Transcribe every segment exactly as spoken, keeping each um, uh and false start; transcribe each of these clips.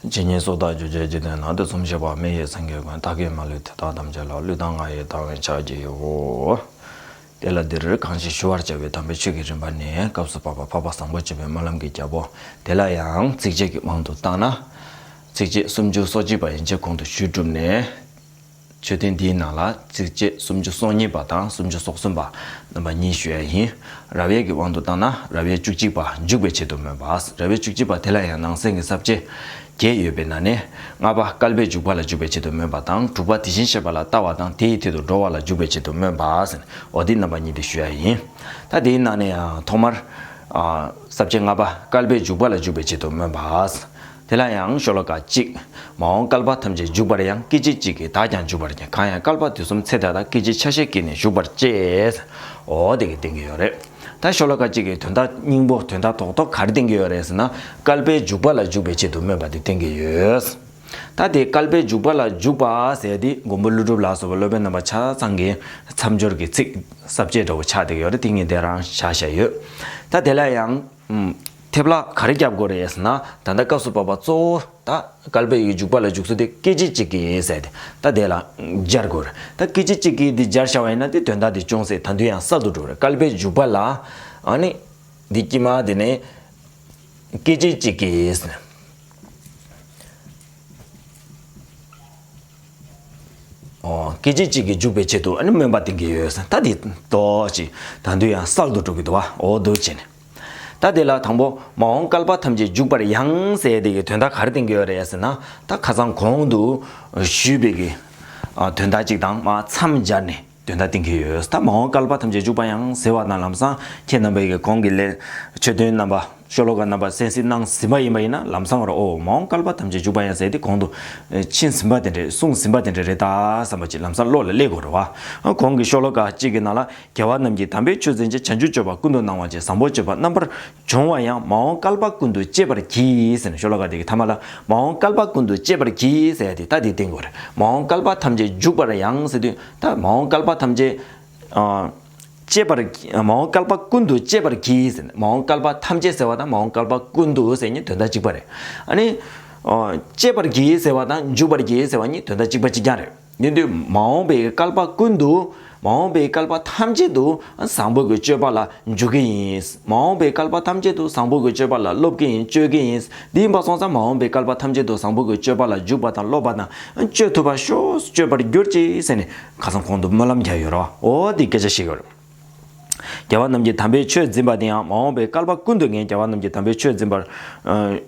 ཇི་སྙེད་སུ་དག་རྒྱུ་བརྒྱད་ཀྱི་དོན་ནང་དུ་གསུངས་བཞག་པ། མི་ཡི་སེང་གེ་ཀུན། བདག་གིས་མ་ལུས་དེ་དག་ཐམས་ཅད་ལ། ལུས་དང་ངག་ཡིད་དང་བས་ཕྱག་བགྱིའོ། དེ་ལ་འདིར་གང་ཞིག་ཞུ་བར་བྱ་བའི་དམ་པའི་ཆོས་ཀྱི་རིམ་པ་ནི་སྐབས་སུ་བབ་པ་འཕགས་པ་བཟང་པོ་སྤྱོད་པའི་སྨོན་ལམ་གྱི་རྒྱལ་པོ། དེ་ལ་ཡང་ཚིགས་བཅད་ཀྱི་དབང་དུ་བཏང་ན། ཚིགས་བཅད་སུམ་ཅུ་སོ་གཅིག་པ་ཡན་ཆད་གོང་དུ་ཞུས་གྲུབ་ནས། མཆོད་རྟེན་འདིའི་ནང་ལ་ཚིགས་བཅད་སུམ་ཅུ་སོ་གཉིས་པ་དང་སུམ་ཅུ་སོ་གསུམ་པ་རྣམ་པ་གཉིས་ཞུ་ཡ་ཡིན། རབ་དབྱེ་གི་དབང་དུ་བཏང་ན། རབ་དབྱེ་བཅུ་གཅིག་པ་འཇུག་པའི་ཆེད་དུ་སྨོན་པ། རབ་དབྱེ་བཅུ་གཅིག་པ་དེ་ལ་ཡང་ནང་གསེས་ཀྱི་ས་བཅད་བརྒྱད་ཡོད་པའི་ནང་ནས། ལྔ་པ་བསྐལ་པའི་འཇུག་པ་ལ་འཇུག་པའི་ཆེད་དུ་སྨོན་པ་དང་། དྲུག་པ་དེ་བཞིན་གཤེགས་པ་ལ་ལྟ་བ་དང་དེ་ཡི་མཐུས་སུ་འགྲོ་བ་ལ་འཇུག་པའི་ཆེད་དུ་སྨོན་པ་ཟེར། འོ་དེ་རྣམ་པ་གཉིས་དེ་ཞུ་ཡ་ཡིན། ད་དེའི་ནང་ནས་ཡང་ཐོག་མར། ཨ། ས་བཅད་ལྔ་པ་བསྐལ་པའི་འཇུག་པ་ལ་འཇུག་པའི་ཆེད་དུ་སྨོན་པ། དེ་ལ་ཡང་ཤོ་ལོ་ཀ་གཅིག་མ་འོངས་བསྐལ་པ་ཐམས་ཅད་འཇུག་པར་ཡང་། སྐད་ཅིག་གཅིག་གིས་བདག་ཀྱང་འཇུག་པར་བགྱི། གང་ཡང་བསྐལ་པ་དུས་གསུམ་ཚེ་འདི་དག་སྐད་ཅིག་ཆ་ཤས་ཀྱིས་ནི་བཞུགས་པར་བྱེད། འོ་དེ་གི་བསྟན་གྱི་ཡོད་རེད། ད་ཤོ་ལོ་ཀ་གཅིག་གི་དོན་དག་སྙིང་པོ་དོན་དག་རྡོག་རྡོག་ག་རེ་བསྟན་གྱི་ཡོད་རེད་ཟེར་ན། བསྐལ་པའི་འཇུག་པ་ལ་འཇུག་པའི་ཆེད་དུ་སྨོན་པ་དེ་བསྟན་གྱི་ཡོད། ད་དེ་བསྐལ་པའི་འཇུག་པ་ལ་འཇུག་པ་ཟེར་དེ་མགོན་པོ་ཀླུ་སྒྲུབ་ལ་སོགས་པ་སློབ་དཔོན་རྣམ་པ་ཆ་ཚང་གི་མཚམས་སྦྱོར་གྱི་ཚིག་ས་བཅད་འདྲ་བོ་ཆགས་བསྡད་ཡོད་རེད། དེ་ངས་དེ་རང་བཞག་བཞག་ཡོད། ད་དེ་ལ་ཡང་ཐེབས་ལ་ག་རེ་རྒྱབ་དགོས་རེད་ཟེར་ན། ད་ལྟ་སྐབས་སུ་བབ་པ་གཙོ་བོ་ད་བསྐལ་པའི་འཇུག་པ་ལ་འཇུག་ཚུལ་དེ་སྐད་ཅིག་གཅིག་གིས་ཟེར་ཏེ། ད་དེ་ལ་སྦྱར་དགོས་རེད། ད་སྐད་ཅིག་གཅིག་གིས་འདི་སྦྱར་བཞག་པ་ཡིན་ན་དེ་དོན་དག་དེ་ཅུང་ཟད་ད་དུང་ཡང་གསལ་དུ་འགྲོ་རེད། བསྐལ་པའི་འཇུག་པ་ལ། ཨ་ནི། འདི་དཀྱིལ་མ་དེ་ནས་སྐད་ཅིག་གཅིག་གིས། ཨོ། སྐད་ཅིག་གཅིག་གིས་འཇུག་པའི་ཆེད་དུ་ཨ་ནི་སྨོན་པ་བསྟན་གྱི་ཡོད་ཟེར། ད་འདི་ཏོག་ཅིག་ད་དུང་ཡང་གསལ་དུ་འགྲོ་གི་འདུག་བ། འོ་འདུག་བྱས་ནས། ད་དེ་ལ་དང་པོ་མ་འོངས་བསྐལ་པ་ཐམས་ཅད་འཇུག་པར་ཡང་ཟེར་དེ་གི་དོན་དག་ག་རེ་བསྟན་གྱི་ཡོད་རེད་ཟེར་ན། ད་ཁ་སང་གོང་དུ་ཞུས་པའི་གི་ཨ་དོན་དག་ཅིག་དང་མ་མཚམས་སྦྱར་ནས། དོན་དག་བསྟན་གྱི་ཡོད། ད་མ་འོངས་བསྐལ་པ་ཐམས་ཅད་འཇུག་པར་ཡང་ཟེར་བ་དང་། ལམ་སང་ཁྱེད་རྣམ་པས་ཀྱི་གོང་གི་ལས་མཆོད་རྟེན་རྣམ་པ་ཤོ་ལོ་ཀ་རྣམ་པ་གསན་གཟིགས་གནང་ཟིན་པ་ཡིན་པ་ཡིན་ན། ལམ་སང་ར་ཨོ་མ་འོངས་བསྐལ་པ་ཐམས་ཅད་འཇུག་པར་ཡང་ཟེར་དེ་གོང་དུ་ཕྱིན་ཟིན་པ་དེ་འདྲ་གསུངས་ཟིན་པ་དེ་འདྲ་རེད་ད་བསམ་པ་ཅིག་ལམ་སང་བློ་ལ་སླེབས་དགོས་རེད་བ། གོང་གི་ཤོ་ལོ་ཀ་གཅིག་གི་ནང་ལ། རྒྱལ་བ་རྣམས་ཀྱིས་དམ་པའི་ཆོས་འཛིན་ཅིང་། བྱང་ཆུབ་སྤྱོད་པ་ཀུན་ཏུ་སྣང་བར་བྱེད། བཟང་པོ་སྤྱོད་པ་རྣམ་པར་སྦྱོང་བ་ཡང་། མ་འོངས་བསྐལ་པ་ཀུན་ཏུ་སྤྱད་པར་བགྱི་ཟེར་ནས་ཤོ་ལོ་ཀ་དེ་གི་ཐ་མ་ལ། མ་འོངས་བསྐལ་པ་ཀུན་ཏུ་སྤྱད་པར་བགྱི་ཟེར་ཡ་དེ་ད་དེ་བསྟན་དགོས་རེད། མ་འོངས་བསྐལ་པ་ཐམས་ཅད་འཇུག་པར་ཡང་ཟེར་དུས་ད་མ་འོངས་བསྐལ་པ་ཐམས་ཅད། ཨ། སྤྱད་པར། མ་འོངས་བསྐལ་པ་ཀུན་ཏུ་སྤྱད་པར་བགྱི་ཟེར་ནས། མ་འོངས་བསྐལ་པ་ཐམས་ཅད་ཟེར་བ་དང་མ་འོངས་བསྐལ་པ་ཀུན་ཏུ་ཟེར་གཉིས་དོན་དག་གཅིག་པ་རེད། ཨ་ནི། ཨ། སྤྱད་པར་བགྱི་ཟེར་བ་དང་འཇུག་པར་བགྱི་ཟེར་བ་གཉིས་དོན་དག་གཅིག་པ་གཅིག་རྐྱང་རེད། དེ་དུས་མ་འོངས་པའི་བསྐལ་པ་ཀུན་ཏུ། མ་འོངས་པའི་བསྐལ་པ་ཐམས་ཅད་དུ་བཟང་པོ་གི་སྤྱོད་པ་ལ་འཇུག་གི་ཡིན། མ་འོངས་པའི་བསྐལ་པ་ཐམས་ཅད་དུ་བཟང་པོ་གི་སྤྱོད་པ་ལ་སློབ་ཀྱི་ཡིན། སྤྱོད་ཀྱི་ཡིན། དེ་ཡིན་པ་སོང་ཙང་མ་འོངས་པའི་བསྐལ་པ་ཐམས་ཅད་དུ་བཟང་པོ་གི་སྤྱོད་པ་ལ་འཇུག་པ་དང་སློབ་པ་དང་སྤྱོད་ཐུབ་པར་ཤོག་སྤྱོད་པར་གྱུར་ཅིག་ཟེར་ནས་ཁ་སང་གོང་དུ་སྨོན་ལམ་རྒྱག་ཡོད་རེད་བ། འོ་དེ་སྐད་ཆ་བཤད་ཡོད་རེད། རྒྱལ་བ་རྣམས་ཀྱིས་དམ་པའི་ཆོས་འཛིན་པ་དེ་ཡང་། མ་འོངས་པའི་བསྐལ་པ་ཀུན་ཏུ་ངས། རྒྱལ་བ་རྣམས་ཀྱིས་དམ་པའི་ཆོས་འཛིན་པར། ཨ།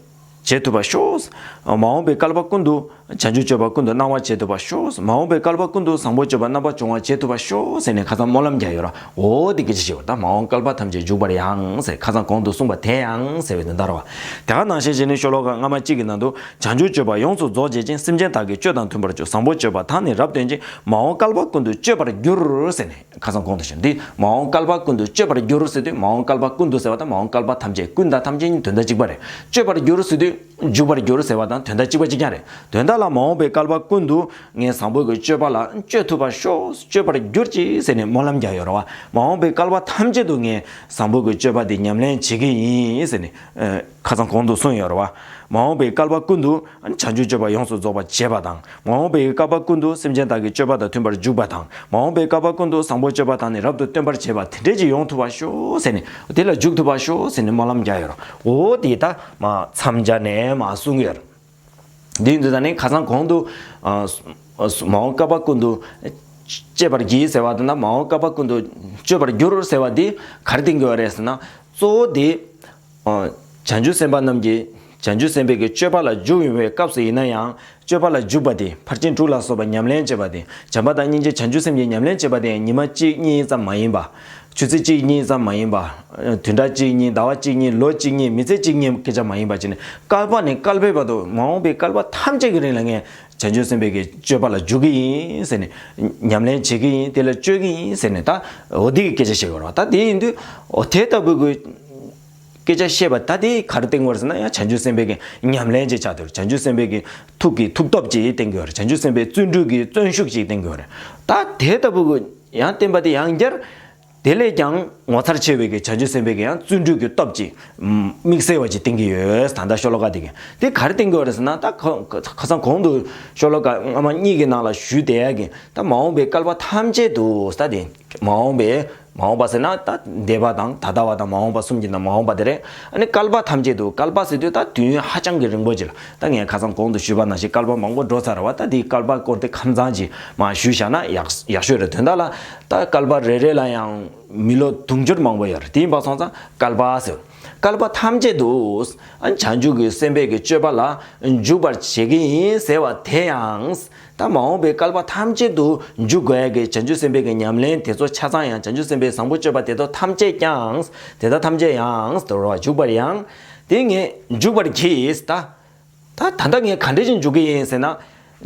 བྱེད་ཐུབ་པར་ཤོག་མ་འོངས་པའི་བསྐལ་པ་ཀུན་ཏུ་བྱང་ཆུབ་སྤྱོད་པ་ཀུན་ཏུ་སྣང་བར་བྱེད་ཐུབ་པར་ཤོག་མ་འོངས་པའི་བསྐལ་པ་ཀུན་ཏུ་བཟང་པོ་སྤྱོད་པ་རྣམ་པར་སྦྱོང་བར་བྱེད་ཐུབ་པར་ཤོག་ཟེར་ནས་ཁ་སང་སྨོན་ལམ་རྒྱག་ཡོད་ར། འོ་དེ་སྐད་ཆ་བཤད་པ་ད། མ་འོངས་བསྐལ་པ་ཐམས་ཅད་འཇུག་པར་ཡང་ཟེར་ནས་ཁ་སང་གོང་དུ་གསུངས་པ་དེ་ཡང་ཟེར་བའི་དོན་དག་རེད་བ། དེ་ག་ནང་བཞིན་བྱས་ནས་ཤོ་ལོ་ཀ་སྔ་མ་གཅིག་གི་ནང་དུ། བྱང་ཆུབ་སྤྱོད་པ་ཡོངས་སུ་རྫོགས་བྱེད་ཅིང་། སེམས་ཅན་དག་གི་སྤྱོད་དང་མཐུན་པར་སྤྱོད། བཟང་པོ་སྤྱོད་པ་དག་ནི་རབ་སྟོན་ཅིང་། མ་འོངས་བསྐལ་པ་ཀུན་ཏུ་སྤྱོད་པར་འགྱུར་ཟེར་ནས། ཁ་སང་གོང་དུ་བཤད། འདི་མ་འོངས་བསྐལ་པ་ཀུན་ཏུ་སྤྱོད་པར་འགྱུར་ཟེར་དུས། མ་འོངས་བསྐལ་པ་ཀུན་ཏུ་ཟེར་བ་དང་མ་འོངས་བསྐལ་པ་ཐམས་ཅད། ཀུན་དང་ཐམས་ཅད་གཉིས་དོན་དག་གཅིག་པ་རེད། སྤྱོད་པར་འགྱུར་ཟེར་དུས་འཇུག་པར་འགྱུར་ཟེར་བ་དང་དོན་དག་གཅིག་པ་གཅིག་རྐྱང་རེད། དོན་དག་ལ་མ་འོངས་པའི་བསྐལ་པ་ཀུན་ཏུ་ངས་བཟང་པོ་གི་སྤྱོད་པ་ལ་སྤྱོད་ཐུབ་པར་ཤོག་སྤྱོད་པར་གྱུར་ཅིག་ཟེར་ནས་སྨོན་ལམ་རྒྱག་ཡོད་རེད་བ། མ་འོངས་པའི་བསྐལ་པ་ཐམས་ཅད་དུ་ངས་བཟང་པོ་གི་སྤྱོད་པ་འདི་ཉམས་ལེན་བྱེད་ཀྱི་ཡིན་ཟེར་ནས། ཨ། ཁ་སང་གོང་དུ་གསུངས་ཡོད་རེད་བ། མ་འོངས་པའི་བསྐལ་པ་ཀུན་ཏུ་བྱང་ཆུབ་སྤྱོད་པ་ཡོངས་སུ་རྫོགས་པར་བྱེད་པ་དང་། མ་འོངས་པའི་བསྐལ་པ་ཀུན་ཏུ་སེམས་ཅན་དག་གི་སྤྱོད་པ་དང་མཐུན་པར་འཇུག་པ་དང་། མ་འོངས་པའི་བསྐལ་པ་ཀུན་ཏུ་བཟང་པོ་སྤྱོད་པ་དག་ནི་རབ་ཏུ་སྟོན་པར་བྱེད་པ་དེ་འདྲས་ཅིག་ཡོང་ཐུབ་པར་ཤོག་ཟེར་ནས། དེ་ལ་འཇུག་ཐུབ་པར་ཤོག་ཟེར་ནས་སྨོན་ལམ་རྒྱག་ཡོད་རེད། འོ་དེ་ད་མ་མཚམས་སྦྱར་ནས་མ་གསུངས་ཡོད་རེད། འདི་ཡིན་དུས་ད་ནི་ཁ་སང་གོང་དུ། ཨ། མ་འོངས་བསྐལ་པ་ཀུན་ཏུ་སྤྱད་པར་བགྱི་ཟེར་བ་དེ་དང་མ་འོངས་བསྐལ་པ་ཀུན་ཏུ་སྤྱོད་པར་འགྱུར་ཟེར་བ་འདི་ག་རེ་བསྟན་གྱི་ཡོད་རེད་ཟེར་ན། གཙོ་བོ་དེ། ཨ། བྱང་ཆུབ་སེམས་དཔའ་རྣམས་ཀྱིས་བྱང་ཆུབ་སེམས་དཔའི་གི་སྤྱོད་པ་ལ་འཇུག་ཡོང་བའི་སྐབས་སུ་ཡིན་ན་ཡང་། སྤྱོད་པ་ལ་འཇུག་པ་དེ་ཕར་ཕྱིན་དྲུག་ལ་སོགས་པ་ཉམས་ལེན་བྱེད་པ་དེ། བྱམས་པ་དང་སྙིང་རྗེ་བྱང་ཆུབ་སེམས་ཀྱི་ཉམས་ལེན་བྱེད་པ་དེ་ཉི་མ་གཅིག་གཉིས་ཙམ་མ་ཡིན་པ། ཆུ་ཚོད་གཅིག་གཉིས་ཙམ་མ་ཡིན་པ། བདུན་ཕྲག་གཅིག་གཉིས། ཟླ་བ་གཅིག་གཉིས། ལོ་གཅིག་གཉིས། མི་ཚེ་གཅིག་གཉིས་སྐད་ཆ་མ་ཡིན་པ་བྱས་ནས། བསྐལ་པ་ནས་བསྐལ་པའི་བར་དུ། མ་འོངས་པའི་བསྐལ་པ་ཐམས་ཅད་ཀྱི་རིང་ལ་ངས་བྱང་ཆུབ་སེམས་དཔའི་གི་སྤྱོད་པ་ལ་འཇུག་གི་ཡིན་ཟེར་ནས། ཉམས་ལེན་བྱེད་ཀྱི་ཡིན། དེ་ལ་སྤྱོད་ཀྱི་ཡིན་ཟེར་ནས། ད་འོ་དེ་གི་སྐད་ཆ་བཤད་དགོས་རེད་བ། ད་དེ་ཡིན་དུས་འོ་དེ་ལྟ་བུ་གི་སྐད་ཆ་བཤད་པ་ད་དེ་ག་རེ་བསྟན་དགོས་རེད་ཟེར་ན། ཡང་བྱང་ཆུབ་སེམས་དཔའི་གི་ཉམས་ལེན་ཅིག་ཆགས་འདུག་བྱང་ཆུབ་སེམས་དཔའི་གི་ཐུགས་ཀྱི་ཐུགས་སྟོབས་ཅིག་བསྟན་གྱི་ཡོད་རེད། བྱང་ཆུབ་སེམས་དཔའི་བརྩོན་འགྲུས་ཀྱི་བརྩོན་ཤུགས་ཅིག་བསྟན་གྱི་ཡོད་རེད། ད་དེ་ལྟ་བུ་གི་ཡང་བསྟན་པ་དེ་ཡང་བསྐྱར། དེ་ལས་ཀྱང་ངོ་མཚར་ཆེ་བའི་གི་བྱང་ཆུབ་སེམས་དཔའི་གི་ཡང་བརྩོན་འགྲུས་ཀྱི་སྟོབས་ཀྱིས་དམིགས་བསལ་བ་ཅིག་བསྟན་གྱི་ཡོད། ད་ལྟ་ཤོ་ལོ་ཀ་དེ་གི་དེ་ག་རེ་བསྟན་གྱི་ཡོད་རེད་ཟེར་ན། ད་ཁ་ཁ་སང་གོང་དུ་ཤོ་ལོ་ཀ་སྔ་མ་གཉིས་ཀྱི་ནང་ལ་ཞུས་བསྡད་ཡ་གི་ད་མ་འོངས་པའི་བསྐལ་པ་ཐམས་ཅད་དུ་ད་དེ་མ་འོངས་པའི་མ་འོངས་པ་ཟེར་ན་ད་འདས་པ་དང་ད་ལྟ་བ་དང་མ་འོངས་པ་གསུམ་གྱི་ནང་མ་འོངས་པ་དེ་རེད། ཨ་ནི་བསྐལ་པ་ཐམས་ཅད་དུ། བསྐལ་པ་ཟེར་དུས་ད་དུས་ཡུན་ཧ་ཅང་གི་རིང་པོ་ཅིག་ལ། ད་ངས་ཁ་སང་གོང་དུ་ཞུས་པ་ནང་བཞིན་བསྐལ་པ་མང་པོ་འགྲོ་ཚར་བ། ད་དེའི་བསྐལ་པ་སྐོར་དེ་ཁ་སང་ཅིག་མར་ཞུས་བཞག་ན་ཡག་ཡག་ཤོས་རེད། དོན་དག་ལ་ད་བསྐལ་པ་རེ་རེ་ལ་ཡང་མི་ལོ་དུང་ཕྱུར་མང་པོ་ཡོད་རེད། དེ་ཡིན་པ་སོང་ཙང་བསྐལ་པ་ཟེར། བསྐལ་པ་ཐམས་ཅད་དུ་ཨ་བྱང་ཆུབ་ཀྱི་སེམས་དཔའི་གི་སྤྱོད་པ་ལ་འཇུག་པར་བྱེད་ཀྱི་ཡིན་ཟེར་བ་དེ་ཡང་། ད་མ་འོངས་པའི་བསྐལ་པ་ཐམས་ཅད་དུ་འཇུག་དགོས་ཡ་གི་བྱང་ཆུབ་སེམས་དཔའི་གི་ཉམས་ལེན་དེ་ཚོ་ཆ་ཚང་ཡང་། བྱང་ཆུབ་སེམས་དཔའི་བཟང་པོ་སྤྱོད་པ་དེ་ཚོ་ཐམས་ཅད་ཀྱང་། དེ་དག་ཐམས་ཅད་ཡང་དོར་བར་འཇུག་པར་ཡང་། དེ་ངས་འཇུག་པར་གྱིས་ད། ད་ད་ལྟ་ངས་ག་འདྲ་ཞིག་འཇུག་གི་ཡིན་ཟེར་ན།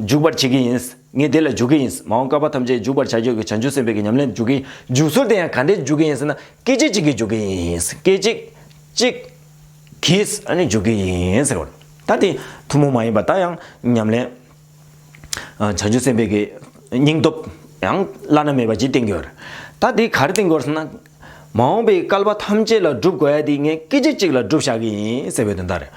འཇུག་པར་བྱེད་ཀྱི་ཡིན། ངས་དེ་ལ་འཇུག་གི་ཡིན། མ་འོངས་བསྐལ་པ་ཐམས་ཅད་འཇུག་པར་བྱ་རྒྱུ་གི་བྱང་ཆུབ་སེམས་དཔའི་གི་ཉམས་ལེན་འཇུག་གི་ཡིན། འཇུག་ཚུལ་དེ་ཡང་ག་འདྲ་འཇུག་གི་ཡིན་ཟེར་ན། སྐད་ཅིག་གཅིག་གིས་འཇུག་གི་ཡིན། སྐད་ཅིག་གཅིག་གིས་ཨ་ནི་འཇུག་གི་ཡིན་ཟེར་བ། ད་དེ་ཐུན་མོང་མ་ཡིན་པ་ད་ཡང་ཉམས་ལེན། བྱང་ཆུབ་སེམས་དཔའི་གི་སྙིང་སྟོབས་ཡང་བླ་ན་མེད་པ་ཅིག་བསྟན་གྱི་ཡོད་རེད། ད་དེ་ག་རེ་བསྟན་གྱི་ཡོད་རེད་ཟེར་ན། མ་འོངས་པའི་བསྐལ་པ་ཐམས་ཅད་ལ་སྒྲུབ་དགོས་ཡ་དེ་ངས་སྐད་ཅིག་གཅིག་ལ་སྒྲུབ་བཞག་གི་ཡིན་ཟེར་བའི་དོན་དག་རེད།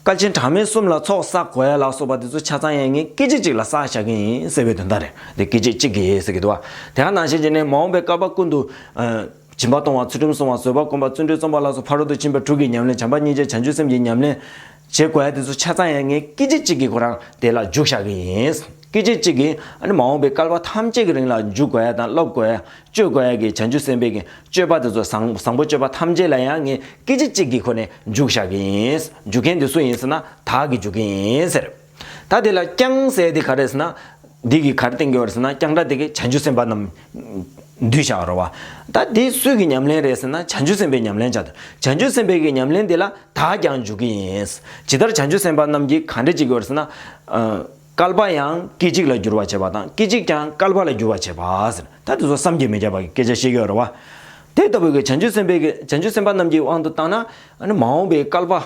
བསྐལ་ཆེན་གྲངས་མེད་གསུམ་ལ་ཚོགས་བསགས་དགོས་ཡ་ལ་སོགས་པ་དེ་ཚོ་ཆ་ཚང་ཡང་ངས་སྐད་ཅིག་གཅིག་ལ་བསགས་བཞག་གི་ཡིན་ཟེར་བའི་དོན་དག་རེད། དེ་སྐད་ཅིག་གཅིག་གིས་ཟེར་གྱི་འདུག་བ། དེ་ག་ནང་བཞིན་བྱས་ནས་མ་འོངས་པའི་བསྐལ་པ་ཀུན་ཏུ། སྦྱིན་པ་གཏོང་བ། ཚུལ་ཁྲིམས་སྲུང་བ། བཟོད་པ་སྒོམ་པ། བརྩོན་འགྲུས་རྩོམ་པ་ལ་སོགས་ཕ་རོལ་ཏུ་ཕྱིན་པ་དྲུག་གི་ཉམས་ལེན། བྱམས་པ་སྙིང་རྗེ། བྱང་ཆུབ་སེམས་ཀྱི་ཉམས་ལེན་བྱེད་དགོས་ཡ་དེ་ཚོ་ཆ་ཚང་ཡང་ངས་སྐད་ཅིག་གཅིག་གིས་ཁོ་རང་དེ་ལ་འཇུག་བཞག་གི་ཡིན། སྐད་ཅིག་གཅིག་གིས་ཨ་ནི་མ་འོངས་པའི་བསྐལ་པ་ཐམས་ཅད་ཀྱི་རིང་ལ་འཇུག་དགོས་ཡ་དང་སློབ་དགོས་ཡ། སྤྱོད་དགོས་ཡ་གི་བྱང་ཆུབ་སེམས་དཔའི་གི་སྤྱོད་པ་དེ་ཚོ་བཟང་བཟང་པོ་སྤྱོད་པ་ཐམས་ཅད་ལ་ཡང་ངས་སྐད་ཅིག་གཅིག་གིས་ཁོ་ནས་འཇུག་བཞག་གི་ཡིན། འཇུག་མཁན་དེ་སུ་ཡིན་ཟེར་ན། བདག་གིས་འཇུག་གི་ཡིན་ཟེར། ད་དེ་ལ་ཀྱང་ཟེར་དེ་ག་རེ་ཟེར་ན། འདི་གི་ག་རེ་བསྟན་གྱི་ཡོད་རེད་ཟེར་ན། ཀྱང་སྒྲ་དེ་གིས་བྱང་ཆུབ་སེམས་དཔའ་རྣམས་བསྡུས་བཞག་རེད་བ། ད་དེ་སུའི་གི་ཉམས་ལེན་རེད་ཟེར་ན། བྱང་ཆུབ་སེམས་དཔའི་ཉམས་ལེན་བྱ། བྱང་ཆུབ་སེམས་དཔའི་གི་ཉམས་ལེན་དེ་ལ་བདག་ཀྱང་འཇུག་གི་ཡིན། ཇི་ལྟར་བྱང་ཆུབ་སེམས་དཔའ་རྣམས་ཀྱིས་ག་འདྲ་བྱེད་ཀྱི་ཡོད་རེད་ཟེར་ན། ཨ། བསྐལ་པ་ཡང་སྐད་ཅིག་ལ་འགྱུར་བར་བྱེད་པ་དང་། སྐད་ཅིག་ཀྱང་བསྐལ་པ་ལ་འགྱུར་བར་བྱེད་པ་ཟེར། ད་དེ་ཚོ་བསམ་གྱིས་མི་ཁྱབ་པ་གི་སྐད་ཆ་བཤད་ཀྱི་ཡོད་རེད་བ། དེ་ལྟ་བུའི་གི་བྱང་ཆུབ་སེམས་དཔའི་གི་བྱང་ཆུབ་སེམས་དཔའ་རྣམས་ཀྱི་དབང་དུ་བཏང་ན། ཨ་ནི་མ་འོངས་པའི་བསྐལ་པ།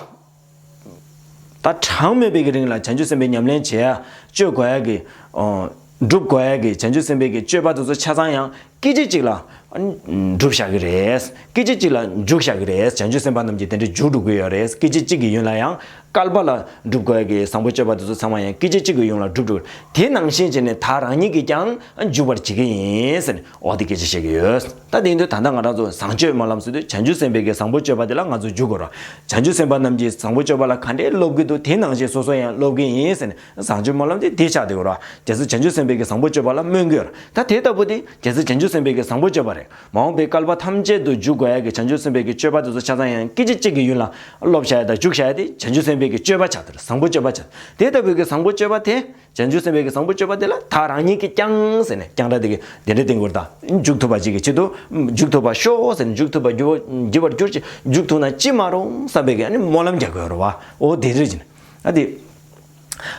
ད་གྲངས་མེད་པའི་གི་རིང་ལ་བྱང་ཆུབ་སེམས་དཔའི་ཉམས་ལེན་བྱེད་ཡ། སྤྱོད་དགོས་ཡ་གི། ཨོ། སྒྲུབ་དགོས་ཡ་གི་བྱང་ཆུབ་སེམས་དཔའི་གི་སྤྱོད་པ་དེ་ཚོ་ཆ་ཚང་ཡང་སྐད་ཅིག་གཅིག་ལ། ཨ་ནི། སྒྲུབ་བཞག་གི་རེད། སྐད་ཅིག་གཅིག་ལ་འཇུག་བཞག་གི་རེད། བྱང་ཆུབ་སེམས་དཔའ་རྣམས་ཀྱིས་དེ་འདྲ་འཇུག་འགྲོ་གི་ཡོད་རེད། སྐད་ཅིག་གཅིག་གི་ཡུན་ལ་ཡང་བསྐལ་པ་ལ་སྒྲུབ་དགོས་ཡ་གི་བཟང་པོ་སྤྱོད་པ་དེ་ཚོ་ཚང་མ་ཡང་སྐད་ཅིག་གཅིག་གི་ཡུན་ལ་སྒྲུབ་འགྲོ། དེ་ནང་བཞིན་བྱས་ནས་བདག་རང་ཉིད་ཀྱིས་ཀྱང་འཇུག་པར་བྱེད་ཀྱི་ཡིན་ཟེར་ནས། འོ་དེ་སྐད་ཆ་བཤད་ཀྱི་ཡོད། ད་དེ་ཡིན་དུས་ད་ལྟ་ང་རང་ཚོ་བཟང་སྤྱོད་སྨོན་ལམ་ཟེར་དུས་བྱང་ཆུབ་སེམས་དཔའི་གི་བཟང་པོ་སྤྱོད་པ་དེ་ལ་ང་ཚོ་འཇུག་དགོས་ར། བྱང་ཆུབ་སེམས་དཔའ་རྣམས་ཀྱིས་བཟང་པོ་སྤྱོད་པ་ལ་ག་འདྲས་སློབ་ཀྱི་འདུག་དེ་ནང་བཞིན་སོ་སོ་ཡང་སློབ་ཀྱི་ཡིན་ཟེར་ནས་བཟང་སྤྱོད་སྨོན་ལམ་དེ་དེ་ཆགས་བསྡད་ཡོད་ར། རྒྱལ་སྲས་བྱང་ཆུབ་སེམས་དཔའི་གི་བཟང་པོ་སྤྱོད་པ་ལ་སྨོན་གྱི་ཡོད་ར། ད་དེ་ལྟ་བུ་དེ་རྒྱལ་སྲས་བྱང་ཆུབ་སེམས་དཔའི་གི་བཟང་པོ་སྤྱོད་པ་རེད། མ་འོངས་པའི་བསྐལ་པ་ཐམས་ཅད་དུ་འཇུག་དགོས་ཡ་གི་བྱང་ཆུབ་སེམས་དཔའི་གི་སྤྱོད་པ་དེ་ཚོ་ཆ་ཚང་ཡང་སྐད་ཅིག་གཅིག་གི་ཡུན་ལ་སློབ་བྱ་ཡ་དང་འཇུག་བྱ་ཡ་དེ་བྱང་ཆུབ་སེམས་དཔའི་གི་སྤྱོད་པ་ཆགས་བསྡད་ར། བཟང་པོ་སྤྱོད་པ་ཆགས། དེ་ལྟ་བུའི་གི་བཟང་པོ་སྤྱོད་པ་དེ། བྱང་ཆུབ་སེམས་དཔའི་གི་བཟང་པོ་སྤྱོད་པ་དེ་ལ་བདག་རང་ཉིད་ཀྱིས་ཀྱང་ཟེར་ནས་ཀྱང་སྒྲ་དེ་གིས་དེ་འདྲ་བསྟན་གྱི་ཡོད་ར། ད་འཇུག་ཐུབ་པ་ཅིག་གི་ཆེད་དུ་འཇུག་ཐུབ་པར་ཤོག་ཟེར་ནས། འཇུག་ཐུབ་པ་འགྱུར་བ་འགྱུར་བར་གྱུར་ཅིག་འཇུག་ཐུབ་ན་ཅི་མ་རུང་བསམ་པའི་གི་ཨ་ནི་སྨོན་ལམ་རྒྱག་གི་ཡོད་ར་བ། འོ་དེ་འདྲ་བྱས་ནས་ད་དེ།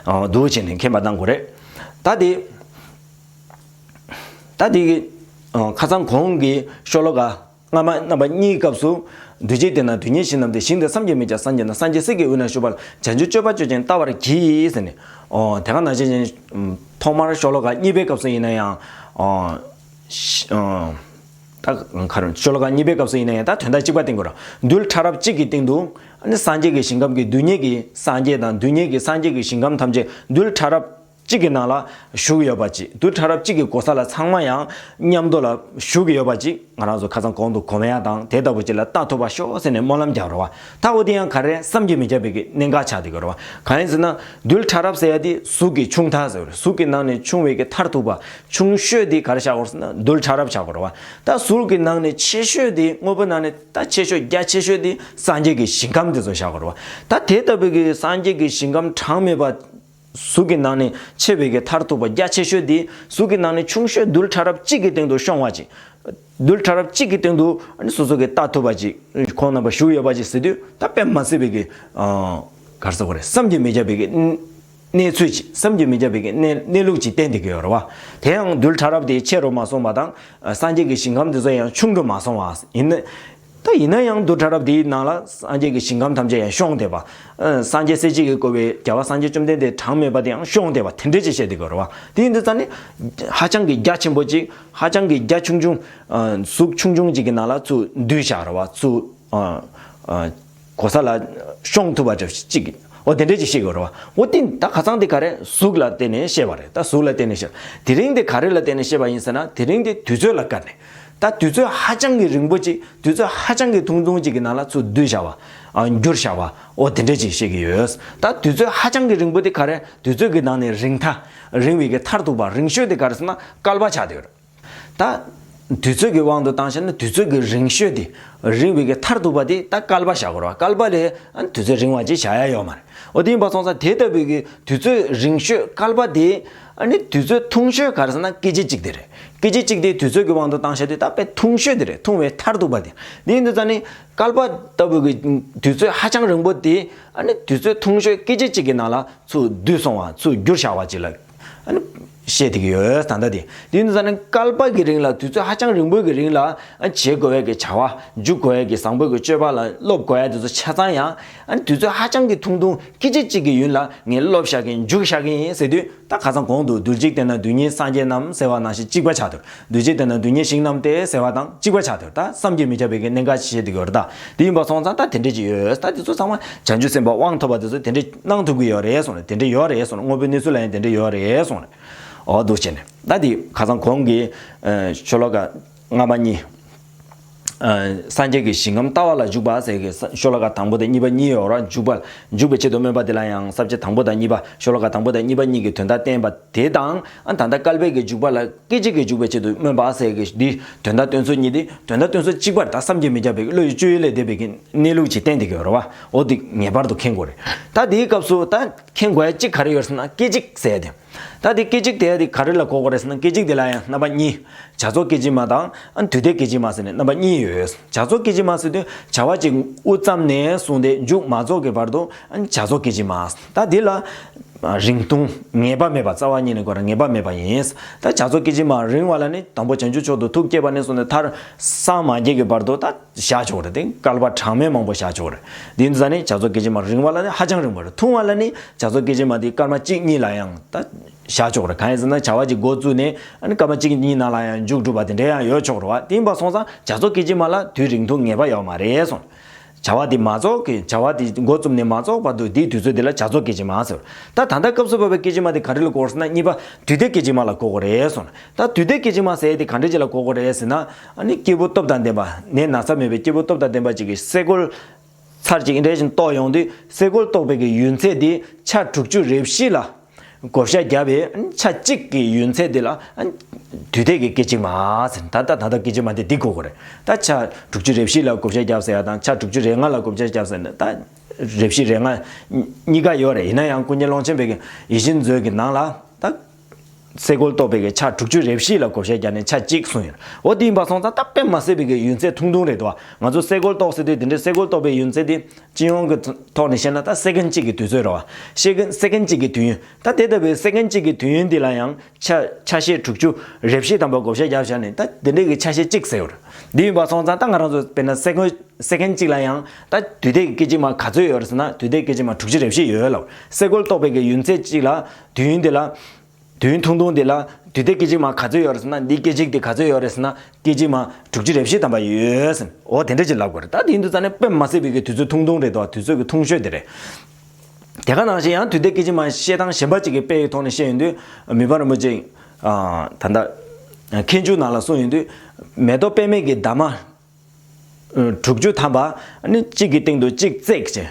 ཨ། འདུག་བྱས་ནས་མཁྱེན་པ་གནང་དགོས་རེད། ད་དེ། ད་དེ་གི། ཨ། ཁ་སང་གོང་གི་ཤོ་ལོ་ཀ་སྔ་མ་རྣམ་པ་གཉིས་སྐབས་སུ། འདུ་བྱེད་དེ་ན་དུས་ངན་ཞིང་རྣམས་ཏེ། ཞིང་དེར་བསམ་གྱིས་མི་ཁྱབ་སངས་རྒྱས་རྣམས། སངས་རྒྱས་སྲས་ཀྱི་དབུས་ན་བཞུགས་པ་ལ། བྱང་ཆུབ་སྤྱོད་པ་སྤྱོད་ཅིང་བལྟ་བར་བགྱི་ཟེར་ནས། ཨོ། དེ་ག་ནང་བཞིན་བྱས་ནས་ཐོག་མར་ཤོ་ལོ་ཀ་གཉིས་པའི་སྐབས་སུ་ཡིན་ན་ཡང་། ཨོ། ཤ། ཨོ། ད་ག་རེ། ཤོ་ལོ་ཀ་གཉིས་པའི་སྐབས་སུ་ཡིན་ན་ཡང་ད་དོན་དག་གཅིག་པ་བསྟན་གྱི་ཡོད་ར། རྡུལ་ཕྲ་རབ་གཅིག་གི་སྟེང་དུ། ཨ་ནི་སངས་རྒྱས་ཀྱི་ཞིང་ཁམས་ཀྱི་རྡུལ་སྙེད་ཀྱི་སངས་རྒྱས་དང་། རྡུལ་སྙེད་ཀྱི་སངས་རྒྱས་ཀྱི་ཞིང་ཁམས་ཐམས་ཅད་རྡུལ་ཕྲ་རབ་གཅིག་གི་ནང་ལ་བཞུགས་ཡོད་པ་ཅིག་རྡུལ་ཕྲ་རབ་གཅིག་གི་གོ་ས་ལ་ཚང་མ་ཡང་མཉམ་དུ་ལ་བཞུགས་ཡོད་པ་ཅིག་ང་རང་ཚོ་ཁ་སང་གོང་དུ་གོམས་ཡ་དང་དེ་ལྟ་བུ་ཅིག་ལ་བལྟ་ཐུབ་པར་ཤོག་ཟེར་ནས་སྨོན་ལམ་རྒྱག་རེད་བ། ད་འོ་དེ་ཡང་ག་རེ་བསམ་གྱིས་མི་ཁྱབ་པའི་གི་གནད་འགག་ཆགས་བསྡད་ཀྱི་རེད་བ། གང་ཡིན་ཟེར་ན། རྡུལ་ཕྲ་རབ་ཟེར་ཡ་དེ་གཟུགས་ཀྱི་ཆུང་མཐའ་ཟེར་བ་རེད། གཟུགས་ཀྱི་ནང་ནས་ཆུང་བའི་གི་མཐར་ཐུག་པ། ཆུང་ཤོས་དེ་ག་རེ་བཞག་དགོས་ཟེར་ན་རྡུལ་ཕྲ་རབ་བཞག་དགོས་རེད་བ། ད་གཟུགས་ཀྱི་ནང་ནས་ཆེ་ཤོས་དེ། དངོས་པོའི་ནང་ནས་ད་ཆེ་ཤོས་རྒྱ་ཆེ་ཤོས་དེ་སངས་རྒྱས་ཀྱི་ཞིང་ཁམས་དེ་ཚོ་བཞག་དགོས་རེད་བ། ད་དེ་ལྟ་བུའི་གི་སངས་རྒྱས་ཀྱི་ཞིང་ཁམས་གྲངས་མེད་པ། གཟུགས་ཀྱི་ནང་ནས་ཆེ་བའི་གི་མཐར་ཐུག་པ་རྒྱ་ཆེ་ཤོས་དེ། གཟུགས་ཀྱི་ནང་ནས་ཆུང་ཤོས་རྡུལ་ཕྲ་རབ་གཅིག་གི་སྟེང་དུ་ཤོང་བ་ཅིག་རྡུལ་ཕྲ་རབ་གཅིག་གི་སྟེང་དུ་ཨ་ནི་སོ་སོ་གི་བལྟ་ཐུབ་པ་ཅིག་ཁོང་རྣམ་པ་བཞུགས་ཡོད་པ་ཅིག་ཟེར་དུས། ད་དཔེ་མ་སྲིད་པའི་གི། ཨ། ག་རེ་ཟེར་དགོས་རེད། བསམ་གྱིས་མི་ཁྱབ་པའི་གི་གནས་ཚུལ་ཅིག་བསམ་གྱིས་མི་ཁྱབ་པའི་གི་གནས་གནས་ལུགས་ཅིག་བསྟན་བསྡད་ཀྱི་ཡོད་རེད་བ། དེ་ཡང་རྡུལ་ཕྲ་རབ་དེ་ཆེ་རུ་མ་སོང་བ་དང་། སངས་རྒྱས་ཀྱི་ཞིང་ཁམས་དེ་ཚོ་ཡང་ཆུང་རུ་མ་སོང་བ་ཡིན་ན། ད་ཡིན་ན་ཡང་རྡུལ་ཕྲ་རབ་དེའི་ནང་ལ་སངས་རྒྱས་ཀྱི་ཞིང་ཁམས་ཐམས་ཅད་ཡང་ཤོང་བསྡད་པ། ཨ། སངས་རྒྱས་སྲས་བཅས་ཀྱིས་བསྐོར་བའི་རྒྱལ་བ་སངས་རྒྱས་བཅོམ་ལྡན་འདས་གྲངས་མེད་པ་དེ་ཡང་ཤོང་བསྡད་པ་དེ་འདྲ་ཅིག་བཤད་བསྡད་ཀྱི་ཡོད་རེད་བ། དེ་ཡིན་དུས་ཙང་ནི་ཧ་ཅང་གི་རྒྱ་ཆེན་པོ་ཅིག་ཧ་ཅང་གི་རྒྱ་ཆུང་ཆུང་། ཨ། གཟུགས་ཆུང་ཆུང་ཅིག་གི་ནང་ལ་ཚུར་བསྡུས་བཞག་རེད་བ། ཚུར། ཨ། ཨ། གོ་ས་ལ་ཤོང་ཐུབ་པ་འདྲ་ཅིག་འོ་དེ་འདྲ་ཅིག་བཤད་ཀྱི་ཡོད་རེད་བ། འོ་དེ་ད་ཁ་སང་དེ་ག་རེ་གཟུགས་ལ་བརྟེན་ནས་བཤད་པ་རེད། ད་གཟུགས་ལ་བརྟེན་ནས་བཤད། དེ་རིང་དེ་ག་རེ་ལ་བརྟེན་ནས་བཤད་པ་ཡིན་ཟེར་ན། དེ་རིང་དེ་དུས་ཚོད་ལ་བཀར་ནས། ད་དུས་ཚོད་ཧ་ཅང་གི་རིང་པོ་ཅིག་དུས་ཚོད་ཧ་ཅང་གི་ཐུང་ཐུང་ཅིག་གི་ནང་ལ་ཚུར་བསྡུས་བཞག་པ། ཨ། བསྒྱུར་བཞག་པ། འོ་དེ་འདྲ་ཅིག་བཤད་ཀྱི་ཡོད། ད་དུས་ཚོད་ཧ་ཅང་གི་རིང་པོ་དེ་ག་རེ། དུས་ཚོད་ཀྱི་ནང་ནས་རིང་ཐ། རིང་བའི་གི་མཐར་ཐུག་པ། རིང་ཤོས་དེ་ག་རེ་ཟེར་ན་བསྐལ་པ་ཆགས་བསྡད་ཡོད་རེད། ད་དུས་ཚོད་ཀྱི་དབང་དུ་བཏང་བྱས་ན་དུས་ཚོད་ཀྱི་རིང་ཤོས་དེ། རིང་བའི་གི་མཐར་ཐུག་པ་དེ་ད་བསྐལ་པ་བཞག་དགོས་རེད་བ། བསྐལ་པ་ལས་ཨ་ནི་དུས་ཚོད་རིང་བ་ཅིག་བཞག་ཡ་ཡོད་མ་རེད། འོ་དེ་ཡིན་པ་སོང་ཙང་དེ་ལྟ་བུའི་གི་དུས་ཚོད་རིང་ཤོས་བསྐལ་པ་དེ། ཨ་ནི་དུས་ཚོད་ཐུང་ཤོས་ག་རེ་ཟེར་ན་སྐད་ཅིག་གཅིག་དེ་རེད། སྐད་ཅིག་གཅིག་དེ་དུས་ཚོད་ཀྱི་དབང་དུ་བཏང་བྱས་དུས་ད་དཔེ་ཐུང་ཤོས་དེ་རེད། ཐུང་བའི་མཐར་ཐུག་པ་དེ། དེ་ཡིན་དུས་ཙང་ནི་བསྐལ་པ་ལྟ་བུའི་གི་དུས་ཚོད་ཧ་ཅང་རིང་པོ་དེ། ཨ་ནི་དུས་ཚོད་ཐུང་ཤོས་སྐད་ཅིག་གཅིག་གི་ནང་ལ་ཚུར་བསྡུས་སོང་བ། ཚུར་བསྒྱུར་བཞག་པ་ཅིག་ལ། ཨ་ནི་བཤད་བསྡད་ཀྱི་ཡོད། ད་ལྟ་དེ། དེ་ཡིན་དུས་ཙང་ནི་བསྐལ་པ་གི་རིང་ལ། དུས་ཚོད་ཧ་ཅང་རིང་པོ་གི་རིང་ལ། ཨ། བྱེད་དགོས་ཡ་གི་བྱ་བ། འཇུག་དགོས་ཡ་གི་བཟང་པོ་གི་སྤྱོད་པ་ལ་སློབ་དགོས་ཡ་དེ་ཚོ་ཆ་ཚང་ཡང་། ཨ་ནི་དུས་ཚོད་ཧ་ཅང་གི་ཐུང་ཐུང་སྐད་ཅིག་གཅིག་གི་ཡུན་ལ་ངས་སློབ་བཞག་གིན། འཇུག་བཞག་གིན་ཡིན་ཟེར་དུས། ད་ཁ་སང་གོང་དུ་རྡུལ་གཅིག་བརྟེན་ན་རྡུལ་སྙེད་སངས་རྒྱས་རྣམས་ཟེར་བ་ནང་བཞིན་གཅིག་པ་ཆགས་འདུག་རྡུལ་གཅིག་བརྟེན་ན་རྡུལ་སྙེད་ཞིང་རྣམས་ཏེ་ཟེར་བ་དང་གཅིག་པ་ཆགས་འདུག་ད་བསམ་གྱིས་མི་ཁྱབ་པའི་གི་གནད་འགག་ཅིག་བཤད་བསྡད་ཀྱི་ཡོད་རེད། ད་དེ་ཡིན་པ་སོང་ཙང་ད་དེ་འདྲ་ཅིག་ཡོད། ད་དེ་ཚོ་ཚང་མ་བྱང་ཆུབ་སེམས་དཔའ་དབང་ཐོབ་པ་དེ་ཚོ་དེ་འདྲ་གནང་ཐུབ་ཀྱི་ཡོད་རེད་གསུངས་ནས། དེ་འདྲ་ཡོད་རེད་གསུངས་ནས། དངོས་པོའི་གནས་ཚུལ་ལ་ཡང་དེ་འདྲ་ཡོད་རེད་གསུངས་ནས། འོ་འདུག་བྱས་ནས། ད་དེ་ཁ་སང་གོང་གི། ཨ། ཤོ་ལོ་ཀ་ལྔ་པ་གཉིས། ཨ། སངས་རྒྱས་ཀྱི་ཞིང་ཁམས་ལྟ་བ་ལ་འཇུག་པ་ཟེར་གྱི་ཤོ་ལོ་ཀ་དང་པོ་དང་གཉིས་པ་གཉིས་ཡོད་རེད། འཇུག་པ། འཇུག་པའི་ཆེད་དུ་སྨོན་པ་འདི་ལ་ཡང་། ས་བཅད་དང་པོ་དང་གཉིས་པ། ཤོ་ལོ་ཀ་དང་པོ་དང་གཉིས་པ་གཉིས་ཀྱི་དོན་དག་བསྟན་པ་དེ་དང་། ཨ། ད་ལྟ་བསྐལ་པའི་གི་འཇུག་པ་ལ། སྐད་ཅིག་གིས་འཇུག་པའི་ཆེད་དུ་སྨོན་པ་ཟེར་གྱི་འདི་དོན་དག་སྟོན་ཚུལ་གཉིས་དེ། དོན་དག་སྟོན་ཚུལ་གཅིག་པ་རེད། ད་བསམ་གྱིས་མི་ཁྱབ་པའི་བློ་ཡི་སྤྱོད་ཡུལ་ལས་འདས་པའི་གི་གནས་ལུགས་ཅིག་བསྟན་བསྡད་ཀྱི་ཡོད་རེད་བ། འོ་འདི་ངེས་པར་དུ་མཁྱེན་དགོས་རེད། ད་དེའི་སྐབས་སུ་ད་མཁྱེན་དགོས་ཡ་གཅིག་ག་རེ་ཡོད་ཟེར་ན། སྐད་ཅིག་ཟེར་ཡ་དེ། ད་དེ་སྐད་ཅིག་དེ་ཡ་དེ་ག་རེ་ལ་གོ་དགོས་རེད་ཟེར་ན། སྐད་ཅིག་དེ་ལ་ཡང་རྣམ་པ་གཉིས། བྱ་རྫོགས་སྐད་ཅིག་མ་དང་། ཨ། དུས་མཐའི་སྐད་ཅིག་མ་ཟེར་ནས་རྣམ་པ་གཉིས་ཡོད། བྱ་རྫོགས་སྐད་ཅིག་མ་ཟེར་དུས་བྱ་བ་ཅིག་དབུ་བརྩམས་ནས་བཟུང་སྟེ་མཇུག་མ་རྫོགས་ཀྱི་བར་དུ། ཨ། བྱ་རྫོགས་སྐད་ཅིག་མ། ད་དེ་ལ་རིང་ཐུང་ངེས་པ་མེད་པ། རྩ་བ་ཉིད་ནས་ཁོ་རང་ངེས་པ་མེད་པ་ཡིན། ད་བྱ་རྫོགས་སྐད་ཅིག་མ་རིང་བ་ལ་ནི། དང་པོ་བྱང་ཆུབ་མཆོག་ཏུ་ཐུགས་བསྐྱེད་པ་ནས་བཟུང་སྟེ་མཐར་སངས་མ་རྒྱས་ཀྱི་བར་དུ་ད་བཞག་ཆོག་རེད། དེ་བསྐལ་པ་གྲངས་མེད་མང་པོ་བཞག་ཆོག་རེད། དེ་ཡིན་ཙང་ནི་བྱ་རྫོགས་སྐད་ཅིག་མ་རིང་བ་ལ་ནི་ཧ་ཅང་རིང་བ་རེད། ཐུང་བ་ལ་ནི་བྱ་རྫོགས་སྐད་ཅིག་མ་དེ་སྐར་མ་གཅིག་གཉིས་ལ་ཡང་ད་བཞག་ཆོག་རེད། གང་ཡིན་ཟེར་ན། བྱ་བ་ཅིག་འགོ་བཙུགས་ནས། ཨ་ནི་སྐར་མ་གཅིག་གཉིས་ནང་ལ་ཡང་མཇུག་གྲུབ་པ་དེ་འདྲ་ཡང་ཡོད་ཆོག་རེད་བ། དེ་ཡིན་པ་སོང་ཙང་བྱ་རྫོགས་སྐད་ཅིག་མ་ལ་དུས་རིང་ཐུང་ངེས་པ་ཡོད་མ་རེད་གསུངས། བྱ་བ་དེ་མ་རྫོགས་ཀྱི། བྱ་བ་དེ་འགོ་བཙུགས་ནས་མ་རྫོགས་བར་དུ་དེའི་དུས་ཚོད་དེ་ལ་བྱ་རྫོགས་སྐད་ཅིག་མ་ཟེར། ད་ད་ལྟ་སྐབས་སུ་བབ་པའི་སྐད་ཅིག་མ་དེ་ག་རེ་ལ་གོ་དགོས་ཟེར་ན། གཉིས་པ་དུས་མཐའི་སྐད་ཅིག་མ་ལ་གོ་དགོས་རེད་གསུངས། ད་དུས་མཐའི་སྐད་ཅིག་མ་ཟེར་ཡ་དེ་ག་འདྲ་ཅིག་ལ་གོ་དགོས་རེད་ཟེར་ན། ཨ་ནི་སྐྱེས་བུ་སྟོབས་དང་ལྡན་པ། ནད་ན་ཚ་མེད་པའི་སྐྱེས་བུ་སྟོབས་དང་ལྡན་པ་ཅིག་གིས་སེ་གོལ་ཚར་གཅིག་འདྲ་ཞིག་གཏོགས་ཡོང་དུས། སེ་གོལ་གཏོགས་པའི་གི་ཡུན་ཚད་དེ་ཆ་དྲུག་ཅུ་རེ་བཞི་ལ་བགོ་བཤའ་བརྒྱབ་པའི་ཆ་གཅིག་གི་ཡུན་ཚད་དེ་ལ། ཨ། དུས་མཐའི་གི་སྐད་ཅིག་མ་ཟེར། ད་ལྟ་ད་ལྟ་སྐད་ཅིག་མ་དེ་འདི་གོ་དགོས་རེད། ད་ཆ་དྲུག་ཅུ་རེ་བཞི་ལ་བགོ་བཤའ་བརྒྱབ་ཟེར་ཡ་དང་། ཆ་དྲུག་ཅུ་རེ་ལྔ་ལ་བགོ་བཤའ་བརྒྱབ་ཟེར་ནས། ད་རེ་བཞི་རེ་ལྔ་གཉིས་ཀ་ཡོད་རེད། ཡིན་ན་ཡང་ཀུན་མཁྱེན་ཀློང་ཆེན་པའི་གི་ཡིད་བཞིན་མཛོད་ཀྱི་ནང་ལ་ད་སེ་གོལ་གཏོགས་པའི་གི་ཆ་དྲུག་ཅུ་རེ་བཞི་ལ་བགོ་བཤའ་བརྒྱབ་ནས་ཆ་གཅིག་གསུངས་ཡོད། འོ་དེ་ཡིན་པ་སོང་ཙང་ད་དཔེ་མ་སྲིད་པའི་གི་ཡུན་ཚད་ཐུང་ཐུང་རེད་དོ། ང་ཚོ་སེ་གོལ་གཏོགས་ཟེར་དུས། དེ་འདྲའི་སེ་གོལ་གཏོགས་པའི་ཡུན་ཚད་དེ་སྤྱི་ཡོངས་ཀྱི་ཐོག་ནས་བཤད་ན་ད་སེ་ཀན་གཅིག་གི་དུས་ཚོད་རེད་བ། སེ་ཀན། སེ་ཀན་གཅིག་གི་དུས་ཡུན། ད་དེ་ལྟ་བུའི་སེ་ཀན་གཅིག་གི་དུས་ཡུན་འདི་ལ་ཡང་ཆ། ཆ་ཤས་དྲུག་ཅུ་རེ་བཞི་ཐམ་པ་བགོ་བཤའ་བརྒྱབ་བཞག་ནས། ད་དེ་འདྲའི་གི་ཆ་ཤས་གཅིག་ཟེར་བ་རེད། འདི་ཡིན་པ་སོང་ཙང་ད་ང་རང་ཚོ་དཔེར་ན་སེ་ཀན། སེ་ཀན་གཅིག་ལ་ཡང་ད་དུས་མཐའི་སྐད་ཅིག་མ་ག་ཚོད་ཡོད་རེད་ཟེར་ན། དུས་མཐའི་སྐད་ཅིག་མ་དྲུག་ཅུ་རེ་བཞི་ཡོད་ལ། སེ་གོལ་གཏོགས་པའི་གི་ཡུན་ཚད་གཅིག་ལ། དུས་ཡུན་འདི་ལ། དུས་ཡུན་ཐུང་ཐུང་འདི་ལ་དུས་མཐའི་སྐད་ཅིག་མ་ག་ཚོད་ཡོད་རེད་ཟེར་ན། འདི་སྐད་ཅིག་འདི་ག་ཚོད་ཡོད་རེད་ཟེར་ན། སྐད་ཅིག་མ་དྲུག་ཅུ་རེ་བཞི་ཐམ་པ་ཡོད་ཟེར། འོ་དེ་འདྲ་ཅིག་ལབ་དགོས་རེད། ད་དེ་ཡིན་དུས་ཙང་ནས་དཔེ་མ་སྲིད་པའི་གི་དུས་ཚོད་ཐུང་ཐུང་རེད་དོ། དུས་ཚོད་ཀྱི་ཐུང་ཤོས་དེ་རེད། དེ་ག་ནང་བཞིན་ཡང་དུས་མཐའི་སྐད་ཅིག་མ་བཤད་སྟངས་གཞན་པ་ཅིག་གི་དཔེ་ཡི་ཐོག་ནས་བཤད་ཡོང་དུས། མི་ཕམ་རིན་པོ་ཆེ། ཨ། ད་ལྟ་མཁས་འཇུག་ནང་ལ་གསུངས་ཡོང་དུས། མེ་ཏོག་པད་མའི་གི་འདབ་མ། ཨ། དྲུག་ཅུ་ཐམ་པ། ཨ་ནི་གཅིག་གི་སྟེང་དུ་གཅིག་བརྩེགས་བྱས།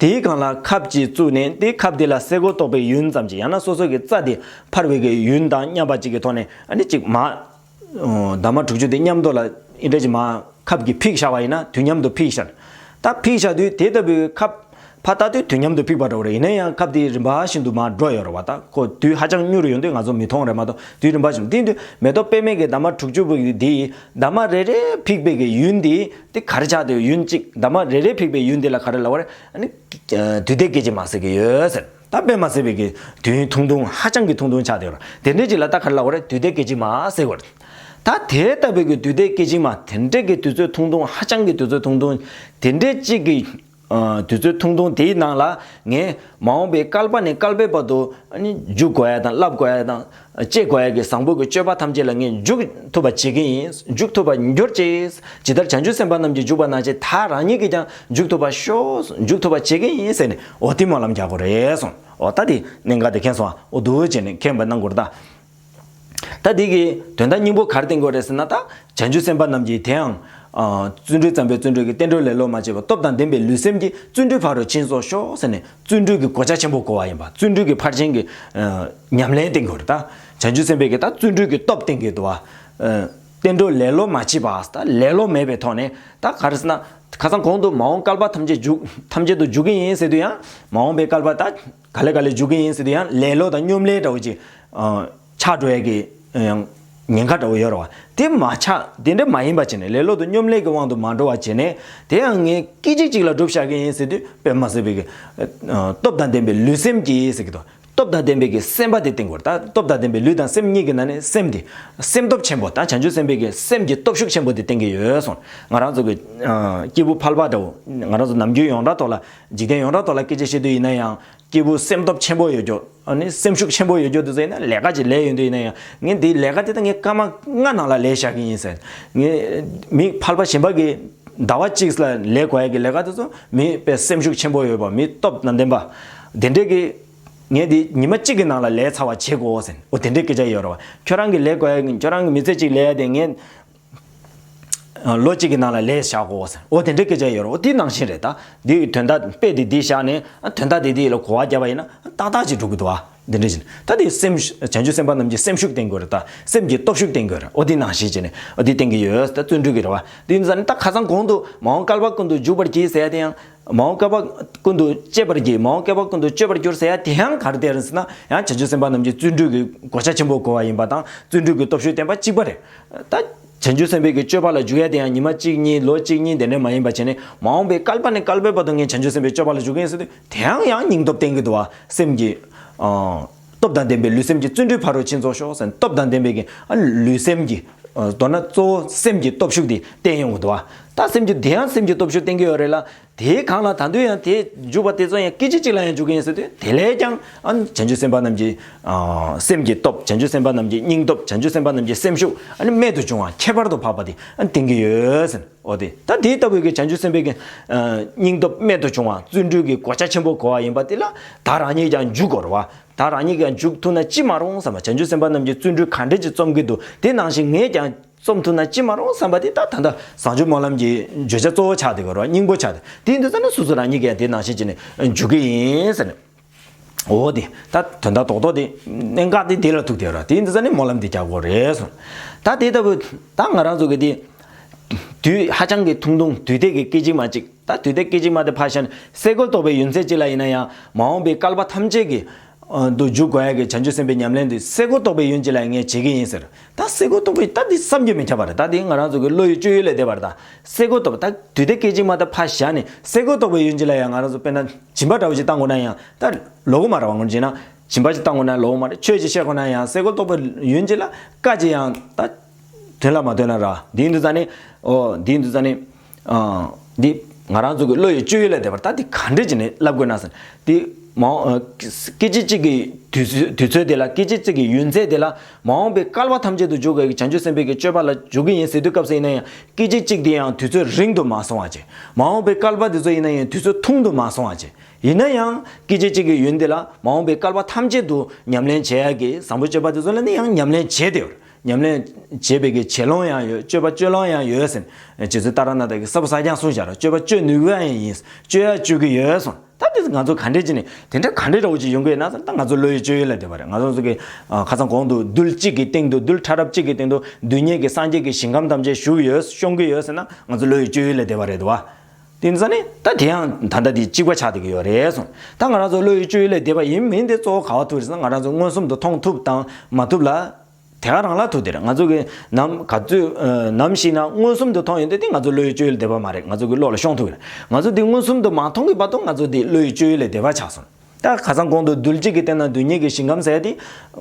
དེའི་སྒང་ལ་ཁབ་ཅིག་བཙུགས་ནས། དེའི་ཁབ་དེ་ལ་སེ་གོལ་གཏོགས་པའི་ཡུན་ཙམ་ཅིག། ཡང་ན་སོ་སོ་གི་རྩ་དེ་འཕར་བའི་གི་ཡུན་དང་མཉམ་པ་ཅིག་གི་ཐོག་ནས། ཨ་ནི་གཅིག་མ། ཨོ། འདབ་མ་དྲུག་ཅུ་དེ་མཉམ་དུ་ལ་ཨེ་འདྲ་ཅིག་མར་ཁབ་ཀྱིས་ཕིག་བཞག་པ་ཡིན་ན། དུས་མཉམ་དུ་ཕིག་བཞག། ད་ཕིག་བཞག་དུས་དེ་ལྟ་བུའི་ཁབ་ཕར་ལྟ་དུས་དུས་མཉམ་དུ་ཕིག་པ་འདྲ་བོ་རེད། ཡིན་ན་ཡང་ཁབ་དེ་རིམ་པ་བཞིན་དུ་མར་འགྲོ་ཡོད་རེད་བ། ད་ཁོ་དུས་ཧ་ཅང་མྱུར་ཡོང་དུས་ང་ཚོ་མི་མཐོང་རེད་མ་གཏོགས། དུས་རིམ་པ་བཞིན། དེ་དུས་མེ་ཏོག་པད་མའི་གི་འདབ་མ་དྲུག་ཅུ་པོ་དེ་ཡི་འདབ་མ་རེ་རེ་ཕིག་པའི་གི་ཡུན་དེ། དེ་ག་རེ་ཆགས་འདུག། ཡུན་གཅིག་འདབ་མ་རེ་རེ་ཕིག་པའི་ཡུན་དེ་ལ་ག་རེ་ལབ་པ་རེད། ཨ་ནི་དུས་མཐའི་སྐད་ཅིག་མ་ཟེར་གི་ཡོད་ཟེར། ད་དཔེ་མ་སྲིད་པའི་གི་དུས་ཡུན་ཐུང་ཐུང་། ཧ་ཅང་གི་ཐུང་ཐུང་ཆགས་བསྡད་ཡོད་རེད། དེ་འདྲའི་ཅིག་ལ་ད་ག་རེ་ལབ་པ་རེད། དུས་མཐའི་སྐད་ཅིག་མ་ཟེར་བ་རེད། ད་དེ་ལྟ་བུའི་གི་དུས་དེབ་སྐད་ཅིག་མ་དེ་འདྲའི་གི་དུས་ཚོད་ཐུང་ཐུང་ཧ་ཅང་གི་དུས་ཚོད་ཐུང་ཐུང་དེ་འདྲའི་གཅིག་གི་ཨ་དུས་ཚོད་ཐུང་ཐུང་དེའི་ནང་ལ་ངས་མ་འོངས་པའི་བསྐལ་པ་ནས་བསྐལ་པའི་བར་དུ་ཨ་ནི་འཇུག་དགོས་ཡ་དང་བསླབ་དགོས་ཡ་དང་བྱེད་དགོས་ཡ་གི་བཟང་པོ་གི་སྤྱོད་པ་ཐམས་ཅད་ལ་ངས་འཇུག་ཐུབ་པ་བྱེད་ཀྱི་ཡིན། འཇུག་ཐུབ་པ་འགྱུར་ཅིག་ཇི་ལྟར་བྱང་ཆུབ་སེམས་དཔའ་རྣམས་ཀྱིས་འཇུག་པ་ནང་བཞིན་ད་རང་ཉིད་ཀྱིས་ཀྱང་འཇུག་ཐུབ་པ་ཤོག་འཇུག་ཐུབ་པ་བྱེད་ཀྱི་ཡིན་ཟེར་ནས་འོ་དེ་སྨོན་ལམ་རྒྱག་དགོས་རེད་གསུངས། འོ་ད་དེ་གནད་འགག་དེ་མཁྱེན་སོང་ཨ། འོ་འདུག་བྱས་ནས་མཁྱེན་པ་གནང་དགོས་རེད་ད། ད་འདི་གི་དོན་དག་སྙིང་པོ་ག་རེ་བསྟན་དགོས་རེད་ཟེར་ན། ད་བྱང་ཆུབ་སེམས་དཔའ་རྣམས་ཀྱིས་དེའང་ཨ་བརྩོན་འགྲུས་བརྩམས་པའི་བརྩོན་འགྲུས་ཀྱི་བསྟན་འགྲོ་ལེ་ལོ་མ་བྱེད་པར་སྟོབས་དང་ལྡན་པའི་ལུས་སེམས་ཀྱིས་བརྩོན་འགྲུས་ཕ་རོལ་ཕྱིན་རྫོགས་ཤོག་ཟེར་ནས་བརྩོན་འགྲུས་ཀྱི་གོ་ཆ་ཆེན་པོ་བགོ་བ་ཡིན་པ། བརྩོན་འགྲུས་ཀྱི་ཕར་ཕྱིན་གྱི་ཨ་ཉམས་ལེན་བསྟན་དགོས་རེད་ད། བྱང་ཆུབ་སེམས་དཔའི་གི་ད་བརྩོན་འགྲུས་ཀྱི་སྟོབས་བསྟན་གྱི་འདུག་བ། ཨ་བསྟན་འགྲོ་ལེ་ལོ་མ་བྱེད་པ། ད་ལེ་ལོ་མེད་པའི་ཐོག་ནས་ད་ག་རེ་ཟེར་ན། ཁ་སང་གོང་དུ་མ་འོངས་བསྐལ་པ་ཐམས་ཅད་འཇུག་ཐམས་ཅད་དུ་འཇུག་གི་ཡིན་ཟེར་དུས་ཡང་མ་འོངས་པའི་བསྐལ་པ་ད་ག་ལེ་ག་ལེ་འཇུག་གི་ཡིན་ཟེར་དུས་ཡང་ལེ་ལོ་དང་སྙོམ་ལས་འདྲ་བོ་ཅིག་ཨ་ཆགས་འགྲོ་ཡ་གི་ཡང་ཉེན་ཁ་འདྲ་བོ་ཡོད་རེད་བ། དེ་མ་ཆགས་དེ་འདྲ་མ་ཡིན་པ་བྱས་ནས་ལེ་ལོ་དང་སྙོམ་ལས་ཀྱི་དབང་དུ་མ་འགྲོ་བ་བྱས་ནས་དེ་ཡང་ངས་སྐད་ཅིག་གཅིག་ལ་སྒྲུབ་བཞག་གི་ཡིན་ཟེར་དུས་དཔེ་མ་སྲིད་པའི་གི་ཨ་སྟོབས་དང་ལྡན་པའི་ལུས་སེམས་ཀྱིས་ཟེར་གི་འདུག་སྟོབས་དང་ལྡན་པའི་གི་སེམས་པ་དེ་བསྟན་དགོས་རེད། ད་སྟོབས་དང་ལྡན་པའི་ལུས་དང་སེམས་གཉིས་ཀྱི་ནང་ནས་སེམས་དེ་སེམས་སྟོབས་ཆེན་པོ་ད་བྱང་ཆུབ་སེམས་དཔའི་གི་སེམས་ཀྱི་སྟོབས་ཤུགས་ཆེན་པོ་དེ་བསྟན་གྱི་ཡོད་གསུངས། ང་རང་ཚོ་གི་ཨ་སྐྱེས་བུ་ཕལ་པ་འདྲ་བོ་ང་རང་ཚོ་ནམ་རྒྱུན་ཡོངས་གྲགས་ཐོག་ལ་འཇིག་རྟེན་ཡོངས་གྲགས་ཐོག་ལ་སྐད་ཆ་བཤད་དུས་ཡིན་ན་ཡང་སྐྱེས་བུ་སེམས་སྟོབས་ཆེན་པོ་ཡོད་རྒྱུ་ཨ་ནི་སེམས་ཤུགས་ཆེན་པོ་ཡོད་རྒྱུ་དེ་ཚོ་ཡིན་ན་ལས་ཀ་ཅིག་ལས་ཡོང་དུས་ཡིན་ན་ཡང་ངས་འདི་ལས་ཀ་དེ་ད་ངས་སྐར་མ་ལྔ་ནང་ལ་ལས་བཞག་གི་ཡིན་ཟེར། ངས་མི་ཕལ་པ་གཞན་པ་གི་ཟླ་བ་གཅིག་ལ་ལས་དགོས་ཡ་གི་ལས་ཀ་དེ་ཚོ་མི་དཔེ་སེམས་ཤུགས་ཆེན་པོ་ཡོད་པ་མི་སྟོབས་དང་ལྡན་པ་དེ་འདྲས་ཀྱི། ངས་འདི་ཉི་མ་གཅིག་གི་ནང་ལ་ལས་ཚར་བ་བྱེད་དགོས་ཟེར། འོ་དེ་འདྲའི་སྐད་ཆ་ཡོད་རེད་བ། ཁྱོད་རང་གི་ལས་དགོས་ཡ་ཁྱོད་རང་གི་མི་ཚེ་གཅིག་ལས་ཡ་དེ་ངས་ལོ་གཅིག་གི་ནང་ལ་ལས་བཞག་དགོས་ཟེར། འོ་དེ་འདྲའི་སྐད་ཆ་ཡོད་རེད། འོ་དེ་ནང་བཞིན་རེད་ད། འདི་གི་དོན་དག་དཔེ་དེ་འདི་བཞག་ནས་དོན་དག་དེ་འདི་ལ་གོ་བ་བརྒྱབ་པ་ཡིན་ན་ཏག་ཏག་ཅིག་འགྲོ་གི་འདུག་བ། འདི་འདྲ་བཞིན་ད་དེ་སེམས་བྱང་ཆུབ་སེམས་དཔའ་རྣམས་ཀྱི་སེམས་ཤུགས་བསྟན་དགོས་རེད་ད། སེམས་ཀྱི་སྟོབས་ཤུགས་བསྟན་དགོས་རེད། འོ་དེ་ནང་བཞིན་བྱས་ནས་འོ་དེ་བསྟན་གི་ཡོད་ད། བརྩོན་འགྲུས་ཀྱི་རེད་བ། དེ་ཡིན་ཙང་ནི་ད་ཁ་སང་གོང་དུ་མ་འོངས་བསྐལ་པ་ཀུན་ཏུ་འཇུག་པར་བགྱི་ཟེར་ཡ་དེ་ཡང་། མ་འོངས་བསྐལ་པ་ཀུན་ཏུ་སྤྱད་པར་བགྱི། མ་འོངས་བསྐལ་པ་ཀུན་ཏུ་སྤྱོད་པར་འགྱུར་ཟེར་ཡ་དེ་ཡང་ག་རེ་སྟེར་ཟེར་ན། ཡང་བྱང་ཆུབ་སེམས་དཔའ་རྣམས་ཀྱིས་བརྩོན་འགྲུས་ཀྱི་གོ་ཆ་ཆེན་པོ་བགོ་བ་ཡིན་པ་དང་བརྩོན་འགྲུས་ཀྱི་སྟོབས་ཤུགས་བསྟན་པ་གཅིག་པ་རེད། ད་བྱང་ཆུབ་སེམས་དཔའི་གི་སྤྱོད་པ་ལ་འཇུག་ཡ་དེ་ཡང་ཉི་མ་གཅིག་གཉིས་ལོ་གཅིག་གཉིས་དེ་འདྲ་མ་ཡིན་པ་བྱས་ནས་མ་འོངས་པའི་བསྐལ་པ་ནས་བསྐལ་པའི་བར་དུ་ངས་བྱང་ཆུབ་སེམས་དཔའི་སྤྱོད་པ་ལ་འཇུག་གི་ཡིན་ཟེར་དུས་དེ་ཡང་ཡང་སྙིང་སྟོབས་བསྟན་གྱི་འདུག་བ། སེམས་ཀྱི་ཨ་སྟོབས་དང་ལྡན་པའི་ལུས་སེམས་ཀྱི་བརྩོན་འགྲུས་ཕ་རོལ་ཕྱིན་རྫོགས་ཤོག་ཟེར། སྟོབས་དང་ལྡན་པའི་གི་ཨ་ལུས་སེམས་ཀྱི་ཨ་མདོར་ན་གཙོ་བོ་སེམས་ཀྱི་སྟོབས་ཤུགས་དེ་བསྟན་ཡོང་གི་འདུག་བ། ད་སེམས་ཀྱི་དེ་ཡང་སེམས་ཀྱི་སྟོབས་ཤུགས་བསྟན་གྱི་ཡོད་རེད་ལ། དེའི་སྒང་ལ་ད་དུང་ཡང་དེ་འཇུག་པ་དེ་ཚོ་ཡང་སྐད་ཅིག་གཅིག་ལ་ཡང་འཇུག་གི་ཡིན་ཟེར་དུས་དེ་ལས་ཀྱང་ཨ་ནི་བྱང་ཆུབ་སེམས་དཔའ་རྣམས་ཀྱི་ཨ་སེམས་ཀྱི་སྟོབས། བྱང་ཆུབ་སེམས་དཔའ་རྣམས་ཀྱི་སྙིང་སྟོབས། བྱང་ཆུབ་སེམས་དཔའ་རྣམས་ཀྱི་སེམས་ཤུགས་ཨ་ནི་རྨད་དུ་བྱུང་བ་ཁྱད་པར་དུ་འཕགས་པ་དེ་ཨ་ནི་བསྟན་གྱི་ཡོད་ཟེར། འོ་དེ་ད་དེ་ལྟ་བུའི་གི་བྱང་ཆུབ་སེམས་དཔའི་གི་ཨ་སྙིང་སྟོབས་རྨད་དུ་བྱུང་བ་བརྩོན་འགྲུས་ཀྱི་གོ་ཆ་ཆེན་པོ་བགོ་བ་ཡིན་པ་དེ་ལ་ད་རང་ཉིད་ཀྱང་འཇུག་དགོས་རེད་བ། ད་རང་ཉིད་ཀྱང་འཇུག་ཐུབ་ན་ཅི་མ་རུང་བསམ་པ། བྱང་ཆུབ་སེམས་དཔའ་རྣམས་ཀྱིས་བརྩོན་འགྲུས་ག་འདྲས་ཅིག་རྩོམ་གྱི་འདུག་དེ་ནང་བཞིན་ངས་ཀྱང་རྩོམ་ཐུབ་ན་ཅི་མ་རུང་བསམ་པ་དེ་ད་ད་ལྟ་བཟང་སྤྱོད་སྨོན་ལམ་གྱི་བརྗོད་བྱ་གཙོ་བོ་ཆགས་བསྡད་ཀྱི་རེད་བ། སྙིང་པོ་ཆགས་བསྡད། དེ་ཡིན་དུས་ཙང་ནས་སོ་སོ་རང་ཉིད་ཀྱིས་ཡང་དེ་ནང་བཞིན་བྱས་ནས་འཇུག་གི་ཡིན་ཟེར་ནས། འོ་དེ་ད་དོན་དག་རྡོག་རྡོག་དེ་གནད་འགག་དེ་དེ་ལ་ཐུག་བསྡད་རེད། དེ་ཡིན་དུས་ཙང་ནས་སྨོན་ལམ་དེ་རྒྱག་དགོས་རེད་གསུངས། ད་དེ་ལྟ་བུ་ད་ང་རང་ཚོ་གི་དེ་དུས་ཧ་ཅང་གི་ཐུང་ཐུང་དུས་དེབ་ཀྱི་སྐད་ཅིག་མ་གཅིག་ད་དུས་དེབ་སྐད་ཅིག་མ་དེ་ཕར་བཞག་ནས་སེ་གོལ་གཏོགས་པའི་ཡུན་ཚད་ཅིག་ལ་ཡིན་ན་ཡང་མ་འོངས་པའི་བསྐལ་པ་ཐམས་ཅད་ཀྱི་ཨ་དུ་འཇུག་དགོས་ཡ་གི་བྱང་ཆུབ་སེམས་དཔའི་ཉམས་ལེན་དེ་སེ་གོལ་གཏོགས་པའི་ཡུན་ཅིག་ལ་ངས་བྱེད་ཀྱི་ཡིན་ཟེར། ད་སེ་གོལ་གཏོགས་པའི་ད་འདི་བསམ་གྱིས་མི་ཁྱབ་པ་རེད། ད་འདི་ང་རང་ཚོ་གི་བློ་ཡི་སྤྱོད་ཡུལ་ལས་འདས་པ་རེད། ད་སེ་གོལ་གཏོགས་པ་ད་དུས་དེབ་སྐད་ཅིག་མ་ད་ཕར་བཞག་ནས་སེ་གོལ་གཏོགས་པའི་ཡུན་ཅིག་ལ་ཡང་ང་རང་ཚོ་དཔེར་ན་སྦྱིན་པ་འདྲ་བོ་ཅིག་བཏང་དགོས་ན་ཡང་ད་ལོག་གི་མ་རེད་བ། ངོ་བྱས་ན་སྦྱིན་པ་ཅིག་བཏང་དགོས་ན་ལོག་གི་མ་རེད། ཆོས་ཅིག་བཤད་དགོས་ན་ཡང་སེ་གོལ་གཏོགས་པའི་ཡུན་ཅིག་ལ་བཀའ་ཅིག་ཡང་ད་དོན་ལ་མ་ཐོན་ན་ར། འདི་ཡིན་དུས་ཙང་ནི། ཨོ་འདི་ཡིན་དུས་ཙང་ནི། ཨ་འདི་ང་རང་ཚོ་གི་བློ་ཡི་སྤྱོད་ཡུལ་ལས་འདས་པར་ད་འདི་ག་འདྲས་བྱས་ནས་བསླབ་དགོས་ན་ཟེར། འདི་མ་འོངས་ཨ་སྐད་ཅིག་གཅིག་གི་དུས་ཚོད་དུས་ཚོད་དེ་ལ་སྐད་ཅིག་གཅིག་གི་ཡུན་ཚད་དེ་ལ་མ་འོངས་པའི་བསྐལ་པ་ཐམས་ཅད་དུ་འཇུག་དགོས་ཀྱི་བྱང་ཆུབ་སེམས་དཔའི་གི་སྤྱོད་པ་ལ་འཇུག་གི་ཡིན་ཟེར་དུས་སྐབས་སུ་ཡིན་ན་ཡང་སྐད་ཅིག་གཅིག་དེ་ཡང་དུས་ཚོད་རིང་དུ་མ་སོང་བ་བྱས། མ་འོངས་པའི་བསྐལ་པ་དེ་ཚོ་ཡིན་ན་ཡང་དུས་ཚོད་ཐུང་དུ་མ་སོང་བ་བྱས། ཡིན་ན་ཡང་སྐད་ཅིག་གཅིག་གི་ཡུན་དེ་ལ་མ་འོངས་པའི་བསྐལ་པ་ཐམས་ཅད་དུ་ཉམས་ལེན་བྱེད་ཡ་གི་བཟང་པོ་སྤྱོད་པ་དེ་ཚོ་ལ་ནི་ཡང་ཉམས་ལེན་བྱེད་དེ་ཡོད། ཉམས་ལེན་བྱེད་པའི་གི་བྱེད་ལོང་ཡང་ཡོད། སྤྱོད་པ་སྤྱོད་ལོང་ཡང་ཡོད་ཟེར་ནས་རྗེ་བཙུན་ཏཱ་ར་ནཱ་ཐ་གིས་ས་བོན་ས་ཀྱང་གསུངས་བཞག་ར། སྤྱོད་པ་སྤྱོད་ནུས་པ་ཡང་ཡིན། སྤྱོད་ཡ་སྤྱོད་ཀྱི་ཡོད་གསུངས། ད་དེ་ང་ཚོ་ག་འདྲས་བྱས་ནས་དེ་འདྲ་ག་འདྲས་འདྲ་བོ་ཅིག་ཡོང་གི་ཡོད་ན་ཟེར། ད་ང་ཚོ་བློ་ཡི་སྤྱོད་ཡུལ་ལས་འདས་པ་རེད། ང་ཚོ་ཚོ་གི་ཨ་ཁ་སང་གོང་དུ་རྡུལ་གཅིག་གི་སྟེང་དུ་རྡུལ་ཕྲ་རབ་གཅིག་གི་སྟེང་དུ་རྡུལ་སྙེད་ཀྱི་སངས་རྒྱས་ཀྱི་ཞིང་ཁམས་ཐམས་ཅད་བཞུགས་ཡོད་སྐྱོང་གི་ཡོད་ཟེར་ན་ང་ཚོ་བློ་ཡི་སྤྱོད་ཡུལ་ལས་འདས་པ་རེད་དོ། དེ་ཡིན་ཙང་ནི་ད་དེ་ཡང་ད་ལྟ་དེ་གཅིག་པ་ཆགས་བསྡད་ཀྱི་ཡོད་རེད་གསུངས། ད་ང་རང་ཚོ་བློ་ཡི་སྤྱོད་ཡུལ་ལས་འདས་པ་ཡིན་མིན་དེ་གཙོ་བོ་ག་པར་ཐུག་རེད་ཟེར་ན་ང་རང་ཚོ་མངོན་སུམ་དུ་མཐོང་ཐུབ་དང་མ་ཐུབ་ལ་དེ་ག་རང་ལ་ཐུག་དེ་རེད། ང་ཚོ་གི་ནམ་ག་ཚོད་ཨ་ནམ་ཞིག་ན་མངོན་སུམ་དུ་མཐོང་ཡོང་དུས་དེ་ང་ཚོ་བློ་ཡི་སྤྱོད་ཡུལ་འདས་པ་མ་རེད། ང་ཚོ་གི་བློ་ལ་ཤོང་ཐུབ་རེད། ང་ཚོ་དེ་མངོན་སུམ་དུ་མ་མཐོང་གི་བར་དུ་ང་ཚོ་དེ་བློ་ཡི་སྤྱོད་ཡུལ་ལས་འདས་པ་ཆགས་སོང་། ད་ཁ་སང་གོང་དུ་རྡུལ་གཅིག་གི་སྟེང་ན་རྡུལ་སྙེད་ཀྱི་ཞིང་ཁམས་ཟེར་ཡ་དེ་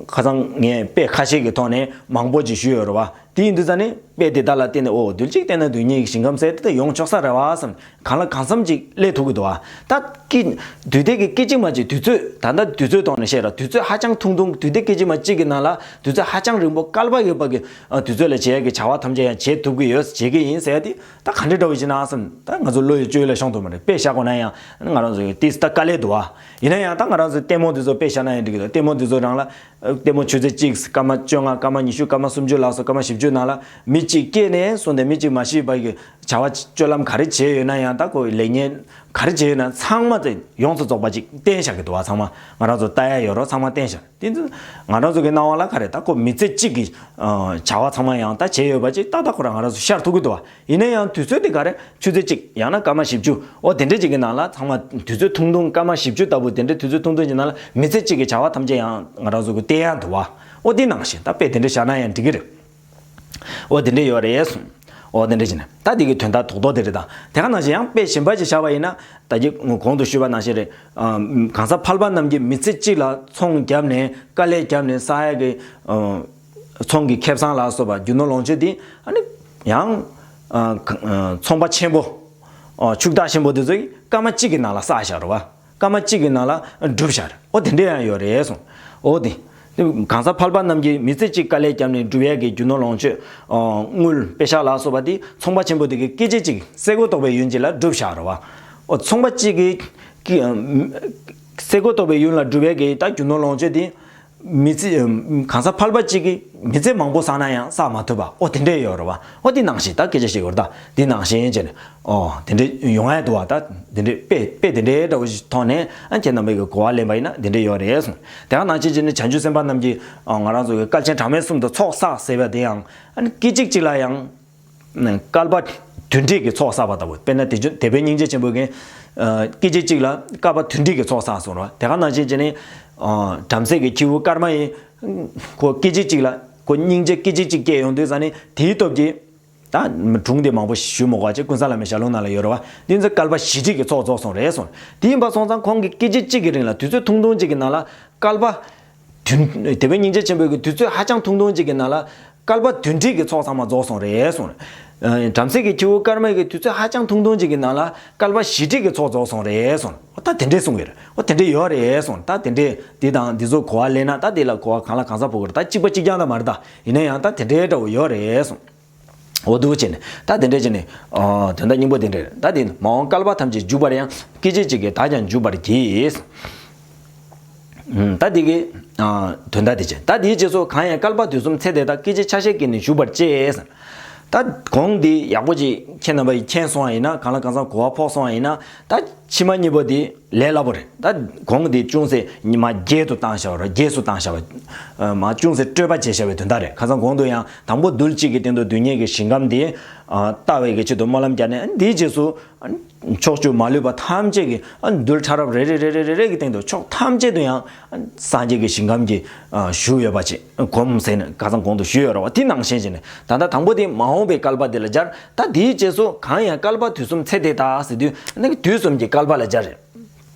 ཁ་སང་ངས་དཔེ་ཁ་ཤས་ཀྱི་ཐོག་ནས་མང་པོ་ཅིག་ཞུས་ཡོད་རེད་བ། དེ་ཡིན་དུས་ཙང་ནི་དཔེ་དེ་དག་ལ་བརྟེན་ནས་ཨོ་དུས་གཅིག་བལྟས་ན་དུས་གཉིས་ཀྱི་ཞིང་ཁམས་ཟེར་དེ་ད་ཡོང་ཆོག་ས་རེད་བ་བསམ། གང་ལ་གང་འཚམ་ཅིག་སླེབས་ཐུབ་ཀྱི་འདུག་བ། ད་སྐད་དུས་དེབ་ཀྱི་སྐད་ཅིག་མ་གཅིག་དུས་ཚོད་ད་ལྟ་དུས་ཚོད་ཐོག་ནས་བཤད་ར། དུས་ཚོད་ཧ་ཅང་ཐུང་ཐུང་། དུས་དེབ་སྐད་ཅིག་མ་གཅིག་གི་ནང་ལ་དུས་ཚོད་ཧ་ཅང་རིང་པོ། བསྐལ་པ་ཡོད་པ་གི་ཨ་དུས་ཚོད་ལ་བྱེད་ཡ་གི་བྱ་བ་ཐམས་ཅད་ཡང་བྱེད་ཐུབ་ཀྱི་ཡོད། བྱེད་ཀྱི་ཡིན་ཟེར་ཡ་དེ་ད་ག་འདྲ་འདྲ་བོ་ཞིག་ན་བསམ། ད་ང་ཚོ་བློ་ཡི་སྤྱོད་ཡུལ་ལ་ཤོང་ཐུབ་མ་རེད། དཔེ་བཞག་དགོས་ན་ཡང་ང་རང་ཚོ་ཡི་ཏིས་ད་དཀའ་ལས་འདུག་བ། ཡིན་ན་ཡང་ད་ང་རང་ཚོ་ལྟད་མོ་དེ་ཚོ་དཔེ་བཞག་ན་ཡང་འགྲིག་གི་འདུག་ལྟད་མོ་དེ་ཚོ་རང་ལ་ལྟད་མོ་ཆུ་ཚོད་གཅིག་སྐར་མ་བཅོ་ལྔ། སྐར་མ་ཉི་ཤུ། སྐར་མ་སུམ་ཅུ་ལ་སོགས་སྐར་མ་བཞི་བཅུ་ནང་ལ་མི་གཅིག་སྐྱེས་ནས་བཟུང་སྟེ་མི་གཅིག་མ་ཤི་བར་གྱི་བྱ་བ་སྤྱོད་ལམ་ག་རེ་བྱས་ཡོད་ན་ཡང་། ད་ཁོ་ལས་ངན་ག་རེ་བྱས་ཡོད་ན་ཚང་མ་དེ་ཡོངས་སུ་རྫོགས་པ་ཅིག་བསྟན་བཞག་གི་འདུག་བ། ཚང་མ་ང་རང་ཚོ་ལྟ་ཡ་ཡོད་རོགས་ཚང་མ་བསྟན་བཞག་དེ་ཚོ་ང་རང་ཚོ་གི་སྣང་བ་ལ་ག་རེ། ད་ཁོ་མི་ཚེ་གཅིག་གི་ཨ་བྱ་བ་ཚང་མ་ཡང་ད་བྱས་ཡོད་པ་ཅིག་ཏག་ཏག་ཁོ་རང་ང་རང་ཚོ་ཤར་ཐུབ་ཀྱི་འདུག་བ། ཡིན་ན་ཡང་དུས་ཚོད་དེ་ག་རེ། ཆུ་ཚོད་གཅིག་ཡང་ན་སྐར་མ་བཞི་བཅུ། ཨོ་དེ་འདྲ་ཅིག་གི་ནང་ལ་ཚང་མ་དུས་ཚོད་ཐུང་ཐུང་། སྐར་མ་བཞི་བཅུ་ལྟ་བུ་དེ་འདྲ་དུས་ཚོད་ཐུང་ཐུང་ཅིག་ནང་ལ་མི་ཚེ་གཅིག་གི་བྱ་བ་ཐམས་ཅད་ཡང་ང་རང་ཚོ་གི་བསྟན་ཡ་འདུག་བ། ཨོ་དེ་ནང་བཞིན་ད་དཔེ་དེ་འདྲ་བཞག་ན་ཡང་འགྲིག་གི་རེད། ཨོ་དེ་འདྲ་ཡོད་རེད་གསུངས། ཨོ་དེ་འདྲ་བྱས་ནས་ད་དེ་གི་དོན་དག་རྡོག་རྡོག་དེ་རེད། ད་དེ་ག་ནང་བཞིན་ཡང་དཔེ་གཞན་པ་ཞིག་བཞག་པ་ཡིན་ན། ད་ཅི་གོང་དུ་ཞུས་པ་ནང་བཞིན་རེད། ཨ་གང་ཟག་ཕལ་པ་རྣམས་ཀྱིས་མི་ཚེ་གཅིག་ལ་ཚོང་བརྒྱབ་ནས་དཀའ་ལས་བརྒྱབ་ནས་བསགས་ཡ་གི་ཨ་ཚོང་གི་ཁེ་བཟང་ལ་སོགས་པ་རྒྱུ་ནོར་ལོངས་སྤྱོད་དེ་ཨ་ནི་ཡང་ཨ་ག་ཨ་ཚོང་པ་ཆེན་པོ་ཨ་ཕྱུག་བདག་ཆེན་པོ་དེ་ཚོ་གིས་སྐར་མ་གཅིག་གི་ནང་ལ་བསགས་བཞག་རེད་བ། སྐར་མ་གཅིག་གི་ནང་ལ་བསྒྲུབས་བཞག་རེད། ཨོ་དེ་འདྲ་ཡང་ཡོད་རེད་གསུངས། ཨོ་དེ། གང་ཟག་ཕལ་པ་རྣམས་ཀྱིས་མི་ཚེ་གཅིག་དཀའ་ལས་བརྒྱབ་ནས་བསྒྲུབས་ཡས་ཀྱི་རྒྱུ་ནོར་ལོངས་སྤྱོད། ཨ་དངུལ་པེ་ཤག་ལ་སོགས་པ་དེ་ཚོང་པ་ཆེན་པོ་དེ་གིས་སྐད་ཅིག་གཅིག་སེ་གོལ་གཏོགས་པའི་ཡུན་གཅིག་ལ་བསྒྲུབས་བཞག་རེད་བ། ཨོ་ཚོང་པ་གཅིག་གིས་ཀྱི་ཨ་སེ་གོལ་གཏོགས་པའི་ཡུན་ལ་བསྒྲུབས་ཡས་ཀྱི་ད་རྒྱུ་ནོར་ལོངས་སྤྱོད་དེ་མི་ཚེ་ཨ་གང་ཟག་ཕལ་པ་གཅིག་གིས་མི་ཚེ་མང་པོ་བསགས་ན་ཡང་བསགས་མ་ཐུབ་པ། ཨོ་དེ་འདྲ་ཡོད་རེད་བ། ཨོ་དེ་ནང་བཞིན་ད་སྐད་ཆ་བཤད་དགོས་རེད། ད་དེ་ནང་བཞིན་བྱས་ནས། ཨོ་དེ་འདྲ་ཡོང་ཡ་འདུག་བ། ད་དེ་འདྲའི་དཔེ་དཔེ་དེ་འདྲའི་འདྲ་བོ་ཞིག་ཐོག་ནས་ཨ་ཁྱེད་རྣམ་པས་ཀྱི་གོ་བ་ལེན་པ་ཡིན་ན་དེ་འདྲ་ཡོད་རེད་གསུངས། དེ་ག་ནང་བཞིན་བྱས་ནས་བྱང་ཆུབ་སེམས་དཔའ་རྣམས་ཀྱིས་ཨ་ང་རང་ཚོ་གི་བསྐལ་ཆེན་གྲངས་མེད་གསུམ་དུ་ཚོགས་བསགས་ཟེར་བ་དེ་ཡང་ཨ་ནི་སྐད་ཅིག་གཅིག་ལ་ཡང་བསྐལ་པ་བདུན་ཁྲི་གི་ཚོགས་བསགས་པ་ལྟ་བུ། དཔེར་ན་དེ་བཞིན་དེ་བས་སྙིང་རྗེ་ཆེན་པོ་གིས་ཨ་སྐད་ཅིག་གཅིག་ལ་བསྐལ་པ་བདུན་ཁྲི་གི་ཚོགས་བསགས་སོང་རེད་བ། དེ་ག་ནང་བཞིན་བྱས་ནས་ཨ་བྲམ་ཟེ་གི་ཁྱེའུ་ཀརྨ་ཡིས་ཁོ་སྐད་ཅིག་གཅིག་ལ་ཁོ་སྙིང་རྗེ་སྐད་ཅིག་གཅིག་སྐྱེས་ཡོང་དུས་ཙ་ནི་དེའི་སྟོབས་ཀྱིས། ད་སྒྲུང་དེ་མང་པོ་ཞུ་མི་དགོས་པ་བྱས། ཀུན་བཟང་བླ་མའི་ཞལ་ལུང་ནང་ལ་ཡོད་རེད་བ། འདི་ཚོ་བསྐལ་པ་བཞི་ཁྲི་གི་ཚོགས་རྫོགས་སོང་རེད་གསུངས། དེ་ཡིན་པ་སོང་ཙང་ཁོང་གིས་སྐད་ཅིག་གཅིག་གི་རིང་ལ་དུས་ཚོད་ཐུང་ཐུང་གཅིག་གི་ནང་ལ་བསྐལ་པ་བདུན། དེ་བས་སྙིང་རྗེ་ཆེན་པོ་གིས་དུས་ཚོད་ཧ་ཅང་ཐུང་ཐུང་གཅིག་གི་ནང་ལ་བསྐལ་པ་བདུན་ཁྲི་གི་ཚོགས་ཚང་མ་རྫོགས་སོང་རེད་གསུངས། ཨ་བྲམ་ཟེ་གི་ཁྱེའུ་ཀརྨ་གིས་དུས་ཚོད་ཧ་ཅང་ཐུང་ཐུང་གཅིག་གི་ནང་ལ་བསྐལ་པ་བཞི་ཁྲི་གི་ཚོགས་རྫོགས་སོང་རེད་གསུངས། ཨོ་ད་དེ་འདྲས་གསུངས་ཡོད་རེད། ཨོ་དེ་འདྲས་ཡོད་རེད་གསུངས། ད་དེ་འདྲས་འདི་དང་འདི་ཚོ་གོ་བ་ལེན་ན་ད་དེ་ལ་གོ་བ་གང་ལ་གང་འཚམ་ཕོག་གི་རེད། ད་གཅིག་པ་གཅིག་རྐྱང་ད་མ་རེད། ད་ཡིན་ན་ཡང་ད་དེ་འདྲས་འདྲ་བོ་ཡོད་རེད་གསུངས། འོ་འདུག་བྱས་ནས་ད་དེ་འདྲས་བྱས་ནས་ཨ་དོན་དག་སྙིང་པོ་དེ་འདྲས་རེད། ད་དེ་མ་འོངས་བསྐལ་པ་ཐམས་ཅད་འཇུག་པར་ཡང་། སྐད་ཅིག་གཅིག་གིས་བདག་ཀྱང་འཇུག་པར་བགྱི། ཨུམ། ད་དེ་གི་ཨ་དོན་དག་དེ་བྱས། ད་དེའི་རྗེས་སུ་གང་ཡང་བསྐལ་པ་དུས་གསུམ་ཚེ་འདས་དག་སྐད་ཅིག་ཆ་ཤས་ཀྱིས་ནི་ཞུགས་པར་བྱེད། ད་གོང་འདི་ཡག་པོ་ཅིག་ཁྱེད་རྣམ་པ་ཡིས་མཁྱེན་སོང་བ་ཡིན་ན། གང་ལ་གང་འཚམ་གོ་བ་ཕོག་སོང་བ་ཡིན་ན། ད་ཕྱི་མ་གཉིས་པོ་དེ་ལས་སླ་པོ་རེད། ད་གོང་དེ་ཅུང་ཟད་ཉི་མ་བརྒྱད་དུ་བཏང་བཞག་པ་རེད། བརྒྱད་སུ་བཏང་བཞག་པ། ཨ་མ་ཅུང་ཟད་སྤྲོས་པ་བྱས་བཞག་པའི་དོན་དག་རེད། ཁ་སང་གོང་དུ་ཡང་དང་པོ་རྡུལ་གཅིག་གི་སྟེང་དུ་རྡུལ་སྙེད་ཀྱི་ཞིང་ཁམས་དེ་ཨ་ལྟ་བའི་གི་ཆེད་དུ་སྨོན་ལམ་བརྒྱབ་ནས། ཨ་འདིའི་རྗེས་སུ་ཨ་ཕྱོགས་བཅུ་མ་ལུས་པ་ཐམས་ཅད་ཀྱི་ཨ་རྡུལ་ཕྲ་རབ་རེ་རེ་རེ་རེ་རེ་རེ་གི་སྟེང་དུ་ཕྱོགས་ཐམས་ཅད་དུ་ཡང་ཨ་སངས་རྒྱས་ཀྱི་ཞིང་ཁམས་ཀྱི་ཨ་བཞུགས་ཡོད་པ་ཅིག་སྒོམ་ཟེར་ནས་ཁ་སང་གོང་དུ་ཞུས་ཡོད་རེད་བ། དེ་ནང་བཞིན་བྱས་ནས་ད་ལྟ་དང་པོ་དེ་མ་འོངས་པའི་བསྐལ་པ་དེ་ལ་སྦྱར། ད་དེའི་རྗེས་སུ་གང་ཡང་བསྐལ་པ་དུས་གསུམ་ཚེ་འདས་དག་ཟེར་དུས་ནི་དུས་གསུམ་གྱི་བསྐལ་པ་ལ་སྦྱར་རེད།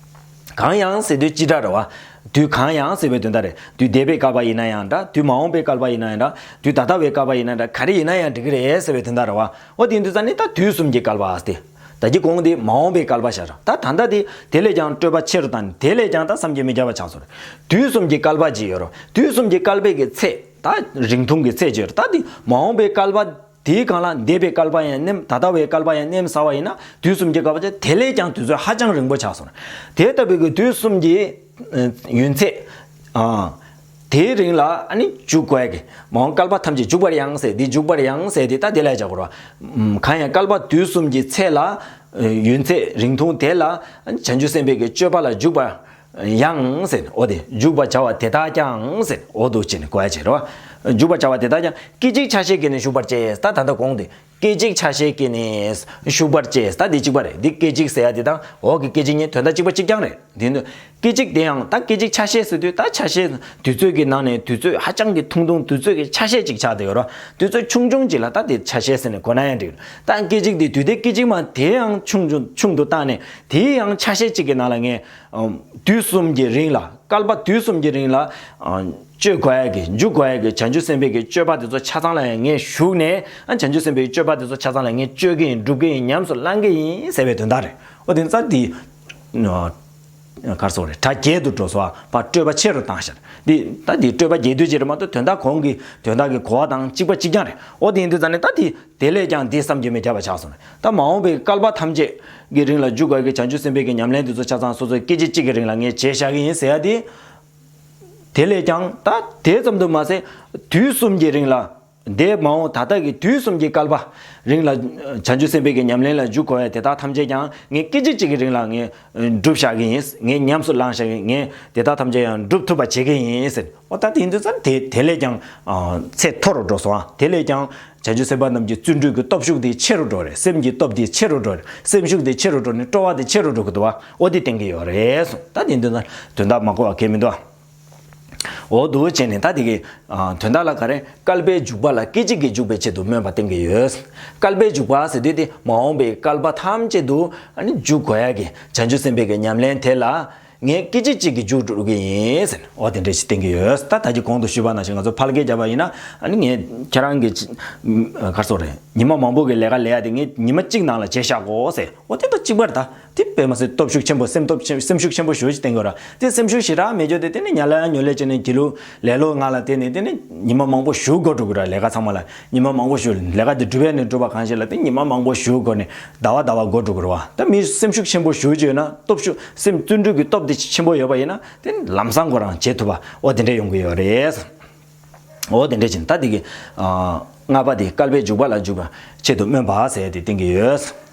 གང་ཡང་ཟེར་དུས་སྤྱི་སྒྲ་རེད་བ། དུས་གང་ཡང་ཟེར་བའི་དོན་དག་རེད། དུས་འདས་པའི་བསྐལ་པ་ཡིན་ན་ཡང་འདྲ། དུས་མ་འོངས་པའི་བསྐལ་པ་ཡིན་ན་ཡང་འདྲ། དུས་ད་ལྟ་བའི་བསྐལ་པ་ཡིན་ན་འདྲ། ག་རེ་ཡིན་ན་ཡང་འགྲིག་གི་རེད་ཟེར་བའི་དོན་དག་རེད་བ། འོ་དེ་ཡིན་དུས་ཙ་ནི་ད་དུས་གསུམ་གྱི་བསྐལ་པ་ཟེར། ད་ཀྱི་གོང་དེ་མ་འོངས་པའི་བསྐལ་པ་བཞག་ར། ད་ད་ལྟ་དེ་དེ་ལས་ཀྱང་སྤྲོས་པ་ཆེ་རུ་བཏང་ནས་དེ་ལས་ཀྱང་ད་བསམ་གྱིས་མི་ཁྱབ་པ་ཆགས་སོང་རེད། དུས་གསུམ་གྱི་བསྐལ་པ་ཅིག་ཡོད་ར། དུས་གསུམ་གྱི་བསྐལ་པའི་གི་ཚད། ད་རིང་ཐུང་གི་ཚད་ཅིག་ཡོད་ར། ད་དེ་མ་འོངས་པའི་བསྐལ་པ། དེའི་སྒང་ལ་འདས་པའི་བསྐལ་པ་ཡང་མནན། ད་ལྟ་བའི་བསྐལ་པ་ཡང་མནན་ཟེར་བ་ཡིན་ན། དུས་གསུམ་གྱི་བསྐལ་པ་ཅིག་དེ་ལས་ཀྱང་དུས་ཚོད་ཧ་ཅང་རིང་པོ་ཆགས་སོང་། དེ་ལྟ་བུའི་གི་དུས་གསུམ་གྱི་ཨ་ཡུན་ཚད། ཨ་དེའི་རིང་ལ་ཨ་ནི་འཇུག་དགོས་ཀྱི། མ་འོངས་བསྐལ་པ་ཐམས་ཅད་འཇུག་པར་ཡང་ཟེར། འདི་འཇུག་པར་ཡང་ཟེར་དེ་ད་དེ་ལ་བྱ་དགོས་ར། གང་ཡང་བསྐལ་པ་དུས་གསུམ་གྱི་ཚད་ལ་ཨ་ཡུན་ཚད་རིང་ཐུང་དེ་ལ་ཨ་ནི་བྱང་ཆུབ་སེམས་དཔའི་གི་སྤྱོད་པ་ལ་འཇུག་པ། ཡང་ཟེར། འོ་དེ་འཇུག་པར་བྱ་བ་དེ་དག་ཀྱང་ཟེར། འོ་འདུག་བྱས་ནས་གོ་ཡ་བྱེད་རོ། འཇུག་པར་བྱ་བ་དེ་དག་ཀྱང་། སྐད་ཅིག་ཆ་ཤས་ཀྱིས་ནི་ཞུགས་པར་བྱེད། ད་ད་ལྟ་གོང་དེ་སྐད་ཅིག་ཆ་ཤས་ཀྱིས་ནི་ཞུགས་པར་བྱེད། ད་འདི་གཅིག་པ་རེད། འདི་སྐད་ཅིག་ཟེར་ཡ་དེ་དང་འོག་གི་སྐད་ཅིག་གཉིས་དོན་དག་གཅིག་པ་གཅིག་རྐྱང་རེད། དེ་ནི་སྐད་ཅིག་དེ་ཡང་ད་སྐད་ཅིག་ཆ་ཤས་ཟེར་དུས། ད་ཆ་ཤས་དུས་ཚོད་ཀྱི་ནང་ནས་དུས་ཚོད་ཧ་ཅང་གི་ཐུང་ཐུང་། དུས་ཚོད་ཀྱི་ཆ་ཤས་ཅིག་ཆགས་བསྡད་ཡོད་རོ། དུས་ཚོད་ཆུང་ཆུང་ཅིག་ལ་ད་དེ་ཆ་ཤས་ཟེར་ནས་གོ་ན་ཡང་འགྲིག་ད་སྐད་ཅིག་དེ་དུས་དེབ་སྐད་ཅིག་མ་དེ་ཡང་ཆུང་ཆུང་ཆུང་དུ་བཏང་ནས་དེ་ཡང་ཆ་ཤས་གཅིག་གི་ནང་ལ་ངས། ཨམ། དུས་གསུམ་གྱི་རིང་ལ། བསྐལ་པ་དུས་གསུམ་གྱི་རིང་ལ། ཨམ། སྤྱོད་དགོས་ཡ་གི་འཇུག་དགོས་ཡ་གི་བྱང་ཆུབ་སེམས་དཔའི་གི་སྤྱོད་པ་དེ་ཚོ་ཆ་ཚང་ལ་ཡང་ངས་ཞུགས་ནས། ཨ་བྱང་ཆུབ་སེམས་དཔའི་སྤྱོད་པ་དེ་ཚོ་ཆ་ཚང་ལ་ངས་སྤྱོད་ཀྱི་ཡིན། སྒྲུབ་ཀྱི་ཡིན། ཉམས་སུ་བླང་གི་ཡིན་ཟེར་བའི་དོན་དག་རེད། འོ་དེ་ཙང་དེ། གར་སོང་རེད། གྲ་རྒྱས་དུ་འགྲོ་སོང་། ཕར་སྤྲོས་པ་ཆེ་རུ་བཏང་ཤར། འདི་ད་འདི་སྤྲོས་པ་རྒྱས་དུས་ཅི་རེད་མ་གཏོགས་དོན་དག་གོང་གི་དོན་དག་གི་གོ་བ་དང་གཅིག་པ་གཅིག་རྐྱང་རེད། འོ་དེ་ཡིན་དུས་ཙང་ནས་ད་དེ་དེ་ལས་ཀྱང་འདི་བསམ་གྱིས་མི་ཁྱབ་པ་ཆགས་སོང་རེད། ད་མ་འོངས་པའི་བསྐལ་པ་ཐམས་ཅད་ཀྱི་རིང་ལ་འཇུག་དགོས་ཀྱི་བྱང་ཆུབ་སེམས་དཔའི་གི་ཉམས་ལེན་དེ་ཚོ་ཆ་ཚང་སོ་སོའི་སྐད་ཅིག་གཅིག་གི་རིང་ལ་ངས་བྱས་བཞག་གི་ཡིན་ཟེར་ཡ་དེ། དེ་ལས་ཀྱང་ད་དེ་ཙམ་དུ་མ་ཟད་དུས་གསུམ་གྱི་རིང་ལ། འདས་མ་འོངས་ད་ལྟ་གི་དུས་གསུམ་གྱི་བསྐལ་པ་རིང་ལ་བྱང་ཆུབ་སེམས་དཔའི་གི་ཉམས་ལེན་ལ་འཇུག་དགོས་ཡ་དེ་དག་ཐམས་ཅད་ཀྱང་ངས་སྐད་ཅིག་གཅིག་གི་རིང་ལ་ངས་སྒྲུབ་བཞག་གི་ཡིན། ངས་ཉམས་སུ་བླངས་བཞག་གི་ཡིན། ངས་དེ་དག་ཐམས་ཅད་ཡང་སྒྲུབ་ཐུབ་པ་བྱེད་ཀྱི་ཡིན་ཟེར། འོ་ད་དེ་ཡིན་དུས་ཙང་དེ་དེ་ལས་ཀྱང་ཚད་མཐོ་རུ་འགྲོ་སོང་། དེ་ལས་ཀྱང་བྱང་ཆུབ་སེམས་དཔའ་རྣམས་ཀྱི་བརྩོན་འགྲུས་ཀྱི་སྟོབས་ཤུགས་དེ་ཆེ་རུ་འགྲོ་རེད། སེམས་ཀྱི་སྟོབས་དེ་ཆེ་རུ་འགྲོ་རེད། སེམས་ཤུགས་དེ་ཆེ་རུ་འགྲོ་ནས་སྤྲོ་བ་དེ་ཆེ་རུ་འགྲོ་གི་འདུག་བ། འོ་དེ་བསྟན་གྱི་ཡོད་རེད་གསུངས། ད་དེ་འདུག་ན་དོན་དག་མ་གོ་བ་གལ་མི་འདུག་བ། འོ་འདུག་བྱས་ནས་ད་དེ་གི་དོན་དག་ལ་ག་རེ། བསྐལ་པའི་འཇུག་པ་ལ་སྐད་ཅིག་གིས་འཇུག་པའི་ཆེད་དུ་སྨོན་པ་བསྟན་གྱི་ཡོད། བསྐལ་པའི་འཇུག་པ་ཟེར་དུས་དེ་མ་འོངས་པའི་བསྐལ་པ་ཐམས་ཅད་དུ་ཨ་ནི་འཇུག་དགོས་ཡ་གི་བྱང་ཆུབ་སེམས་དཔའི་གི་ཉམས་ལེན་དེ་ལ། ངས་སྐད་ཅིག་གཅིག་གིས་མཇུག་སྒྲུབ་ཀྱི་ཡིན་ཟེར། འོ་དེ་འདྲ་ཞིག་བསྟན་གྱི་ཡོད། ད་ད་ཅི་གོང་དུ་ཞུས་པ་ནང་བཞིན་ང་ཚོ་ཕལ་སྐད་བརྒྱབ་པ་ཡིན་ན། ཨ་ནི་ངས་ཁྱེད་རང་གི་ག་རེ་ཟེར་དགོས་རེད། ཉི་མ་མང་པོ་གི་ལས་ཀ་ལས་ཡ་དེ་ངས་ཉི་མ་གཅིག་ནང་ལ་བྱས་བཞག་གོ་ཟེར། འོ་དེ་དང་གཅིག་པ་རེད་ད། དེ་དཔེ་མ་སྲིད་སྟོབས་ཤུགས་ཆེན་པོ། སེམས་སྟོབས་ཆེན། སེམས་ཤུགས་ཆེན་པོ་ཞེ་པོ་ཅིག་བསྟན་གྱི་ཡོད་རེད། དེ་སེམས་ཤུགས་ཞེ་དྲག་མེད་ཆོག་དེ་དེ་ནི་ཉལ་ལ་ཉོལ་ལ་བྱས་ནས་དེ་ལུ་ལས་ལོ་ང་ལ་དེ་ནི་དེ་ནི་ཉི་མ་མང་པོ་བཞུགས་དགོས་འགྲོ་གི་རེད། ལས་ཀ་ཚང་མ་ལ་ཉི་མ་མང་པོ་བཞུགས། ལས་ཀ་དེ་སྒྲུབ་ཡ་ནས་སྒྲུབ་པ་གང་ཞིག་ལ་དེ་ཉི་མ་མང་པོ་བཞུགས་དགོས་ནས་ཟླ་བ་ཟླ་བ་འགོར་འགྲོ་གི་རེད་བ། ད་མི་སེམས་ཤུགས་ཆེན་པོ་ཞེ་པོ་ཅིག་ཡོད་ན། སྟོབས་ཤུགས། སེམས་བརྩོན་འགྲུས་ཀྱི་སྟོབས་དེ་ཆེན་པོ་ཡོད་པ་ཡིན་ན་དེ་ལམ་སང་ཁོ་རང་བྱེད་ཐུབ་པ། འོ་དེ་འདྲ་ཡོང་གི་ཡོད་རེད། འོ་དེ་འདྲ་ཅིག་ད་དེ་གི་ཨ་ལྔ་པ་དེ་བསྐལ་པའི་འཇུག་པ་ལ་འཇུག་པའི་ཆེད་དུ་སྨོན་པ་ཟེར་ཡ་དེ་བསྟན་གྱི་ཡོད།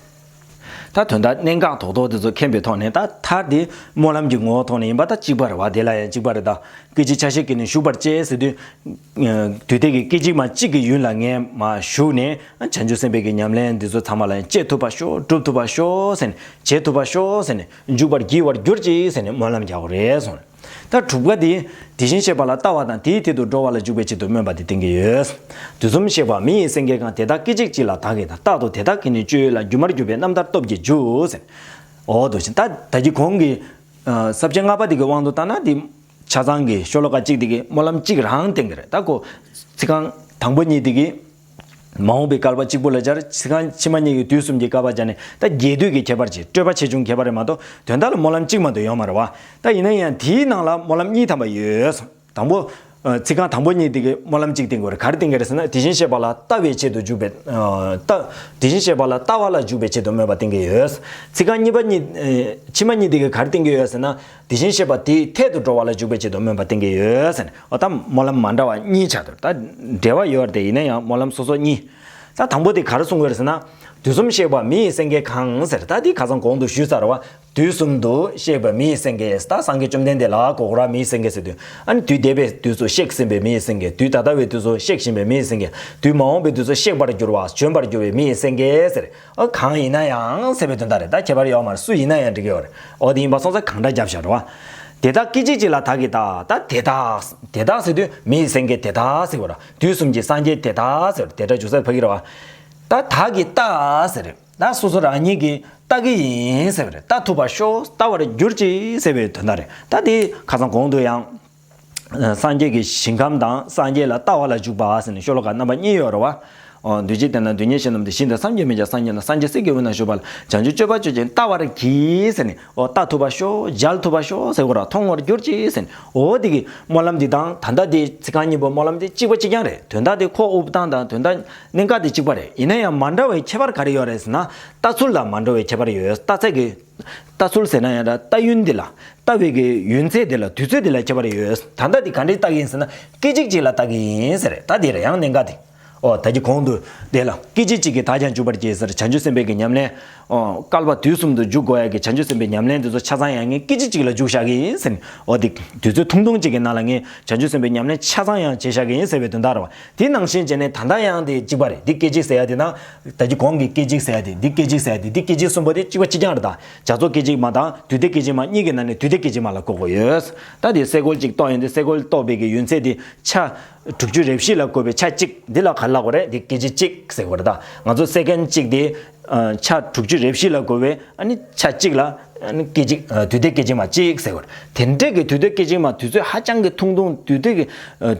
ད་དོན་དག་གནད་འགག་རྡོག་རྡོག་དེ་ཚོ་མཁྱེན་པའི་ཐོག་ནས། ད་མཐར་དེ་སྨོན་ལམ་གྱི་ངོ་བོ་ཐོག་ནས་ཡིན་པ་ད་གཅིག་པ་རེད་བ། དེ་ལ་ཡང་གཅིག་པ་རེད་ད། སྐད་ཅིག་ཆ་ཤས་ཀྱིས་ནི་ཞུགས་པར་བྱེད་ཟེར་དུས། དུས་དེ་གི་སྐད་ཅིག་མ་གཅིག་གི་ཡུན་ལ་ངས་མར་ཞུགས་ནས། བྱང་ཆུབ་སེམས་དཔའི་གི་ཉམས་ལེན་འདི་ཚོ་ཚང་མ་ལ་ཡང་སྤྱད་ཐུབ་པ་ཤོག། སྒྲུབ་ཐུབ་པ་ཤོག་ཟེར་ནས། བྱེད་ཐུབ་པ་ཤོག་ཟེར་ནས། འཇུག་པར་བགྱི་བར་གྱུར་ཅིག་ཟེར་ནས་སྨོན་ལམ་རྒྱག་དགོས་རེད་གསུངས། ད་དྲུག་པ་དེ། དེ་བཞིན་གཤེགས་པ་ལ་ལྟ་བ་དང་། དེའི་དོན་དུ་འགྲོ་བ་ལ་འཇུག་པའི་ཆེད་དུ་སྨོན་པ་དེ་བསྟན་གྱི་ཡོད། དུས་གསུམ་གཤེགས་པ་མི་ཡི་སེང་གེ་གང་། དེ་དག་སྐད་ཅིག་གཅིག་ལ་བདག་གིས་དང་། རྟག་ཏུ་དེ་དག་གི་ནི་སྤྱོད་ཡུལ་ལ། སྒྱུ་མར་གྱུར་པའི་རྣམ་ཐར་སྟོབས་ཀྱིས་འཇུག་ཟེར། འོ་འདུག་བྱས། ད་ད་གི་གོང་གི་ས་བཅད་ལྔ་པ་དེ་གི་དབང་དུ་བཏང་ན་དེ། ཆ་ཚང་གི་ཤོ་ལོ་ཀ་གཅིག་དེ་གི་སྨོན་ལམ་གཅིག་རང་བསྟན་གྱི་རེད། ད་ཁོ་ཚིག་རྐང་དང་པོ་གཉིས་དེ་གི་མ་འོངས་པའི་བསྐལ་པ་གཅིག་པུ་ལ་སྦྱར། ཚིག་རྐང་ཕྱི་མ་གཉིས་ཀྱི་དུས་གསུམ་གྱི་བསྐལ་པ་སྦྱར་ནས། ད་རྒྱས་བསྡུས་ཀྱི་ཁྱད་པར་གྱིས། སྤྲོས་པ་ཆེ་ཆུང་ཁྱད་པར་རེད་མ་གཏོགས་དོན་དག་ལ་སྨོན་ལམ་གཅིག་མ་གཏོགས་ཡོད་མ་རེད་བ། ད་ཡིན་ན་ཡང་དེའི་ནང་ལ་སྨོན་ལམ་གཉིས་ཐམ་པ་ཡོད། དང་པོ། ཚིག་རྐང་དང་པོ་གཉིས་དེ་གི་སྨོན་ལམ་གཅིག་བསྟན་གྱི་རེད། ག་རེ་བསྟན་གྱི་རེད་ཟེར་ན། དེ་བཞིན་གཤེགས་པ་ལ་ལྟ་བའི་ཆེད་དུ་འཇུག་པའི། ལྟ། དེ་བཞིན་གཤེགས་པ་ལ་ལྟ་བ་ལ་འཇུག་པའི་ཆེད་དུ་སྨོན་པ་བསྟན་གྱི་ཡོད། ཚིག་རྐང་གཉིས་པ་གཉིས། ཕྱི་མ་གཉིས་དེ་གི་ག་རེ་བསྟན་གྱི་ཡོད་ཟེར་ན། དེ་བཞིན་གཤེགས་པ་དེའི་ཐད་དུ་འགྲོ་བ་ལ་འཇུག་པའི་ཆེད་དུ་སྨོན་པ་བསྟན་གྱི་ཡོད་ཟེར་ནས། འོ་ད་སྨོན་ལམ་མ་འདྲ་བ་གཉིས་ཆགས་འདུག་ད་འབྲེལ་བ་ཡོད་རེད་དེ། ཡིན་ན་ཡང་སྨོན་ལམ་སོ་སོ་གཉིས། ད་དང་པོ་དེ་ག་རེ་གསུང་གི་ཡོད་རེད་ཟེར་ན། དུས་གསུམ་གཤེགས་པ་མི་ཡི་སེང་གེ་གང་ཟེར། ད་དེ་ཁ་སང་གོང་དུ་ཞུས་ཚར་བ། དུས་གསུམ་དུ་གཤེགས་པ་མི་ཡི་སེང་གེ། ད་སངས་རྒྱས་བཅོམ་ལྡན་འདས་ལ་གོ་གོ་ར་མི་ཡི་སེང་གེ་ཟེར་དུས། ཨ་ནི་དུས་འདས་པའི་དུས་སུ་གཤེགས་ཟིན་པའི་མི་ཡི་སེང་གེ། དུས་ད་ལྟ་བའི་དུས་སུ་གཤེགས་བཞིན་པའི་མི་ཡི་སེང་གེ། དུས་མ་འོངས་པའི་དུས་སུ་གཤེགས་པར་འགྱུར་བ། བྱོན་པར་འགྱུར་བའི་མི་ཡི་སེང་གེ་ཟེར། ཨ་གང་ཡིན་ན་ཡང་ཟེར་བའི་དོན་དག་རེད། ད་ཁྱད་པར་ཡོད་མ་རེད། སུ་ཡིན་ན་ཡང་འགྲིག་གི་ཡོད་རེད། འོ་དེ་ཡིན་པ་སོང་ཙང་གང་འདྲ་རྒྱབ་བཞག་རེད་བ། དེ་དག་སྐད་ཅིག་གཅིག་ལ་བདག་གིས་དང་། ད་དེ་དག། དེ་དག་ཟེར་དུས་མི་ཡི་སེང་གེ་དེ་དག་ཟེར་བ་རེད། དུས་གསུམ་གྱི་སངས་རྒྱས་དེ་དག་ཟེར་བ་རེད། དེ་འདྲ་འཇུག་ས་ཕ་གི་རེད་བ། ད་བདག་གིས་ལྟ་ཟེར་རེད། ད་སོ་སོ་རང་ཉིད་ཀྱིས་ལྟ་གི་ཡིན་ཟེར་བ་རེད། ལྟ་ཐུབ་པ་ཤོག། ལྟ་བར་གྱུར་ཅིག་ཟེར་བའི་དོན་དག་རེད། ད་དེ་ཁ་སང་གོང་དུ་ཡང་། སངས་རྒྱས་ཀྱི་ཞིང་ཁམས་དང་སངས་རྒྱས་ལ་ལྟ་བ་ལ་འཇུག་པ་ཟེར་ནས་ཤོ་ལོ་ཀ་རྣམ་པ་གཉིས་ཡོད་རེད་བ། འོ། འདུས་བྱས་བདེ་ན་སྡུག་བསྔལ་ཞི་རྣམས་ཏེ། ཞིང་དང་སེམས་ཀྱང་མི་འབྱལ་སངས་རྒྱས་ན། སངས་རྒྱས་སྲས་ཀྱི་དབུས་ན་བཞུགས་པ་ལ། བྱང་ཆུབ་སྤྱོད་པ་སྤྱོད་ཅིང་ལྟ་བར་གྱིས་ཟེར་ནས། འོ། ལྟ་ཐུབ་པ་ཤོག། མཇལ་ཐུབ་པ་ཤོག་ཟེར་གོ་ར། མཐོང་བར་གྱུར་ཅིག་ཟེར་ནས། འོ་དེ་གི་སྨོན་ལམ་འདི་དང་ད་ལྟ་དེ་ཚིག་རྐང་གཉིས་པོ་སྨོན་ལམ་དེ་གཅིག་པ་གཅིག་རྐྱང་རེད། དོན་དག་དེ་ཁོ་དབུ་བཏང་དང་དོན་དག་གནད་འགག་དེ་གཅིག་པ་རེད། ཡིན་ན་ཡང་མ་འདྲ་བའི་ཁྱད་པར་ག་རེ་ཡོད་རེད་ཟེར་ན། ལྟ་ཚུལ་ལ་མ་འདྲ་བའི་ཁྱད་པར་ཡོད། ལྟ་ཚད་ཀྱི། ལྟ་ཚུལ་ཟེར་ན་ཡང་འདྲ། ལྟ་ཡུན་འདི་ལ། ལྟ་བའི་གི་ཡུན་ཚད་འདི་ལ། དུས་ཚོད་འདི་ལ་ཁྱད་པར་ཡོད། ད་ལྟ་འདི་ག་འདྲས་ལྟ་གི་ཡིན་ཟེར་ན། སྐད་ཅིག་གཅིག་ལ་ལྟ་གི་ཡིན་ཟེར། ད་འདི་རེད་ཡང་གནད་འགག་དེ། ཨོ། ད་གི་གོང་དུ་དེ་ལ་སྐད་ཅིག་གཅིག་གིས་བདག་ཀྱང་འཇུག་པར་བྱེད་ཟེར། བྱང་ཆུབ་སེམས་དཔའི་གི་ཉམས་ལེན། ཨོ། བསྐལ་པ་དུས་གསུམ་དུ་འཇུག་དགོས་ཡ་གི་བྱང་ཆུབ་སེམས་དཔའི་ཉམས་ལེན་འདི་ཚོ་ཆ་ཚང་ཡང་ངས་སྐད་ཅིག་གཅིག་ལ་འཇུག་བཞག་གི་ཡིན་ཟེར་ནས། ཨོ། འདི་དུས་ཚོད་ཐུང་ཐུང་གཅིག་གི་ནང་ལ་ངས་བྱང་ཆུབ་སེམས་དཔའི་ཉམས་ལེན་ཆ་ཚང་ཡང་བྱས་བཞག་གི་ཡིན་ཟེར་བའི་དོན་དག་རེད་བ། དེ་ནང་བཞིན་བྱས་ནས་ད་ལྟ་ཡང་དེ་གཅིག་པ་རེད། འདི་སྐད་ཅིག་ཟེར་ཡ་དེ་དང་། ད་གི་གོང་གི་སྐད་ཅིག་ཟེར་ཡ་དེ། འདི་སྐད་ཅིག་ཟེར་ཡ་དེ། འདི་སྐད་ཅིག་གསུམ་པོ་དེ་གཅིག་པ་གཅིག་རྐྱང་རེད་ད། བྱ་རྫོགས་སྐད་ཅིག་མ་དང་དུས་མཐའི་སྐད་ཅིག་མ་གཉིས་ཀྱི་ནང་ནས་དུས་མཐའི་སྐད་ཅིག་མ་ལ་གོ་དགོས་ཡོད། ད་དེ་སེ་གོལ་གཅིག་གཏོགས་ཡོང་དུས་སེ་གོལ་གཏོགས་པའི་གི་ཡུན་ཚད་དེ་ཆ་དྲུག་ཅུ་རེ་བཞི་ལ་བགོས་པའི་ཆ་གཅིག་འདི་ལ་ག་རེ་ལབ་དགོས་རེད། འདི་སྐད་ཅིག་གཅིག་ཟེར་དགོས་རེད་ད། ང་ཚོ་སེ་ཀན་གཅིག་དེ་ཆ་དྲུག་ཅུ་རེ་བཞི་ལ་བགོས་པའི་ཨ་ནི་ཆ་གཅིག་ལ། སྐད་ཅིག་དུས་མཐའི་སྐད་ཅིག་མ་གཅིག་ཟེར་བ་རེད། དེ་འདྲས་ཀྱི་དུས་མཐའི་སྐད་ཅིག་མ་དུས་ཚོད་ཧ་ཅང་གི་ཐུང་ཐུང་དུས་མཐའི་གི་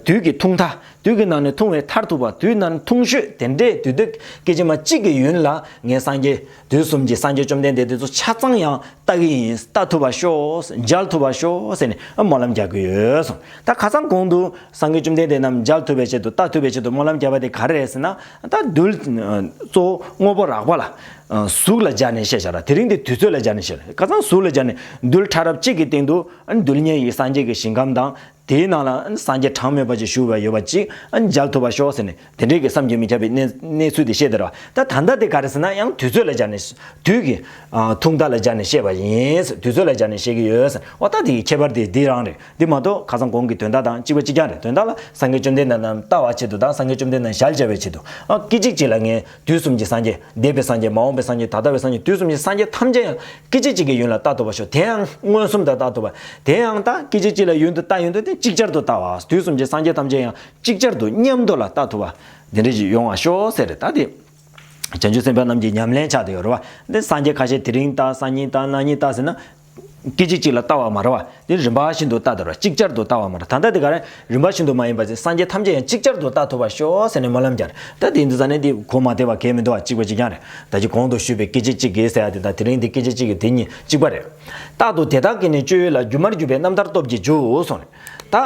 དུས་ཀྱི་ཐུང་མཐའ་དུས་ཀྱི་ནང་ནས་ཐུང་བའི་མཐར་ཐུག་པ་དུས་ནང་ཐུང་ཤོས་དེ་འདྲས་དུས་མཐའི་སྐད་ཅིག་མ་གཅིག་གི་ཡུན་ལ་ངས་སངས་རྒྱས་དུས་གསུམ་གྱི་སངས་རྒྱས་བཅོམ་ལྡན་འདས་དེ་ཚོ་ཆ་ཚང་ཡང་ལྟ་གི་ཡིན། ལྟ་ཐུབ་པ་ཤོག་མཇལ་ཐུབ་པ་ཤོག་ཟེར་ནས་སྨོན་ལམ་རྒྱག་གི་ཡོད་གསུངས། ད་ཁ་སང་གོང་དུ་སངས་རྒྱས་བཅོམ་ལྡན་འདས་རྣམས་མཇལ་ཐུབ་པའི་ཆེད་དུ་ལྟ་ཐུབ་པའི་ཆེད་དུ་སྨོན་ལམ་རྒྱག་པ་དེ་ག་རེ་རེད་ཟེར་ན། ད་རྡུལ་གཙོ་བོ་དངོས་པོ་རགས་པ་ལ་གཟུགས་ལ་སྦྱར་ནས་བཤད་བཞག་ར། དེ་རིང་འདི་དུས་ཚོད་ལ་སྦྱར་ནས་བཤད་ར། ཁ་སང་གཟུགས་ལ་སྦྱར་ནས་རྡུལ་ཕྲ་རབ་གཅིག་གི་སྟེང་དུ་རྡུལ་སྙེད་ཡི་སངས་རྒྱས་ཀྱི་ཞིང་ཁམས་དང་། དེའི་ནང་ལ་སངས་རྒྱས་གྲངས་མེད་པ་ཅིག་བཞུགས་པ་ཡོད་པ་ཅིག་མཇལ་ཐུབ་པ་ཤོག་ཟེར་ནས་དེ་འདྲའི་གི་བསམ་གྱིས་མི་ཁྱབ་པའི་གནས་གནས་ཚུལ་དེ་བཤད་དེ་ར། ད་ད་ལྟ་དེ་ག་རེ་ཟེར་ན་ཡང་དུས་ཚོད་ལ་སྦྱར་ནས་དུས་ཀྱི་ཐུང་མཐའ་ལ་སྦྱར་ནས་བཤད་པ་ཡིན། དུས་ཚོད་ལ་སྦྱར་ནས་བཤད་ཀྱི་ཡོད་ཟེར། འོ་ད་དེ་ཡི་ཁྱད་པར་དེ་འདི་རང་རེད། འདི་མ་གཏོགས་ཁ་སང་གོང་གི་དོན་དག་དང་གཅིག་པ་གཅིག་རྐྱང་རེད། དོན་དག་ལ་སངས་རྒྱས་བཅོམ་ལྡན་འདས་རྣམས་ལྟ་བའི་ཆེད་དུ་དང་སངས་རྒྱས་བཅོམ་ལྡན་འདས་རྣམས་ཞལ་མཇལ་བའི་ཆེད་དུ་ཨ་སྐད་ཅིག་གཅིག་ལ་ངས་དུས་གསུམ་གྱི་སངས་རྒྱས་འདས་པའི་སངས་རྒྱས་མ་འོངས་པའི་སངས་རྒྱས་ད་ལྟ་བའི་སངས་རྒྱས་དུས་གསུམ་གྱི་སངས་རྒྱས་ཐམས་ཅད་ཡང་སྐད་ཅིག་གཅིག་གི་ཡུན་ལ་ལྟ་ཐུབ་པ་ཤོག་དེ་ཡང་མངོན་སུམ་དུ་ལྟ་ཐུབ་པ། དེ་ཡང་ད་སྐད་ཅིག་གཅིག་ལ་ཡུན་དུ་ལྟ་ཡུན་དུ་དེ་ཅིག་ཅར་དུ་ལྟ་བ། དུས་གསུམ་གྱི་སངས་རྒྱས་ཐམས་ཅད་ཡང་ཅིག་ཅར་དུ་མཉམ་དུ་ལ་ལྟ་ཐུབ་པ་འདི་འདྲ་ཞིག་ཡོང་བ་ཤོག་ཟེར་རེད། ད་དེ་བྱང་ཆུབ་སེམས་དཔའ་རྣམས་ཀྱི་ཉམས་ལེན་ཆགས་བསྡད་ཡོད་རེད་བ། འདི་སངས་རྒྱས་ཁ་ཤས་དེ་རིང་ལྟ་སང་ཉིན་ལྟ་གནངས་ཉིན་ལྟ་ཟེར་ན། སྐད་ཅིག་གཅིག་ལ་ལྟ་བ་མ་རེད་བ། དེ་རིམ་པ་བཞིན་དུ་ལྟ་དེ་རེད་བ། ཅིག་ཅར་དུ་ལྟ་བ་མ་རེད། ད་ལྟ་དེ་ག་རེ་རིམ་པ་བཞིན་དུ་མ་ཡིན་པ་ཅིག་སངས་རྒྱས་ཐམས་ཅད་ཡང་ཅིག་ཅར་དུ་ལྟ་ཐུབ་པ་ཤོག་ཟེར་ནས་སྨོན་ལམ་རྒྱག་རེད། ད་དེ་འདི་ཙ་ནས་དེ་གོ་མ་བདེ་བ་གལ་མི་འདུག་བ། གཅིག་པ་གཅིག་རྐྱང་རེད། ད་ཅིག་གོང་དུ་ཞུས་པའི་སྐད་ཅིག་གཅིག་གིས་ཟེར་ཡ་དེ་དང་དེ་རིང་འདི་སྐད་ཅིག་གཅིག་གིས་དེ་གཉིས་གཅིག་པ་རེད། རྟག་ཏུ་དེ་དག་གིས་ནི་སྤྱོད་ཡུལ་ལ། སྒྱུ་མར་གྱུར་པའི་རྣམ་ཐར་སྟོབས་ཀྱིས་འཇུག་གསུངས་རེད། ད།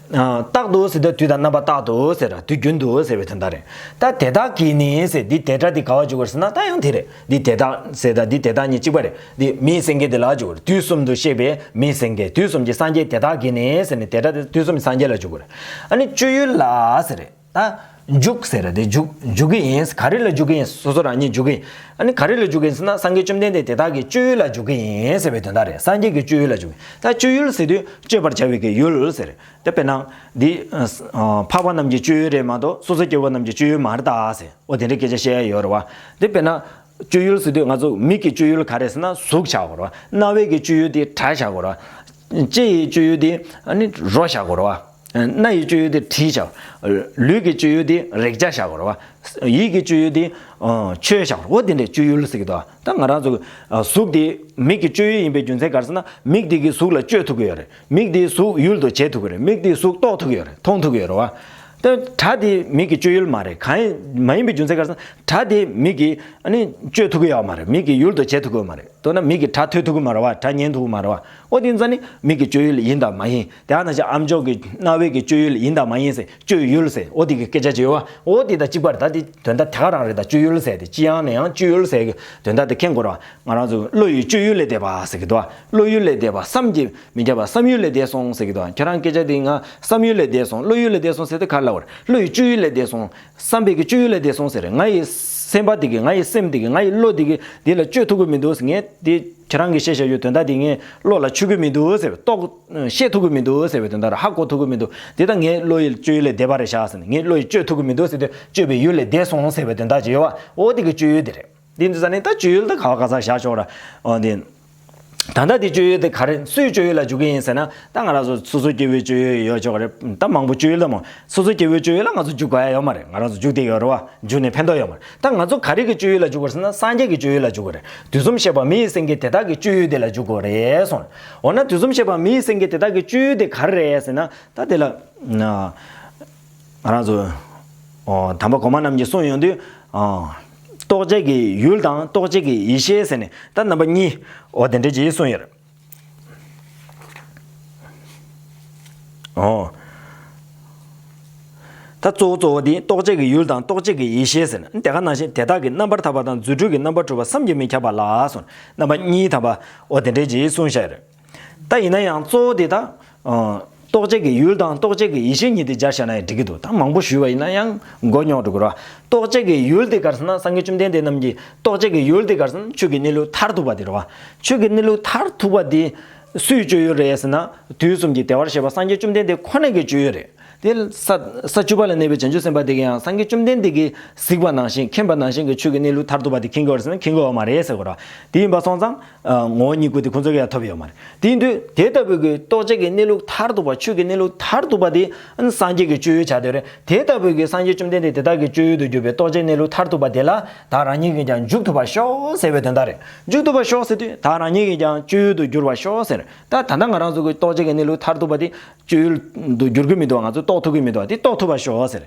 རྟག་ཏུ་ཟེར་དུས་དུས་དང་རྣམ་པ་རྟག་ཏུ་ཟེར་དུས་རྒྱུན་དུ་ཟེར་བའི་དོན་དག་རེད། ད་དེ་དག་གིས་ནི་ཟེར་འདི་དེ་སྒྲ་འདི་ག་བ་འཇུག་དགོས་ཟེར་ན་ད་ཡང་དེ་རེད། འདི་དེ་དག་ཟེར་ད་འདི་དེ་དག་གཉིས་གཅིག་པ་རེད། འདི་མིའི་སེང་གེ་དེ་ལ་འཇུག་དགོས་རེད། དུས་གསུམ་དུ་གཤེགས་པའི་མིའི་སེང་གེ་དུས་གསུམ་གྱི་སངས་རྒྱས་དེ་དག་གིས་ནི་ཟེར་ནས་དེ་སྒྲ་དེ་དུས་གསུམ་གྱི་སངས་རྒྱས་ལ་འཇུག་དགོས་རེད། ཨ་ནི་སྤྱོད་ཡུལ་ལ་ཟེར་རེད། ད་འཇུག་ཟེར་རེད་དེ་འཇུག་འཇུག་གི་ཡིན། ག་རེ་ལ་འཇུག་གི་ཡིན། སོ་སོ་རང་ཉིད་འཇུག་གི་ཡིན། ཨ་ནི་ག་རེ་ལ་འཇུག་གི་ཡིན་ཟེར་ན་སངས་རྒྱས་བཅོམ་ལྡན་འདས་དེ་དག་གི་སྤྱོད་ཡུལ་ལ་འཇུག་གི་ཡིན་ཟེར་བའི་དོན་དག་རེད། སངས་རྒྱས་ཀྱི་སྤྱོད་ཡུལ་ལ་འཇུག་གི་ཡིན། ད་སྤྱོད་ཡུལ་ཟེར་དུས་སྤྱོད་པར་བྱ་བའི་གི་ཡུལ་ཟེར། དེ་དཔེར་ན། འདི། འཕགས་པ་རྣམས་ཀྱི་སྤྱོད་ཡུལ་རེད་མ་གཏོགས་སོ་སོ་སྐྱེ་བོ་རྣམས་ཀྱི་སྤྱོད་ཡུལ་མ་རེད་ད་ཟེར། འོ་དེ་འདྲའི་སྐད་ཆ་བཤད་ཡ་ཡོད་རེད་བ། དེ་དཔེར་ན། སྤྱོད་ཡུལ་ཟེར་དུས་ང་ཚོ་མིག་གི་སྤྱོད་ཡུལ་ག་རེ་ཟེར་ན་གཟུགས་བྱ་དགོས་རེད་བ། རྣ་བའི་གི་སྤྱོད་ཡུལ་དེ་སྒྲ་བྱ་དགོས་རེད་བ། ལྕེ་ཡི་སྤྱོད་ཡུལ་དེ་ཨ་ནི་རོ་བྱ་དགོས་རེད་བ། སྣ་ཡི་སྤྱོད་ཡུལ་དེ་དྲི་བྱ། ལུས་ཀྱི་སྤྱོད་ཡུལ་དེ་རེག་བྱ་བྱ་དགོས་རེད་བ། ཡིད་ཀྱི་སྤྱོད་ཡུལ་དེ་ཆོས་བྱ་དགོས་རེད། འོ་དེ་འདྲའི་སྤྱོད་ཡུལ་ཟེར་གི་འདུག་ད་ང་རང་ཚོ་གཟུགས་དེ་མིག་གི་སྤྱོད་ཡུལ་ཡིན་པའི་རྒྱུ་མཚན་ག་རེ་ཟེར་ན་མིག་དེ་གིས་གཟུགས་ལ་སྤྱོད་ཐུབ་ཀྱི་ཡོད་རེད། མིག་དེས་གཟུགས་ཡུལ་དུ་བྱེད་ཐུབ་ཀྱི་རེད། མིག་དེས་གཟུགས་རྟོགས་ཐུབ་ཀྱི་ཡོད་རེད། མཐོང་ཐུབ་ཀྱི་ཡོད་རེད་བ། ད་སྒྲ་དེ་མིག་གི་སྤྱོད་ཡུལ་མ་རེད། གང་ཡིན་མ་ཡིན་པའི་རྒྱུ་མཚན་ག་རེ་ཟེར་ན་སྒྲ་དེ་མིག་གིས་ཨ་ནི་སྤྱོད་ཐུབ་ཀྱི་ཡོད་མ་རེད། མིག་གིས་ཡུལ་དུ་བྱེད་ཐུབ་ཀྱི་མ་རེད། མདོར་ན་མིག་གིས་སྒྲ་ཐོས་ཐུབ་ཀྱི་མ་རེད་བ། སྒྲ་ཉན་ཐུབ་ཀྱི་མ་རེད་བ། འོ་དེ་ཙ་ནི་མིག་གི་སྤྱོད་ཡུལ་ཡིན་དང་མ་ཡིན། དེ་ཨ་ན་ཅག་ཨམ་ཅོག་གི་རྣ་བའི་གི་སྤྱོད་ཡུལ་ཡིན་དང་མ་ཡིན་ཟེར་སྤྱོད་ཡུལ་ཟེར་འོ་དེ་གི་སྐད་ཆ་ཅིག་ཡོད་བ། འོ་དེ་དང་གཅིག་པ་རེད། ད་དེ་དོན་དག་དེ་ག་རང་རེད། ད་སྤྱོད་ཡུལ་ཟེར་དེ་ཅི་ཡང་ནས་ཡང་སྤྱོད་ཡུལ་ཟེར་གི་དོན་དག་དེ་མཁྱེན་དགོས་རེད་བ། ང་རང་ཚོ་བློ་ཡི་སྤྱོད་ཡུལ་ལས་འདས་པ་ཟེར་གི་འདུག་བ། བློ་ཡུལ་ལས་འདས་པ་བསམ་གྱིས་མི་ཁྱབ་པ་བསམ་ཡུལ་ལས་འདས་སོང་ཟེར་གི་འདུག་ཁྱེད་རང་སྐད་ཆ་དེ་ང་བསམ་ཡུལ་ལས་འདས་སོང་། བློ་ཡུལ་ལས་འདས་སོང་ཟེར་དེ་ག་རེ་ལབ་པ་རེད། བློ་ཡི་སྤྱོད་ཡུལ་ལས་འདས་སོང་། བསམ་པའི་གི་སྤྱོད་ཡུལ་ལས་འདས་སོང་ཟེར་རེད། ང་ཡི་སེམས་པ་དེ་གི་ང་ཡི་སེམས་དེ་གི་ང་ཡི་བློ་དེ་གི་དེ་ལ་སྤྱོད་ཐུབ་ཀྱི་མི་འདུག་ཟེར། ངས་དེ་ཁྱེད་རང་གི་བཤད་བཞག་ཡོད་དོན་དག་དེ་ངས་བློ་ལ་ཆུད་ཀྱི་མི་འདུག་ཟེར་བའི་རྟོགས་ཤེས་ཐུབ་ཀྱི་མི་འདུག་ཟེར་བའི་དོན་དག་རེད། ཧ་གོ་ཐུབ་ཀྱི་མི་འདུག་དེ་ད་ངས་བློ་ཡི་སྤྱོད་ཡུལ་ལས་འདས་པ་རེད་བཞག་ཟེར་ནས་ངས་བློ་ཡི་སྤྱོད་ཐུབ་ཀྱི་མི་འདུག་ཟེར་དུས་སྤྱོད་པའི་ཡུལ་ལས་འདས་སོང་ཟེར་བའི་དོན་དག་ཅིག་ཡོད་བ། འོ་དེ་གི་སྤྱོད་ཡུལ་དེ་རེད། འདི་འདི་ཟ་ནི་ད་སྤྱོད་ཡུལ་ད་ག་བ་ག་ས་བཞག་ཆོག་ར། འོ་འདི། ད་ལྟ་འདི་སྤྱོད་ཡུལ་དེ་ག་རེ་སུའི་སྤྱོད་ཡུལ་ལ་འཇུག་གི་ཡིན་ཟེར་ན་ད་ང་རང་ཚོ་སོ་སོ་སྐྱེ་བོའི་སྤྱོད་ཡུལ་ཡོད་ཆོག་རེད། ད་མང་པོ་སྤྱོད་ཡུལ་ད་མང་སོ་སོ་སྐྱེ་བོའི་སྤྱོད་ཡུལ་ལ་ང་ཚོ་འཇུག་དགོས་ཡ་ཡོད་མ་རེད། ང་རང་ཚོ་འཇུག་བསྡད་ཡོད་རེད་བ། འཇུག་ནས་ཕན་ཐོགས་ཡོད་མ་རེད། ད་ང་ཚོ་ག་རེ་གི་སྤྱོད་ཡུལ་ལ་འཇུག་དགོས་རེད་ཟེར་ན་སངས་རྒྱས་ཀྱི་སྤྱོད་ཡུལ་ལ་འཇུག་དགོས་རེད། དུས་གསུམ་གཤེགས་པ་མི་ཡི་སེང་གེ་དེ་དག་གི་སྤྱོད་ཡུལ་དེ་ལ་འཇུག་དགོས་རེད་གསུངས། འོ་ན་དུས་གསུམ་གཤེགས་པ་མི་ཡི་སེང་གེ་དེ་དག་གི་སྤྱོད་ཡུལ་དེ་ག་རེ་རེད་ཟེར་ན་ད་དེ་ལ། ང་རང་ཚོ། ཨོ། དམ་པ་གོང་མ་རྣམས་ཀྱིས་གསུངས་ཡོང་དུས། ཨོ། རྟོགས་བྱེད་ཀྱི་ཡུལ་དང་རྟོགས་བྱེད་ཀྱི་ཡེ་ཤེས་ཟེར་ནས་ད་རྣམ་པ་གཉིས། ཨོ་དེ་འདྲ་ཅིག་གསུངས་ཡོད་རེད། ཨོ། ད་གཙོ་བོ་གཙོ་བོ་དེ་རྟོགས་བྱེད་ཀྱི་ཡུལ་དང་རྟོགས་བྱེད་ཀྱི་ཡེ་ཤེས་ཟེར་ནས་དེ་ག་ནང་བཞིན་དེ་དག་གི་རྣམ་པར་ཐར་པ་དང་རྫུ་འཕྲུལ་གྱི་རྣམ་པར་གྲུབ་པ་བསམ་གྱིས་མི་ཁྱབ་པ་ལ་གསུངས། རྣམ་པ་གཉིས་དམ་པ་ཨོ་དེ་འདྲ་ཅིག་གསུངས་བཞག་ཡོད་རེད། ད་ཡིན་ན་ཡང་གཙོ་བོ་དེ་ད། ཨ། རྟོགས་བྱེད་ཀྱི་ཡུལ་དང་རྟོགས་བྱེད་ཀྱི་ཡེ་ཤེས་གཉིས་དེ་སྦྱར་བཞག་ན་ཡང་འགྲིག་གི་འདུག་ད་མང་པོ་ཞུས་པ་ཡིན་ན་ཡང་མགོ་རྙོག་འགྲོ་གི་རེད་བ། རྟོགས་བྱེད་ཀྱི་ཡུལ་དེ་ག་རེ་ཟེར་ན་སངས་རྒྱས་བཅོམ་ལྡན་འདས་རྣམས་ཀྱི་རྟོགས་བྱེད་ཀྱི་ཡུལ་དེ་ག་རེ་ཟེར་ན་ཆོས་ཀྱི་གནས་ལུགས་མཐར་ཐུག་པ་དེ་རེད་བ། ཆོས་ཀྱི་གནས་ལུགས་མཐར་ཐུག་པ་དེ་སུའི་སྤྱོད་ཡུལ་རེད་ཟེར་ན་དུས་གསུམ་གྱི་བདེ་བར་གཤེགས་པ་སངས་རྒྱས་བཅོམ་ལྡན་འདས་ཁོ་ན་གི་སྤྱོད་ཡུལ་རེད། དེ་ས་ས་བཅུ་པ་ལ་གནས་པའི་བྱང་ཆུབ་སེམས་དཔའ་དེ་གིས་ཡང་སངས་རྒྱས་བཅོམ་ལྡན་འདས་ཀྱིས་གཟིགས་པ་ནང་བཞིན་མཁྱེན་པ་ནང་བཞིན་གྱི་ཆོས་ཀྱི་གནས་ལུགས་མཐར་ཐུག་པ་དེ་མཁྱེན་གྱི་ཡོད་རེད་ཟེར་ན་མཁྱེན་གྱི་ཡོད་མ་རེད་ཟེར་གྱི་རེད། དེ་ཡིན་པ་སོང་ཙང་། ངོ་བོ་ཉིད་སྐུ་དེ་ཁོ་ཚོ་གིས་ཡང་ཐོབ་ཡོད་མ་རེད། དེ་ཡིན་དུས་དེ་ལྟ་བུའི་གི་རྟོགས་བྱེད་ཀྱི་གནས་ལུགས་མཐར་ཐུག་པ་ཆོས་ཀྱི་གནས་ལུགས་མཐར་ཐུག་པ་དེ་སངས་རྒྱས་ཀྱི་སྤྱོད་ཡུལ་ཆགས་བསྡད་རེད། དེ་ལྟ་བུའི་གི་སངས་རྒྱས་བཅོམ་ལྡན་འདས་དེ་དག་གི་སྤྱོད་ཡུལ་དུ་གྱུར་པའི་རྟོགས་བྱེད་གནས་ལུགས་མཐར་ཐུག་པ་དེ་ལ་བདག་རང་ཉིད་ཀྱིས་ཀྱང་འཇུག་ཐུབ་པར་ཤོག་ཟེར་བའི་དོན་དག་རེད། འཇུག་ཐུབ་པར་ཤོག་ཟེར་དུས་བདག་རང་ཉིད་ཀྱིས་ཀྱང་སྤྱོད་ཡུལ་དུ་འགྱུར་བར་ཤོག་ཟེར། ད་ད་ལྟ་ང་རང་ཚོ་གི་རྟོགས་བྱེད་ཀྱི་གནས་ལུགས་མཐར་ཐུག་པ་དེ་སྤྱོད་ཡུལ་དུ་འགྱུར་གྱི་མི་འདུག་ང་ཚོས་རྟོགས་ཐུབ་ཀྱི་མི་འདུག་དེ་རྟོགས་ཐུབ་པར་ཤོག་ཟེར།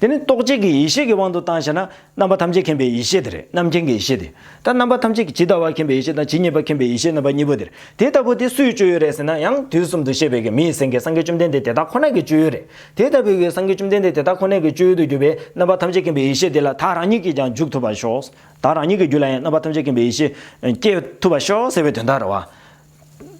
དེ་ནི་རྟོགས་བྱེད་ཀྱི་ཡེ་ཤེས་ཀྱི་དབང་དུ་བཏང་བྱས་ན་རྣམ་པ་ཐམས་ཅད་མཁྱེན་པའི་ཡེ་ཤེས་དེ་རེད། རྣམ་མཁྱེན་གྱི་ཡེ་ཤེས་དེ། ད་རྣམ་པ་ཐམས་ཅད་ཀྱི་ཇི་ལྟ་བ་མཁྱེན་པའི་ཡེ་ཤེས་དང་ཇི་སྙེད་པ་མཁྱེན་པའི་ཡེ་ཤེས་རྣམ་པ་གཉིས་པོ་དེ་རེད། དེ་ལྟ་བུ་དེ་སུའི་སྤྱོད་ཡུལ་རེད་ཟེར་ན་ཡང་དུས་གསུམ་དུ་གཤེགས་པའི་གི་མི་ཡི་སེང་གེ་སངས་རྒྱས་བཅོམ་ལྡན་འདས་དེ་དག་ཁོ་ན་གི་སྤྱོད་ཡུལ་རེད། དེ་ལྟ་བུའི་གི་སངས་རྒྱས་བཅོམ་ལྡན་འདས་དེ་དག་ཁོ་ན་གི་སྤྱོད་ཡུལ་དུ་གྱུར་པའི་རྣམ་པ་ཐམས་ཅད་མཁྱེན་པའི་ཡེ་ཤེས་དེ་ལ་བདག་རང་ཉིད་ཀྱིས་ཀྱང་འཇུག་ཐུབ་པར་ཤོག་བདག་རང་ཉིད་ཀྱི་རྒྱུད་ལ་ཡང་རྣམ་པ་ཐམས་ཅད་མཁྱེན་པའི་ཡེ་ཤེས་སྐྱེ་ཐུབ་པར་ཤོག་ཟེར་བའི་དོན་དག་རེད་བ།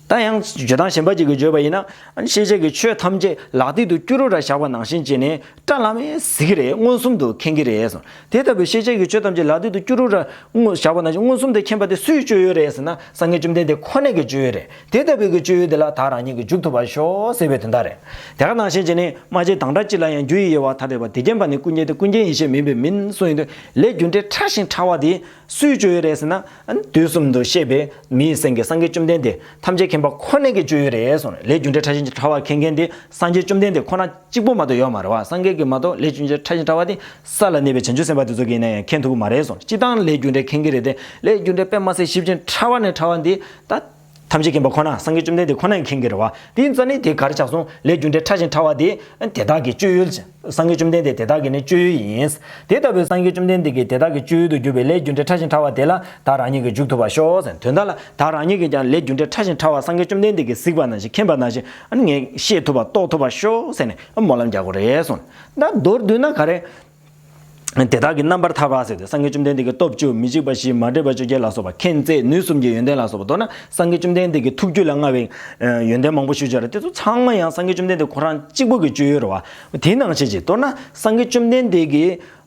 ད་ཡང་བརྗོད་སྟངས་གཞན་པ་ཅིག་གིས་བརྗོད་པ་ཡིན་ན། ཤེས་བྱའི་གི་ཆོས་ཐམས་ཅད་ལག་མཐིལ་དུ་སྐྱུ་རུ་ར་བཞག་པ་ནང་བཞིན་བྱས་ནས་སྐྲ་ལམ་མེ་ཟིག་རེད། མངོན་སུམ་དུ་མཁྱེན་གྱི་རེད་གསུངས། དེ་ལྟ་བུའི་ཤེས་བྱའི་གི་ཆོས་ཐམས་ཅད་ལག་མཐིལ་དུ་སྐྱུ་རུ་ར་མངོན་བཞག་པ་ནང་བཞིན་མངོན་སུམ་དུ་མཁྱེན་པ་དེ་སུའི་སྤྱོད་ཡུལ་རེད་ཟེར་ན་སངས་རྒྱས་བཅོམ་ལྡན་འདས་ཁོ་ན་གི་སྤྱོད་ཡུལ་རེད། དེ་ལྟ་བུའི་གི་སྤྱོད་ཡུལ་དེ་ལ་བདག་རང་ཉིད་ཀྱིས་འཇུག་ཐུབ་པར་ཤོག་ཟེར་བའི་དོན་དག་རེད། དེ་ག་ནང་བཞིན་བྱས་ནས་སྨྲ་བྱེད་དང་སྒྲ་གཅིག་ལ་ཡང་རྒྱུ་ཡི་དབྱེ་བ་ཐ་དད་པ་དེ་རྐྱེན་པ་ནི་ཀུན་མཁྱེན་ཏེ་ཀུན་མཁྱེན་ཡེ་ཤེས་མིན་པས་མིན་གསུངས་ཡོད་དུས་ལས་རྒྱུ་འབྲས་ཕྲ་ཞིང་ཕྲ་བ་དེ། སུའི་སྤྱོད་ཡུལ་རེད་ཟེར་ན། དུས་གསུམ་དུ་གཤེགས་པའི་མི་ཡི་སེང་གེ་སངས་རྒྱས་བཅོམ་ལྡན་འདས་ཐམས་ཅད་མཁྱེན་པ་ཁོ་ན་གི་སྤྱོད་ཡུལ་རེད་གསུངས། ལས་རྒྱུ་འབྲས་ཕྲ་ཞིང་ཕྲ་བ་མཁྱེན་མཁན་དེ་སངས་རྒྱས་བཅོམ་ལྡན་འདས་ཁོ་ན་གཅིག་པོ་མ་གཏོགས་ཡོད་མ་རེད་བ། སངས་རྒྱས་ཀྱིས་མ་གཏོགས་ལས་རྒྱུ་འབྲས་ཕྲ་ཞིང་ཕྲ་བ་དེ་ས་ལ་གནས་པའི་བྱང་ཆུབ་སེམས་དཔའ་དེ་ཚོ་གིས་ཡིན་ན་ཡང་མཁྱེན་ཐུབ་ཀྱི་མ་རེད་གསུངས། སྤྱིར་བཏང་ལས་རྒྱུ་འབྲས་མཁྱེན་གྱི་རེད་དེ། ལས་རྒྱུ་འབྲས་དཔེ་མ་སྲིད་ཞིབ་ཅིང་ཕྲ་བ་ནས་ཕྲ་བ་འདི་ད་ཐམས་ཅད་མཁྱེན་པ་ཁོ་ན་སངས་རྒྱས་བཅོམ་ལྡན་འདས་ཁོ་ན་ཡང་མཁྱེན་གྱི་རེད་བ། དེ་ཡིན་ཙང་ནི་དེ་ག་རེ་ཆགས་སོང་། ལས་རྒྱུ་འབྲས་ཕྲ་ཞིང་ཕྲ་བ་དེ་དེ་དག་གི་སྤྱོད་ཡུལ། སངས་རྒྱས་བཅོམ་ལྡན་འདས་དེ་དག་གི་ནི་སྤྱོད་ཡུལ་ཡིན། དེ་ལྟ་བུའི་སངས་རྒྱས་བཅོམ་ལྡན་འདས་ཀྱི་དེ་དག་གི་སྤྱོད་ཡུལ་དུ་གྱུར་པའི་ལས་རྒྱུ་འབྲས་ཕྲ་ཞིང་ཕྲ་བ་དེ་ལ་བདག་རང་ཉིད་ཀྱིས་འཇུག་ཐུབ་པར་ཤོག་ཟེར། དོན་དག་ལ་བདག་རང་ཉིད་ཀྱིས་ཀྱང་ལས་རྒྱུ་འབྲས་ཕྲ་ཞིང་ཕྲ་བ་སངས་རྒྱས་བཅོམ་ལྡན་འདས་ཀྱིས་གཟིགས་པ་ནང་བཞིན་མཁྱེན་པ་ནང་བཞིན་ཨ་ནི་ངས་ཤེས་ཐུབ་པ་རྟོགས་ཐུབ་པར་ཤོག་ཟེར་ནས་སྨོན་ལམ་རྒྱག་དགོས་རེད་གསུངས། ད་མདོར་བསྡུས་ན་ག་རེ། དེ་དག་གི་རྣམ་པར་ཐར་པ་ཟེར་ཏེ་སངས་རྒྱས་བཅོམ་ལྡན་འདས་ཀྱི་སྟོབས་བཅུ། མི་འཇིགས་པ་བཞི། མ་འདྲེས་པ་བཅོ་བརྒྱད་ལ་སོགས་པ། མཁྱེན་བརྩེ་ནུས་གསུམ་གྱི་ཡོན་ཏན་ལ་སོགས་པ། མདོར་ན་སངས་རྒྱས་བཅོམ་ལྡན་འདས་ཀྱི་ཐུགས་རྒྱུད་ལ་མངའ་བའི་ཡོན་ཏན་མང་པོ་ཞུ་བྱ་ར་དེ་ཚོ་ཚང་མ་ཡང་སངས་རྒྱས་བཅོམ་ལྡན་འདས་ཁོ་རང་གཅིག་པུ་གི་སྤྱོད་ཡུལ་རེད་བ། དེ་ནང་བཞིན་གྱི་མདོར་ན་སངས་རྒྱས་བཅོམ་ལྡན་འདས་ཀྱི་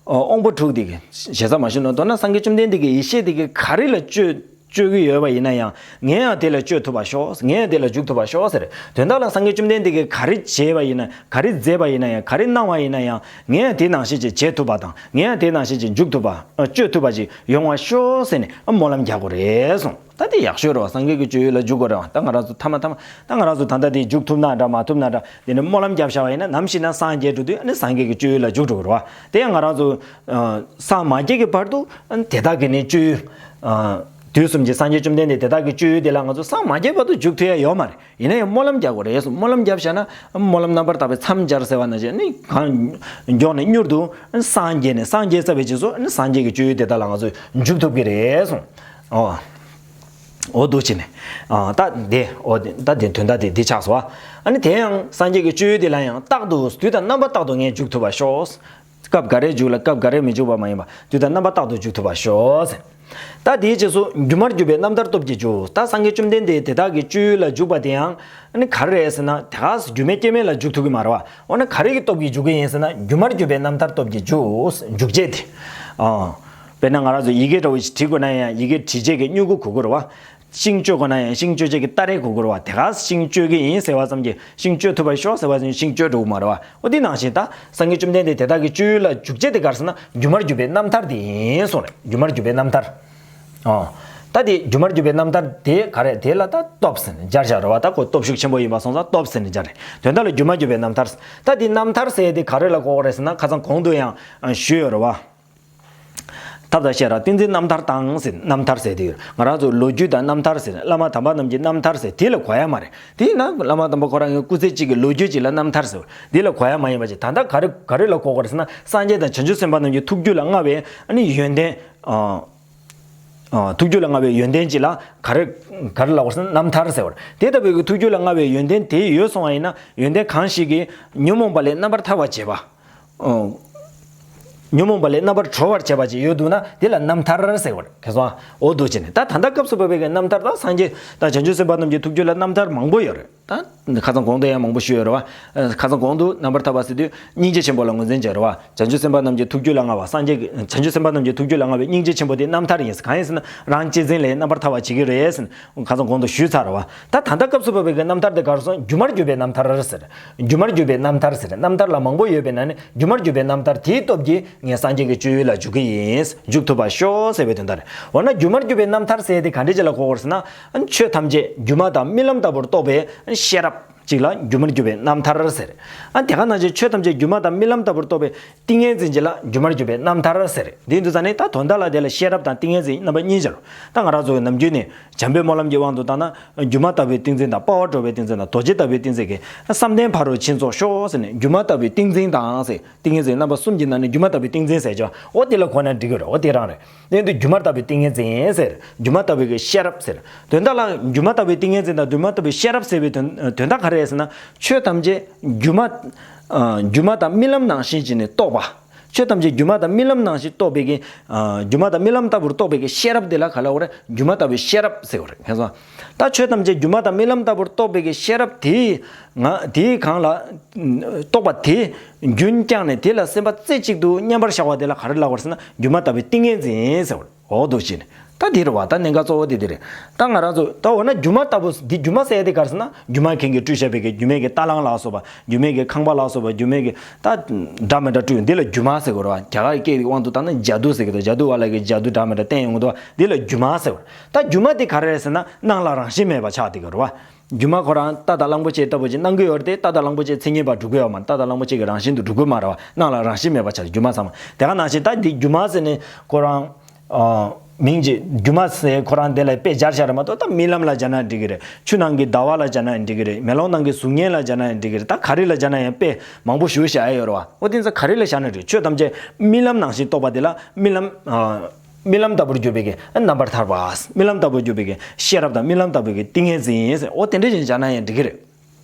དབང་པོ་དྲུག་དེ་གི་ཞེ་ས་མ་ཞུ་ན། མདོར་ན་སངས་རྒྱས་བཅོམ་ལྡན་འདས་ཀྱི་ཡེ་ཤེས་དེ་གི་ག་རེ་ལ་སྤྱོད། སྤྱོད་ཀྱི་ཡོད་པ་ཡིན་ན་ཡང་ངས་ཡང་དེ་ལ་སྤྱོད་ཐུབ་པར་ཤོག་ངས་ཡང་དེ་ལ་འཇུག་ཐུབ་པར་ཤོག་ཟེར། དོན་དག་ལ་སངས་རྒྱས་བཅོམ་ལྡན་འདས་ཀྱིས་ག་རེ་བྱས་པ་ཡིན་ན་ག་རེ་མཛད་པ་ཡིན་ན་ཡང་ག་རེ་གནང་བ་ཡིན་ན་ཡང་ངས་ཡང་དེ་ནང་བཞིན་ཅིག་བྱེད་ཐུབ་པ་དང་ངས་ཡང་དེ་ནང་བཞིན་ཅིག་འཇུག་ཐུབ་པ་སྤྱོད་ཐུབ་པ་ཅིག་ཡོང་བར་ཤོག་ཟེར་ནས་སྨོན་ལམ་རྒྱག་དགོས་རེད་གསུངས། ད་དེ་ཡག་ཤོས་རེད་བ། སངས་རྒྱས་ཀྱི་སྤྱོད་ཡུལ་ལ་འཇུག་དགོས་རེད་བ། ད་ང་རང་ཚོ་ཐ་མ་ཐ་མ་ད་ང་རང་ཚོ་ད་ལྟ་དེ་འཇུག་ཐུབ་ན་འདྲ་མ་ཐུབ་ན་འདྲ་དེ་ནས་སྨོན་ལམ་བརྒྱབ་བཞག་པ་ཡིན་ན་ནམ་ཞིག་ན་སངས་རྒྱས་འགྲོ་དུས་ཨ་ནི་སངས་རྒྱས་ཀྱི་སྤྱོད་ཡུལ་ལ་འཇུག་འགྲོ་གི་རེད་བ། དེ་ཡང་ང་རང་ཚོ་སངས་མ་རྒྱས་ཀྱི་བར་དུ་ཨ་ནི་དེ་དག་གི་ནི་སྤྱོད་ཡུལ། དུས་གསུམ་གྱི་སངས་རྒྱས་བཅོམ་ལྡན་འདས་དེ་དག་གི་སྤྱོད་ཡུལ་དེ་ལ་ང་ཚོ་སངས་མ་རྒྱས་བར་དུ་འཇུག་ཐུབ་ཡ་ཡོད་མ་རེད། ཡིན་ན་ཡང་སྨོན་ལམ་རྒྱག་དགོས་རེད་གསུངས། སྨོན་ལམ་བརྒྱབ་བཞག་ན་སྨོན་ལམ་རྣམ་པར་དག་པས་མཚམས་སྦྱར་ཟེར་བ་ནང་བཞིན་ནི་གང་མགྱོགས་ནས་མྱུར་དུ་སངས་རྒྱས་ནས་སངས་རྒྱས་ཚར་བའི་རྗེས་སུ་ནི་སངས་རྒྱས་ཀྱི་སྤྱོད་ཡུལ་དེ་དག་ལ་ང་ཚོས་འཇུག་ཐུབ་ཀྱི་རེད་གསུངས། ཨོ། འོ་འདུག་བྱས་ནས། ཨ་ད་དེ་འོ་དེ་ད་དེ་དོན་དག་དེ་འདི་ཆགས་སོ། ཨ་ནི་དེ་ཡང་སངས་རྒྱས་ཀྱི་སྤྱོད་ཡུལ་དེ་ལ་ཡང་རྟག་ཏུ་དུས་དང་རྣམ་པ་རྟག་ཏུ་ངས་འཇུག་ཐུབ་པར་ཤོག་སྐབས་འགའ་རེ་འཇུག་ལ་སྐབས་འགའ་རེ་མི་འཇུག་པ་མ་ཡིན་པ་དུས་དང་རྣམ་པ་རྟག་ཏུ་འཇུག་ཐུབ་པར་ཤོག་ཟེར། ད་དེའི་རྗེས་སུ་སྒྱུ་མར་གྱུར་པའི་རྣམ་ཐར་སྟོབས་ཀྱིས་འཇུག་ད་སངས་རྒྱས་བཅོམ་ལྡན་འདས་དེ་དག་གི་སྤྱོད་ཡུལ་ལ་འཇུག་པ་དེ་ཡང་ཨ་ནི་ག་རེ་རེད་ཟེར་ན་དེ་ག་སྒྱུ་མའི་སྐྱེ་དམན་ལ་འཇུག་ཐུབ་ཀྱི་མ་རེད་བ། འོ་ན་ག་རེ་གི་སྟོབས་ཀྱིས་འཇུག་གི་ཡིན་ཟེར་ན་སྒྱུ་མར་གྱུར་པའི་རྣམ་ཐར་སྟོབས་ཀྱིས་འཇུག་འཇུག་བྱེད་དེ། ཨ། དཔེར་ན་ང་རང་ཚོ་ཡི་གེ་འདྲ་བོ་ཞིག་བྲིས་དགོས་ན་ཡང་ཡི་གེ་བྲིས་བྱེད་ཀྱི་སྨྱུ་གུ་དགོས་ཀྱི་རེད་བ། ཤིང་གཅོད་དགོས་ན་ཡང་ཤིང་གཅོད་བྱེད་ཀྱི་སྟ་རེ་དགོས་ཀྱི་རེད་བ། དེ་ག་ཤིང་གཅོད་ཀྱི་ཡིན་ཟེར་བ་ཙམ་གྱིས་ཤིང་གཅོད་ཐུབ་པར་ཤོག་ཟེར་བ་ཙམ་གྱིས་ཤིང་གཅོད་འགྲོ་གི་མ་རེད་བ། འོ་དེ་ནང་བཞིན་ད་སངས་རྒྱས་བཅོམ་ལྡན་འདས་དེ་དག་གི་སྤྱོད་ཡུལ་ལ་འཇུག་བྱེད་དེ་ག་རེ་ཟེར་ན་སྒྱུ་མར་གྱུར་པའི་རྣམ་ཐར་དེ་ཡིན་གསུངས་རེད། སྒྱུ་མར་གྱུར་པའི་རྣམ་ཐར། ཨོ། ད་དེ་སྒྱུ་མར་གྱུར་པའི་རྣམ་ཐར་དེ་ག་རེ་དེ་ལ་ད་སྟོབས་ཟེར་ནས་སྦྱར་བཞག་རེད་བ། ད་ཁོ་སྟོབས་ཤུགས་ཆེན་པོ་ཡིན་པ་སོང་ཙང་སྟོབས་ཟེར་ནས་སྦྱར་རེད། དོན་དག་ལ་སྒྱུ་མར་གྱུར་པའི་རྣམ་ཐར། ད་དེ་རྣམ་ཐར་ཟེར་དེ་ག་རེ་ལ་གོ་གི་རེད་ཟེར་ན་ཁ་སང་གོང་དུ་ཡང་ཞུས་ཡོད་རེད་བ། ཐབས་དང་ཤེས་རབ་ཏིང་འཛིན་རྣམ་ཐར་དང་ཟེར་རྣམ་ཐར་ཟེར་དེ་ཡོད། ང་རང་ཚོ་ལོ་རྒྱུས་དང་རྣམ་ཐར་ཟེར་བླ་མ་དམ་པ་རྣམས་ཀྱི་རྣམ་ཐར་ཟེར་དེ་ལ་གོ་ཡ་མ་རེད། དེས་ན་བླ་མ་དམ་པ་ཁོ་རང་གི་སྐུ་ཚེ་གཅིག་གི་ལོ་རྒྱུས་གཅིག་ལ་རྣམ་ཐར་ཟེར་བ་དེ་ལ་གོ་ཡ་མ་ཡིན་པ་ཅིག་ད་ལྟ་ག་རེ་ག་རེ་ལ་གོ་དགོས་རེད་ཟེར་ན་སངས་རྒྱས་དང་བྱང་ཆུབ་སེམས་དཔའ་རྣམས་ཀྱི་ཐུགས་རྒྱུད་ལ་མངའ་བའི་ཨ་ནི་ཡོན་ཏན། ཨ། ཨ། ཐུགས་རྒྱུད་ལ་མངའ་བའི་ཡོན་ཏན་གཅིག་ལ་ག་རེ་ག་རེ་ལབ་དགོས་ཟེར་ན་རྣམ་ཐར་ཟེར་བ་རེད། དེ་ལྟ་བུའི་གི་ཐུགས་རྒྱུད་ལ་མངའ་བའི་ཡོན་ཏན་དེ་ཡོད་སོང་བ་ཡིན་ན་ཡོན་ཏན་གང་ཞིག་གིས་ཉོན་མོངས་པ་ལས་རྣམ་པར་ཐར་བར་བྱེད་པ། ཨོ། ཉོན་མོངས་པ་ལས་རྣམ་པར་གྲོལ་བར་བྱེད་པ་ཅིག་ཡོད་འདུག་ན་དེ་ལ་རྣམ་ཐར་ཟེར་བ་རེད། ཁ་སང་འོ་འདུག་བྱས་ནས་ད་ད་ལྟ་སྐབས་སུ་བབས་པའི་རྣམ་ཐར་དང་སངས་རྒྱས་དང་བྱང་ཆུབ་སེམས་དཔའ་རྣམས་ཀྱི་ཐུགས་རྒྱུད་ལ་རྣམ་ཐར་མང་པོ་ཡོད་རེད། ད་ཁ་སང་གོང་དུ་ཡང་མང་པོ་ཞུས་ཡོད་རེད་བ། ཁ་སང་གོང་དུ་རྣམ་པར་ཐར་པ་ཟེར་དུས་སྙིང་རྗེ་ཆེན་པོ་ལ་ངོས་འཛིན་བྱས་རེད་བ། བྱང་ཆུབ་སེམས་དཔའ་རྣམས་ཀྱི་ཐུགས་རྒྱུད་ལ་མངའ་བ་སངས་རྒྱས་ཀྱི་བྱང་ཆུབ་སེམས་དཔའ་རྣམས་ཀྱི་ཐུགས་རྒྱུད་ལ་མངའ་བའི་སྙིང་རྗེ་ཆེན་པོ་དེ་རྣམ་ཐར་ཡིན་ཟེར། གང་ཡིན་ཟེར་ན་རང་གཅེས་འཛིན་ལས་རྣམ་པར་ཐར་པ་བྱེད་ཀྱི་རེད་ཟེར། ཁ་སང་གོང་དུ་ཞུས་ཚར་བ། ད་ད་ལྟ་སྐབས་སུ་བབས་པའི་རྣམ་ཐར་དེ་ག་རེ་སོང་། སྒྱུ་མར་གྱུར་པའི་རྣམ་ཐར་ཟེར། སྒྱུ་མར་གྱུར་པའི་རྣམ་ཐར་ཟེར། རྣམ་ཐར་ལ་མང་པོ་ཡོད་པའི་ནང་ནས་སྒྱུ་མར་གྱུར་པའི་རྣམ་ཐར་དེའི་སྟོབས་ཀྱིས་ངས་སངས་རྒྱས་ཀྱི་སྤྱོད་ཡུལ་ལ་འཇུག་གི་ཡིན། འཇུག་ཐུབ་པར་ཤོག་ཟེར་བའི་དོན་དག་རེད། འོ་ན་སྒྱུ་མར་གྱུར་པའི་རྣམ་ཐར་ཟེར་དེ་ག་འདྲ་ཅིག་ལ་གོ་དགོས་ཟེར་ན། ཆོས་ཐམས་ཅད་སྒྱུ་མ་དང་རྨི་ལམ་ལྟ་བུར་རྟོགས་པའི་ཤེས་རབ་ཅིག་ལ་སྒྱུ་མར་གྱུར་པའི་རྣམ་ཐར་ཟེར། ཨ་དེ་ག་ནང་བཞིན་ཆོས་ཐམས་ཅད་སྒྱུ་མ་དང་རྨི་ལམ་ལྟ་བུར་རྟོགས་པའི་ཏིང་ངེ་འཛིན་ཅིག་ལ་སྒྱུ་མར་གྱུར་པའི་རྣམ་ཐར་ཟེར། འདི་འདུག་ཙང་ནས་ད་དོན་དག་ལ་དེ་ལ་ཤེས་རབ་དང་ཏིང་ངེ་འཛིན་རྣམ་པ་གཉིས་སྦྱར། ད་ང་རང་ཚོ་ནམ་རྒྱུན་ནས་བྱམས་པའི་སྨོན་ལམ་གྱི་དབང་དུ་བཏང་ན། སྒྱུ་མ་ལྟ་བུའི་ཏིང་འཛིན་དང་། དཔའ་བར་སྤྲོ་བའི་ཏིང་འཛིན་དང་། རྡོ་རྗེ་ལྟ་བུའི་ཏིང་འཛིན་གྱིས་བསམ་གཏན་ཕ་རོལ་ཕྱིན་རྫོགས་ཤོག་ཟེར་ནས། སྒྱུ་མ་ལྟ་བུའི་ཏིང་འཛིན་དང་ཟེར། ཏིང་ངེ་འཛིན་རྣམ་པ་གསུམ་གྱི་ནང་ནས་སྒྱུ་མ་ལྟ་བུའི་ཏིང་འཛིན་ཟེར་ཅོག་འོ་དེ་ལ་གོ་ན་འགྲིག་གི་རེད། འོ་དེ་རང་རེད། དེ་ཡིན་དུས་སྒྱུ་མ་ལྟ་བུའི་ཏིང་ངེ་འཛིན་ཟེར། སྒྱུ་མ་ལྟ་བུའི་གི་ཤེས་རབ་ཟེར། དོན་དག་ལ་སྒྱུ་མ་ལྟ་བུའི་ཏིང་ངེ་འཛིན་དང་སྒྱུ་མ་ལྟ་བུའི་ཤེས་རབ་ཟེར་བའི་དོན་དོན་དག་ག་རེ་རེད་ཟེར་ན། ཆོས་ཐམས་ཅད་སྒྱུ་མ། ཨ་སྒྱུ་མ་དང་རྨི་ལམ་ནང་བཞིན་བྱས་ནས་རྟོགས་པ། ཆོས་ཐམས་ཅད་སྒྱུ་མ་དང་རྨི་ལམ་ནང་བཞིན་རྟོགས་པའི་གི། ཨ་སྒྱུ་མ་དང་རྨི་ལམ་ལྟ་བུར་རྟོགས་པའི་གི་ཤེས་རབ་དེ་ལ་ག་ལ་འོ་རེད། སྒྱུ་མ་ལྟ་བུའི་ཤེས་རབ་ཟེར་བ་རེད། ཧེ་སོང་། ད་ཆོས་ཐམས་ཅད་སྒྱུ་མ་དང་རྨི་ལམ་ལྟ་བུར་རྟོགས་པའི་གི་ཤེས་རབ་དེའི་ང་དེའི་སྒང་ལ་རྟོགས་པ་དེ་རྒྱུན་བསྐྱངས་ནས་དེ་ལ་སེམས་པ་རྩེ་གཅིག་ཏུ་མཉམ་པར་བཞག་པ་དེ་ལ་ག་རེ་ལབ་དགོས་ཟེར་ན། སྒྱུ་མ་ལྟ་བུའི་ཏིང་ངེ་འཛིན་ཟེར་བ་རེད། འོ་འདུག་བྱས་ནས། ད་འདི་རེད་བ། ད་གནད་འགག་གཙོ་བོ་དེ་འདི་རེད། ད་ང་རང་ཚོ་ད་འོ་ན་སྒྱུ་མ་ལྟ་བུ་འདི་སྒྱུ་མ་ཟེར་ཡ་དེ་ག་རེ་ཟེར་ན། སྒྱུ་མ་མཁན་གྱིས་སྤྲུལ་བཞག་པའི་གི་སྒྱུ་མའི་གི་རྟ་གླང་ལ་སོགས་པ། སྒྱུ་མའི་གི་ཁང་པ་ལ་སོགས་པ། སྒྱུ་མའི་གི་ད་འདྲ་མི་འདྲ་སྤྲུལ། འདི་ལ་སྒྱུ་མ་ཟེར་དགོས་རེད་བ། རྒྱ་གར་སྐད་ཀྱི་དབང་དུ་བཏང་ན་ཇ་དུ་ཟེར་གི་འདུག་ཇ་དུ་བ་ལ་གི་ཇ་དུ་འདྲ་མི་འདྲ་བསྟན་ཡོང་གི་འདུག་འདི་ལ་སྒྱུ་མ་ཟེར་བ། ད་སྒྱུ་མ་དེ་ག་རེ་རེད་ཟེར་ན། སྣང་ལ་རང་བཞིན་མེད་པ་ཆགས་བསྡད་ཀྱི་རེད་བ། སྒྱུ་མ་ཁོ་རང་རྟ་དང་གླང་པོ་ཆེ་ལྟ་བུ་ཅིག་སྣང་གི་ཡོད་རེད་དེ། རྟ་དང་གླང་པོ་ཆེའི་མཚན་ཉིད་པ་སྒྲུབ་ཀྱི་ཡོད་མ་རེད། རྟ་དང་གླང་པོ་ཆེ་གི་རང་བཞིན་དུ་སྒྲུབ་ཀྱི་མ་རེད་བ། སྣང་ལ་རང་བཞིན་མེད་པ་ཆགས་སྒྱུ་མ་ཚང་མ། དེ་ག་ནང་བཞིན་ད་འདི་སྒྱུ་མ་ཟེར་ནས་ཁོ་རང་། ཨ། མིང་ཅིག་སྒྱུ་མ་ཟེར་ཁོ་རང་དེ་ལ་དཔེ་སྦྱར་བཞག་རེད་མ་གཏོགས། ད་རྨི་ལམ་ལ་སྦྱར་ན་འགྲིག་གི་རེད། ཆུ་ནང་གི་ཟླ་བ་ལ་སྦྱར་ན་འགྲིག་གི་རེད། མེ་ལོང་ནང་གི་གཟུགས་བརྙན་ལ་སྦྱར་ན་འགྲིག་གི་རེད། ད་ག་རེ་ལ་སྦྱར་ན་ཡང་དཔེ་མང་པོ་ཞེ་པོ་བཞག་ཡ་ཡོད་རེད་བ། འོ་དེ་ཚོ་ག་རེ་ལ་བཞག་ན་འགྲིག་ཆོས་ཐམས་ཅད་རྨི་ལམ་ནང་བཞིན་རྟོགས་པ་དེ་ལ་རྨི་ལམ། ཨ། རྨི་ལམ་ལྟ་བུར་གྱུར་པའི་གི་རྣམ་པར་ཐར་པ། རྨི་ལམ་ལྟ་བུར་གྱུར་པའི་གི་ཤེས་རབ་དང་། རྨི་ལམ་ལྟ་བུའི་གི་ཏིང་ངེ་འཛིན་ཟེར། འོ་དེ་འདྲ་ཞིག་སྦྱར་ན་ཡང་འགྲིག་གི་རེད།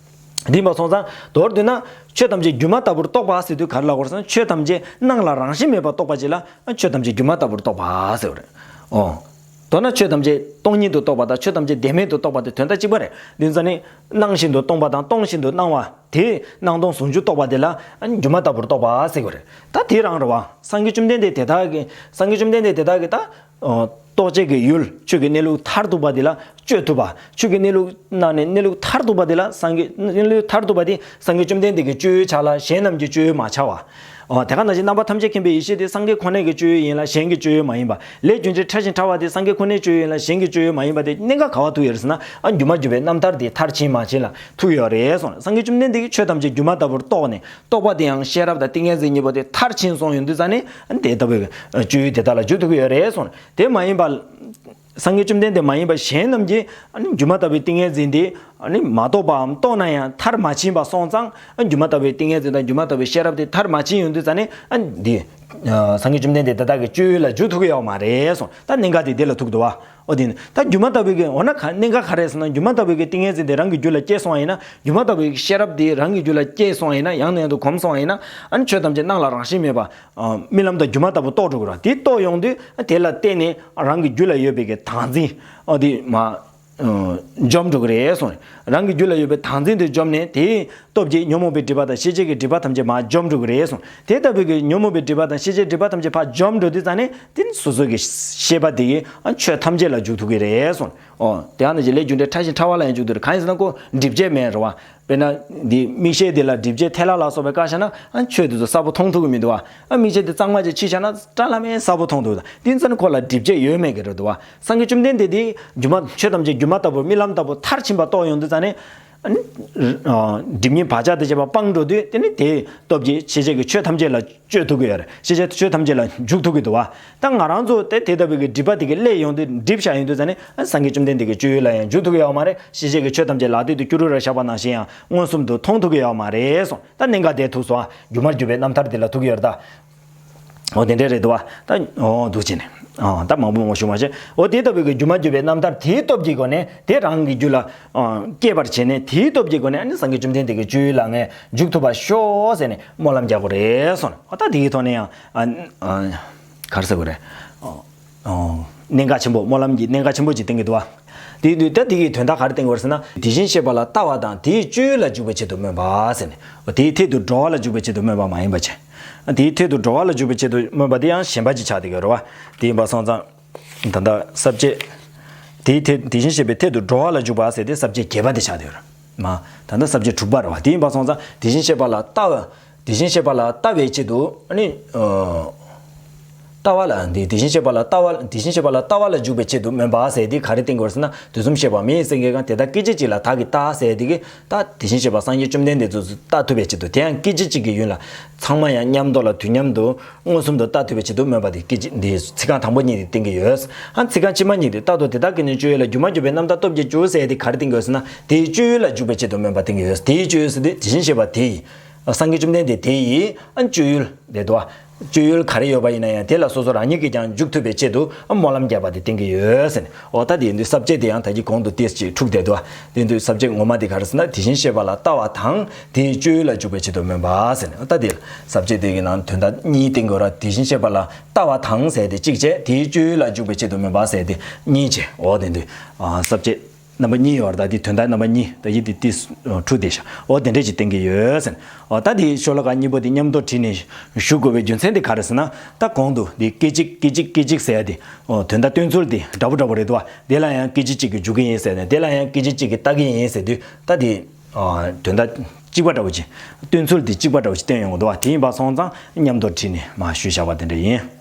འདི་མ་སོང་ཙང་མདོར་བསྡུས་ན་ཆོས་ཐམས་ཅད་སྒྱུ་མ་ལྟ་བུར་རྟོགས་པ་ཟེར་དུས་ག་རེ་ལབ་དགོས་ཟེར་ན། ཆོས་ཐམས་ཅད་སྣང་ལ་རང་བཞིན་མེད་པར་རྟོགས་པ་ཅིག་ལ་ཆོས་ཐམས་ཅད་སྒྱུ་མ་ལྟ་བུར་རྟོགས་པ་ཟེར་བ་རེད། འོ། མདོར་ན་ཆོས་ཐམས་ཅད་སྟོང་ཉིད་དུ་རྟོགས་པ་དང་ཆོས་ཐམས་ཅད་བདེན་མེད་དུ་རྟོགས་པ་དེ་དོན་དག་གཅིག་པ་རེད། འདི་ཙམ་ནི་སྣང་བཞིན་དུ་སྟོང་པ་དང་སྟོང་བཞིན་དུ་སྣང་བ། དེ་སྣང་སྟོང་ཟུང་འཇུག་རྟོགས་པ་དེ་ལ་སྒྱུ་མ་ལྟ་བུར་རྟོགས་པ་ཟེར་གྱི་རེད། ད་དེ་རང་རེད་བ། སངས་རྒྱས་བཅོམ་ལྡན་འདས་དེ་དག་གི། སངས་རྒྱས་བཅོམ་ལྡན་འདས་དེ་དག་གི་ད། ཨ། རྟོགས་བྱེད་ཀྱི་ཡུལ་ཆོས་ཀྱི་གནས་ལུགས་མཐར་ཐུག་པ་དེ་ལ་དཔྱོད་ཐུབ་པ། ཆོས་ཀྱི་གནས་ལུགས་ནང་ནས་གནས་ལུགས་མཐར་ཐུག་པ་དེ་ལ། སངས་རྒྱས་གནས་ལུགས་མཐར་ཐུག་པ་དེ་སངས་རྒྱས་བཅོམ་ལྡན་འདས་ཀྱི་སྤྱོད་ཡུལ་ཆགས་ལ་གཞན་རྣམས་ཀྱི་སྤྱོད་ཡུལ་མ་ཆགས་པ། ཨ། དེ་ག་ནང་བཞིན་རྣམ་པ་ཐམས་ཅད་མཁྱེན་པའི་ཡེ་ཤེས་དེ་སངས་རྒྱས་ཁོ་ནའི་གི་སྤྱོད་ཡུལ་ཡིན་ལ་གཞན་གྱི་སྤྱོད་ཡུལ་མ་ཡིན་པ། ལས་རྒྱུ་འབྲས་ཕྲ་ཞིང་ཕྲ་བ་དེ་སངས་རྒྱས་ཁོ་ནའི་སྤྱོད་ཡུལ་ཡིན་ལ་གཞན་གྱི་སྤྱོད་ཡུལ་མ་ཡིན་པ་དེ་གནད་འགག་ག་པར་ཐུག་ཡོད་རེད་ཟེར་ན། ཨ། སྒྱུ་མ་གྱུར་པའི་རྣམ་ཐར་དེ་མཐར་ཕྱིན་མ་ཕྱིན་ལ་ཐུག་ཡོད་རེད་གསུངས། སངས་རྒྱས་བཅོམ་ལྡན་འདས་ཀྱིས་ཆོས་ཐམས་ཅད་སྒྱུ་མ་ལྟ་བུར་རྟོགས་ནས། རྟོགས་པ་དེ་ཡང་ཤེས་རབ་དང་ཏིང་ངེ་འཛིན་གཉིས་པོ་དེ་མཐར་ཕྱིན་སོང་ཡོང་དུས་ཙ་ནས། ཨ། དེ་ལྟ་བུའི་སྤྱོད་ཡུལ་དེ་དག་ལ་འཇུག་ཐུབ་ཀྱི་ཡོད་རེད་གསུངས། དེ་མ་ཡིན་པ། སངས་རྒྱས་བཅོམ་ལྡན་འདས་མ་ཡིན་པ་གཞན་རྣམས་ཀྱིས། ཨ་ནི་སྒྱུ་མ་ལྟ་བུའི་ཏིང་ངེ་འཛིན་དེ། ཨ་ནི་མ་རྟོགས་པའམ་རྟོགས་ན་ཡང་མཐར་མ་ཕྱིན་པ་སོང་ཙང་། ཨ། སྒྱུ་མ་ལྟ་བུའི་ཏིང་ངེ་འཛིན་དང་སྒྱུ་མ་ལྟ་བུའི་ཤེས་རབ་དེ་མཐར་མ་ཕྱིན་ཡོང་དུས་ཙ་ནས། ཨ། འདི། ཨ། སངས་རྒྱས་བཅོམ་ལྡན་འདས་དེ་དག་གི་སྤྱོད་ཡུལ་ལ་འཇུག་ཐུབ་ཀྱི་ཡོད་མ་རེད་གསུངས། ད་གནད་འགག་དེ་དེ་ལ་ཐུག་འདུག་བ། འོ་དེ་ནི་ད་སྒྱུ་མ་ལྟ་བུའི་གི། འོ་ན་ག་གནད་འགག་ག་རེ་ཟེར་ན། སྒྱུ་མ་ལྟ་བུའི་གི་ཏིང་ངེ་འཛིན་དེ་རང་གི་རྒྱུད་ལ་སྐྱེས་སོང་བ་ཡིན་ན། སྒྱུ་མ་ལྟ་བུའི་གི་ཤེས་རབ་དེ་རང་གི་རྒྱུད་ལ་སྐྱེས་སོང་བ་ཡིན་ན། ཡང་ནས་ཡང་དུ་གོམས་སོང་བ་ཡིན་ན། ཨ་ནི་ཆོས་ཐམས་ཅད་སྣང་ལ་རང་བཞིན་མེད་པ། ཨ། རྨི་ལམ་དང་སྒྱུ་མ་ལྟ་བུ་རྟོགས་འགྲོ་གི་རེད། དེ་རྟོགས་ཡོང་དུས་དེ་ལ་བརྟེན་ནས་རང་གི་རྒྱུད་ལ་ཡོད་པའི་གི་བདག་འཛིན། ཨ། དེ་མར། ཨ། འཇོམས་འགྲོ་གི་རེད་གསུངས། རང་གི་རྒྱུད་ལ་ཡོད་པའི་བདག་འཛིན་དེ་འཇོམས་ནས། དེའི་སྟོབས་ཀྱིས་ཉོན་མོངས་པའི་སྒྲིབ་པ་དང་ཤེས་བྱའི་གི་སྒྲིབ་པ་ཐམས་ཅད་མར་འཇོམས་འགྲོ་གི་རེད་གསུངས། དེ་ལྟ་བུའི་གི་ཉོན་མོངས་པའི་སྒྲིབ་པ་དང་ཤེས་བྱའི་སྒྲིབ་པ་ཐམས་ཅད་ཕར་འཇོམས་འགྲོ་དུས་ཙ་ནས། དེ་ནི་སོ་སོ་གི་ཤེས་པ་དེ་གིས། ཨ། ཆོས་ཐམས་ཅད་ལ་འཇུག་ཐུབ་ཀྱི་རེད་གསུངས། ཨོ། དེ་ཡང་ནི་ལས་རྒྱུ་འབྲས་ཕྲ་ཞིང་ཕྲ་བ་ལ་ཡང་འཇུག་ཐུབ་རེད། གང་ཡིན་ཟེར་ན་ཁོ་སྒྲིབ་བྱེད་མེད་རེད་བ། དཔེར་ན་འདི་མིག་ཤེལ་འདི་ལ་སྒྲིབ་བྱེད་ཐལ་བ་ལ་སོགས་པའི་བཀལ་བཞག་ན། ཨ། ཆོས་དེ་ཚོ་གསལ་པོ་མཐོང་ཐུབ་ཀྱི་མི་འདུག་བ། ཨ། མིག་ཤེལ་དེ་གཙང་མ་ཅིག་ཕྱིས་བཞག་ན་བཀྲ་ལམ་མེ་གསལ་པོ་མཐོང་ཐུབ། དེ་ཚོ་ནི་ཁོ་ལ་སྒྲིབ་བྱེད་ཡོད་མེད་ཀྱི་རེད་འདུག་བ། སངས་རྒྱས་བཅོམ་ལྡན་འདས་དེ་སྒྱུ་མ། ཆོས་ཐམས་ཅད་སྒྱུ་མ་ལྟ་བུ། རྨི་ལམ་ལྟ་བུ་མཐར་ཕྱིན་པ་རྟོགས་ཡོང་དུས་ཙ་ནས། ཨ་ནི། ཨ། སྒྲིབ་གཉིས་བག་ཆགས་དང་བཅས་པ་སྤངས་འགྲོ་དུས། དེ་ནི་དེའི་སྟོབས་ཀྱིས་ཤེས་བྱའི་གི་ཆོས་ཐམས་ཅད་ལ་སྤྱོད་ཐུབ་ཀྱི་ཡོད་རེད། ཤེས་བྱའི་ཆོས་ཐམས་ཅད་ལ་འཇུག་ཐུབ་ཀྱི་འདུག་བ། ད་ང་རང་ཚོ་དེ་དེ་ལྟ་བུའི་གི་སྒྲིབ་པ་དེ་གིས་བསླད་ཡོང་དུས། སྒྲིབ་བཞག་ཡོང་དུས་ཙ་ནས། ཨ། སངས་རྒྱས་བཅོམ་ལྡན་འདས་ཀྱི་སྤྱོད་ཡུལ་ལ་ཡང་འཇུག་ཐུབ་ཀྱི་ཡོད་མ་རེད། ཤེས་བྱའི་གི་ཆོས་ཐམས་ཅད་ལག་མཐིལ་དུ་སྐྱུ་རུ་ར་བཞག་པ་ནང་བཞིན་ཡང་མངོན་སུམ་དུ་མཐོང་ཐུབ་ཀྱི་ཡོད་མ་རེད་གསུངས། ད་གནད་འགག་དེ་ཐུག་སོང་། ཨ། སྒྱུ་མར་གྱུར་པའི་རྣམ་ཐར་དེ་ལ་ཐུག་ཡོད་རེད་ད། འོ་དེ་འདྲ་རེད་འདུག་བ། ད་འོ་འདུག་བྱས་ནས། ཨ་ད་མང་པོ་མང་པོ་ཞུ་མ་བྱེད། འོ་དེ་ལྟ་བུའི་གི་སྒྱུ་མ་སྒྱུ་བའི་རྣམ་ཐར་དེའི་སྟོབས་ཀྱིས་སྒོ་ནས་དེ་རང་གི་རྒྱུད་ལ་ཨ་སྐྱེས་པར་བྱས་ནས། དེའི་སྟོབས་ཀྱིས་སྒོ་ནས་ཨ་ནི་སངས་རྒྱས་བཅོམ་ལྡན་འདས་ཀྱི་སྤྱོད་ཡུལ་ལ་ངས་འཇུག་ཐུབ་པར་ཤོག་ཟེར་ནས་སྨོན་ལམ་རྒྱག་དགོས་རེད་གསུངས། འོ་ད་དེ་གི་ཐོག་ནས་ཡང་ཨ་ཨ་ག་རེ་ཟེར་དགོས་རེད། ཨ་ཨ་གནད་འགག་ཆེན་པོ། སྨོན་ལམ་གྱི་གནད་འགག་ཆེན་པོ་ཅིག་བསྟན་གྱི་འདུག་བ། དེ་དུས་ད་དེ་གི་དོན་དག་ག་རེ་བསྟན་གྱི་ཡོད་རེད་ཟེར་ན། དེ་བཞིན་གཤེགས་པ་ལ་ལྟ་བ་དང་དེའི་སྤྱོད་ཡུལ་ལ་འཇུག་པའི་ཆེད་དུ་སྨོན་པ་ཟེར་ནས། འོ་དེའི་ཐད་དུ་འགྲོ་བ་ལ་འཇུག་པའི་ཆེད་དུ་སྨོན་པ་མ་ཡིན་པ་བྱས། དེའི་ཐད་དུ་འགྲོ་བ་ལ་འཇུག་པའི་ཆེད་དུ་སྨོན་པ་དེ་ཡང་གཞན་པ་ཅིག་ཆགས་བསྡད་ཀྱི་ཡོད་རེད་བ། དེ་ཡིན་པ་སོང་ཙང་ད་ལྟ་ས་བཅད་དེའི་ཐད། དེ་བཞིན་གཤེགས་པའི་ཐད་དུ་འགྲོ་བ་ལ་འཇུག་པ་ཟེར་དེ་ས་བཅད་བརྒྱད་པ་དེ་ཆགས་བསྡད་ཡོད་རེད་མ། ད་ལྟ་ས་བཅད་དྲུག་པ་རེད་བ། དེ་ཡིན་པ་སོང་ཙང་དེ་བཞིན་གཤེགས་པ་ལ་ལྟ་བ། དེ་བཞིན་གཤེགས་པ་ལ་ལྟ་བའི་ཆེད་དུ་ཨ་ནི་ཨ་ལྟ་བ་ལ་འདི་དེ་བཞིན་གཤེགས་པ་ལ་ལྟ་བ། དེ་བཞིན་གཤེགས་པ་ལ་ལྟ་བ་ལ་འཇུག་པའི་ཆེད་དུ་སྨོན་པ་ཟེར་དེ་ག་རེ་བསྟན་གྱི་ཡོད་རེད་ཟེར་ན། དུས་གསུམ་གཤེགས་པ་མི་ཡི་སེང་གེ་གང་། དེ་དག་སྐད་ཅིག་གཅིག་ལ་བདག་གིས་ལྟ་ཟེར་དེ་གི་ད་དེ་བཞིན་གཤེགས་པ་སངས་རྒྱས་བཅོམ་ལྡན་འདས་ཚོ་ལྟ་ཐུབ་པའི་ཆེད་དུ། དེ་ཡང་སྐད་ཅིག་གཅིག་གི་ཡུན་ལ་ཚང་མ་ཡང་མཉམ་དུ་ལ་དུས་མཉམ་དུ་མངོན་སུམ་དུ་ལྟ་ཐུབ་པའི་ཆེད་དུ་སྨོན་པ་དེ་སྐད་ཅིག་འདི་ཚིག་རྐང་དང་པོ་གཉིས་དེ་བསྟན་གྱི་ཡོད། ཨ་ཚིག་རྐང་ཕྱི་མ་གཉིས་དེ་ལྟ་དོ། དེ་དག་གི་ནི་སྤྱོད་ཡུལ་ལ། སྒྱུ་མ་སྒྱུ་བའི་རྣམ་ཐར་སྟོབས་ཀྱིས་འཇུག་ཟེར་དེ་ག་རེ་བསྟན་གྱི་ཡོད་ཟེར་ན། དེའི་སྤྱོད་ཡུལ་ལ་འཇུག་པའི་ཆེད་དུ་སྨོན་པ་བསྟན་གྱི་ཡོད། དེའི་སྤྱོད་ཡུལ་ཟེར་དེ་དེ་བཞིན་གཤེགས་པ་དེ་ཡི། སངས་རྒྱས་བཅོམ་ལྡན་འདས་དེ་ཡི་ཨ་སྤྱོད་ཡུལ་དེ་དོ། སྤྱོད་ཡུལ་ག་རེ་ཡོད་པ་ཡིན་ན་ཡང་དེ་ལ་སོ་སོ་རང་ཉིད་ཀྱིས་ཀྱང་འཇུག་ཐུབ་པའི་ཆེད་དུ་ཨ་སྨོན་ལམ་བརྒྱབ་པ་དེ་བསྟན་གྱི་ཡོད་ཟེར་ནས། འོ་ད་དེ་ཡིན་དུས་ས་བཅད་དེ་ཡང་ད་གི་གོང་དུ་ཏོག་ཙམ་འཁྲུགས་བསྡད་འདུག་དེ་ཡིན་དུས་ས་བཅད་ངོ་མ་དེ་ག་རེ་ཟེར་ན། དེ་བཞིན་གཤེགས་པ་ལ་ལྟ་བ་དང་དེའི་སྤྱོད་ཡུལ་ལ་འཇུག་པའི་ཆེད་དུ་སྨོན་པ་ཟེར་ནས། འོ་ད་དེ་ས་བཅད་དེ་གི་ནང་དོན་དག་གཉིས་བསྟན་གྱི་ཡོད་རེད། དེ་བཞིན་གཤེགས་པ་ལ་ལྟ་བ་དང་ཟེར་དེ་གཅིག་བྱས། དེའི་སྤྱོད་ཡུལ་ལ་འཇུག་པའི་ཆེད་དུ་སྨོན་པ་ཟེར་དེ་གཉིས་བྱས། འོ་དེ་ཡིན་དུས་ཨ་ས་བཅད་རྣམ་པ་གཉིས་ཡོད་རེད། ད་དེ་དོན་དག་རྣམ་པ་གཉིས། ད་ཡིད་དེ་ཏིས་འཁྲུག་བསྡད་ཤག་འོ་དེ་འདྲས་ཅིག་བསྟན་གྱི་ཡོད་ཟེར། འོ་ད་དེ་ཤོ་ལོ་ཀ་གཉིས་པོ་དེ་མཉམ་དུ་བྲིས་ནས་ཞུ་དགོས་པའི་རྒྱུ་མཚན་དེ་ག་རེ་ཟེར་ན། ད་གོང་དུ་དེ་སྐད་ཅིག་སྐད་ཅིག་སྐད་ཅིག་ཟེར་ཡ་དེ། འོ་དོན་དག་སྟོན་ཚུལ་དེ་འདྲ་པོ་འདྲ་པོ་རེད་འདུག་བ། དེ་ལ་ཡང་སྐད་ཅིག་གཅིག་གིས་འཇུག་གི་ཡིན་ཟེར་ནས། དེ་ལ་ཡང་སྐད་ཅིག་གཅིག་གིས་ལྟ་གི་ཡིན་ཟེར་དུས། ད་དེ་ཨ་དོན་དག་གཅིག་པ་འདྲ་པོ་ཅིག་སྟོན་ཚུལ་དེ་གཅིག་པ་འདྲ་པོ་ཅིག་བསྟན་ཡོང་གི་འདུག་བ། དེ་ཡིན་པ་སོང་ཙང་མཉམ་དུ་བྲིས་ནས་མར་ཞུས་བཞག་པ་དེ་འདྲ་ཡིན།